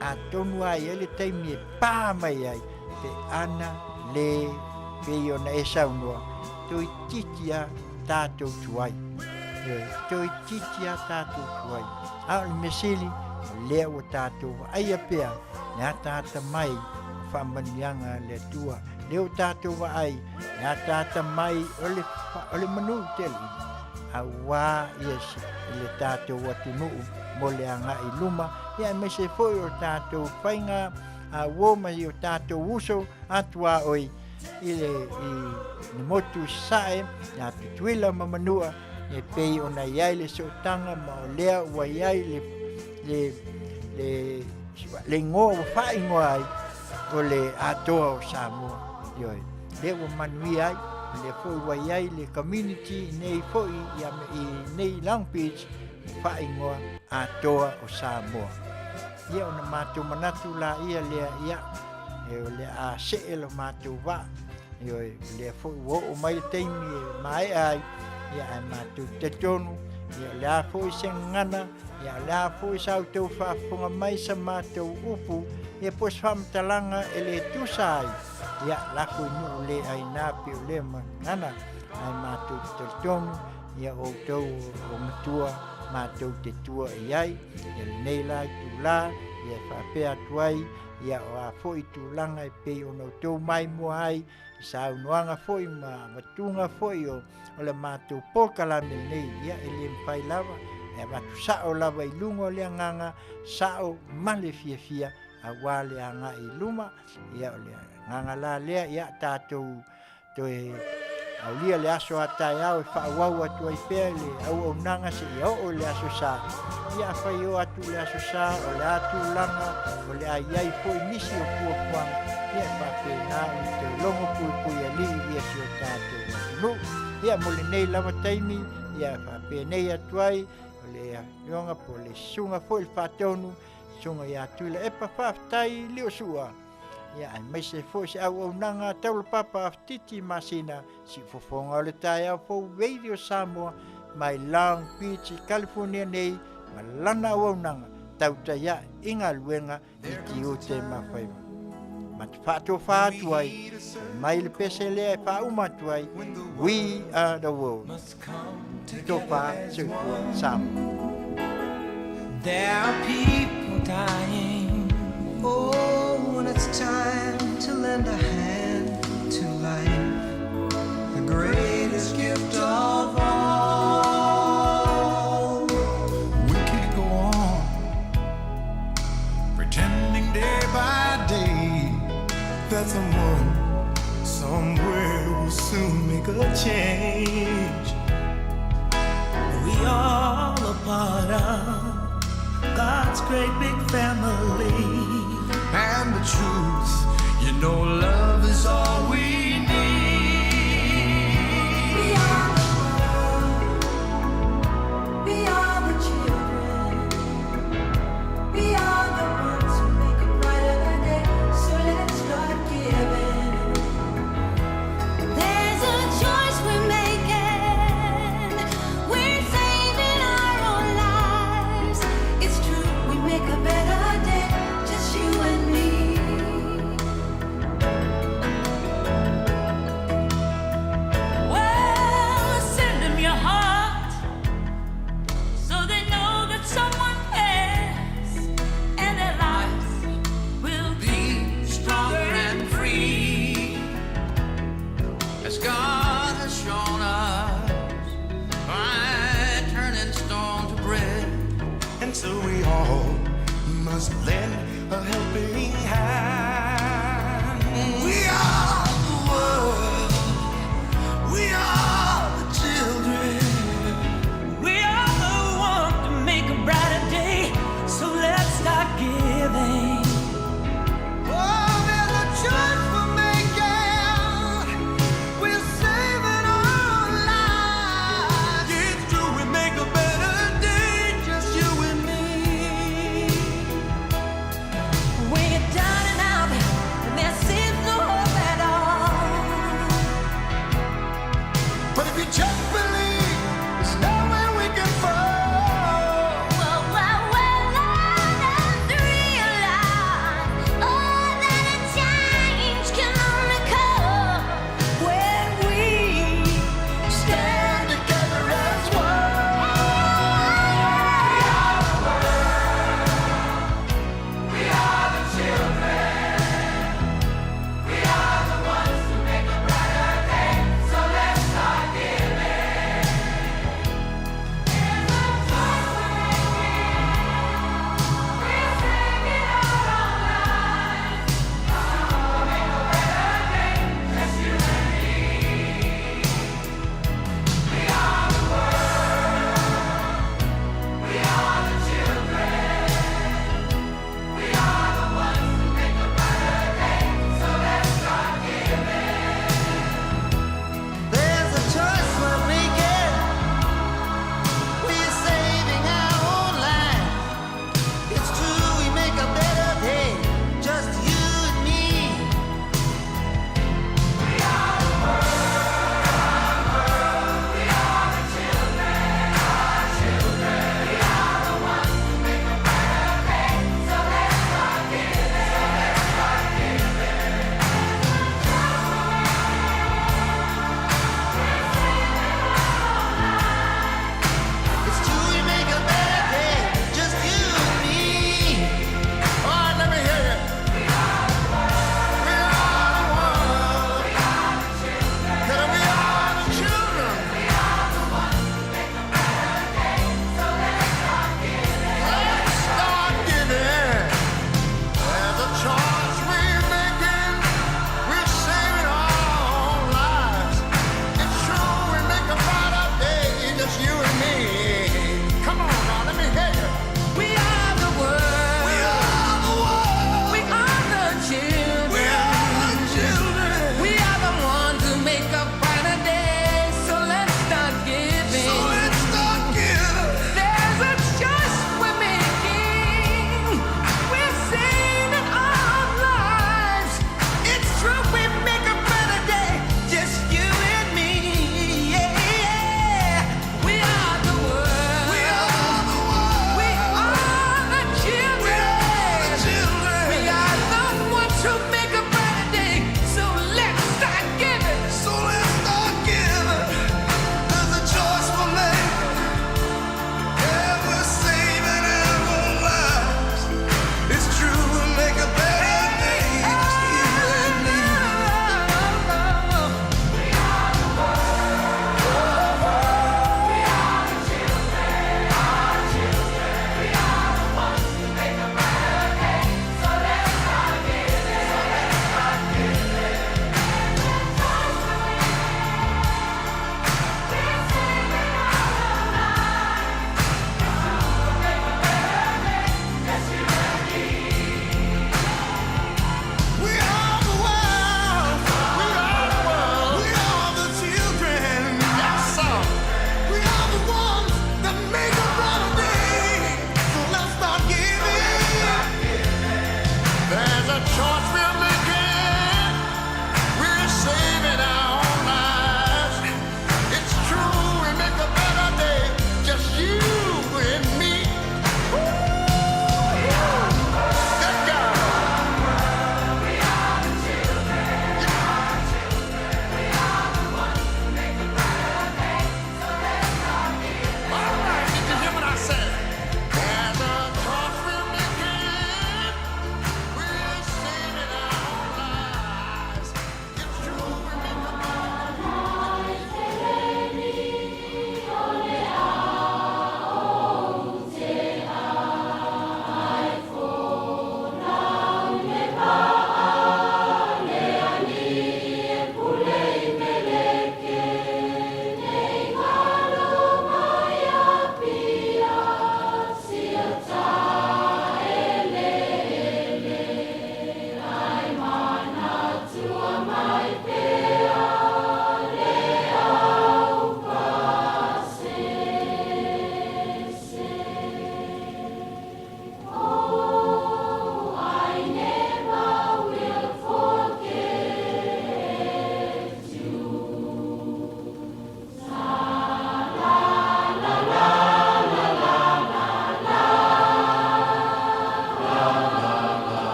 S7: atonu a i ai le taimi e pā mai ai pe ana le pei ona e saunoa, toeitiiti a tatou tuai. Ioe, toeitiiti a tatou tuai. A o le mea sili, o lea ua tatou vaaia pea le ataata mai o faamanuiaga a le Atua. Lea ua tatou vaai le ataata mai o le, o le manu tele, auā ia le tatou atunuu mo le agai i luma, ia aemaise foi o tatou faiga a uo ma i o tatou uso atuaoi i le, i le motu i Sasae, ia Tutuila ma Manua, e pei ona i ai le sootaga ma o lea ua i ai le, le, le, le igoa ua faaigoa ai o le Atoa o Samoa. Ioe, lea ua manuia ai, lea foi ua i ai le community nei foi i, i nei Long Beach faaigoa Atoa o Samoa. Ia ona matou manatu la ia lea, ia, e o le a see lo matou vaa, ioe, o lea foi ua oo mai le taimi e maea ai, ia ae matou talitonu, ia o le a foi se gagana, ia o le a foi sa outou faafofoga mai sa matou upu, ia po o se faamatalaga e le tusa ai, ia lafo i nuu le aina pei o lea gagana, ae matou te talitonu, ia o outou o matua matou te tua i ai, ia lenei la itulā, ia e faapea atu ai, ia o a foi tulaga e pei ona outou maimoa ai, i saunoaga foi ma avatuga foi o o le matou polokalame lenei, ia e le mafai lava, e avatu sa'o lava i luga o le agaga sa'o ma le fiafia auā le agaʻi i luma. Ia o le agaga la lea, ia tatou toe aulia le aso a taeao e faaauau atu ai pea le auaunaga seia oo i le aso Sa. Ia afai oo atu i le aso Sa o le a tulaga o le a i ai foi nisi o fuafuaga, ia e faapena ona toe logo puipuialii ia si o tatou atunuu. Ia mo lenei lava taimi, ia e faapenei atu ai o le afioga po o le susuga foi i le faatonu, susuga ia Tuilaepa, faafetai Liosua. Ia aemaise foi se auaunaga taulapapa Aftiti Masina, siufofoga o le taeao fou Radio Samoa mai Long Beach i California nei ma lana auaunaga tautai ae i galuega i tiute ma faiva. Ma te faatofa atu ai, mai le pese lea e faauma atu ai, We are the world. Tofa soifua Samoa.
S6: There are people dying. Oh, when it's time to lend a hand to life, the greatest gift of all.
S1: We can't go on pretending day by day that someone somewhere will soon make a change.
S12: We all are part of God's great big family.
S1: And the truth, you know, love is all we need.
S14: We are the world. We are the children. We are the ones who make a brighter day. So let's start giving.
S15: There's a choice we're making. We're saving our own lives. It's true, we make a better day, just you and me.
S12: Well, send them your heart so they know that someone cares and their lives will
S16: be stronger and free. As God has shown us by turning stone to bread.
S1: And so we all must lend a helping hand. We are the world. We are the children.
S12: We are the ones to make a brighter day. So let's start giving.
S6: Oh, there's a choice we're making. We're saving our lives.
S1: It's true, we make a better day, just you and me.
S14: When you're down and out, and there seems no hope at all.
S1: But if you just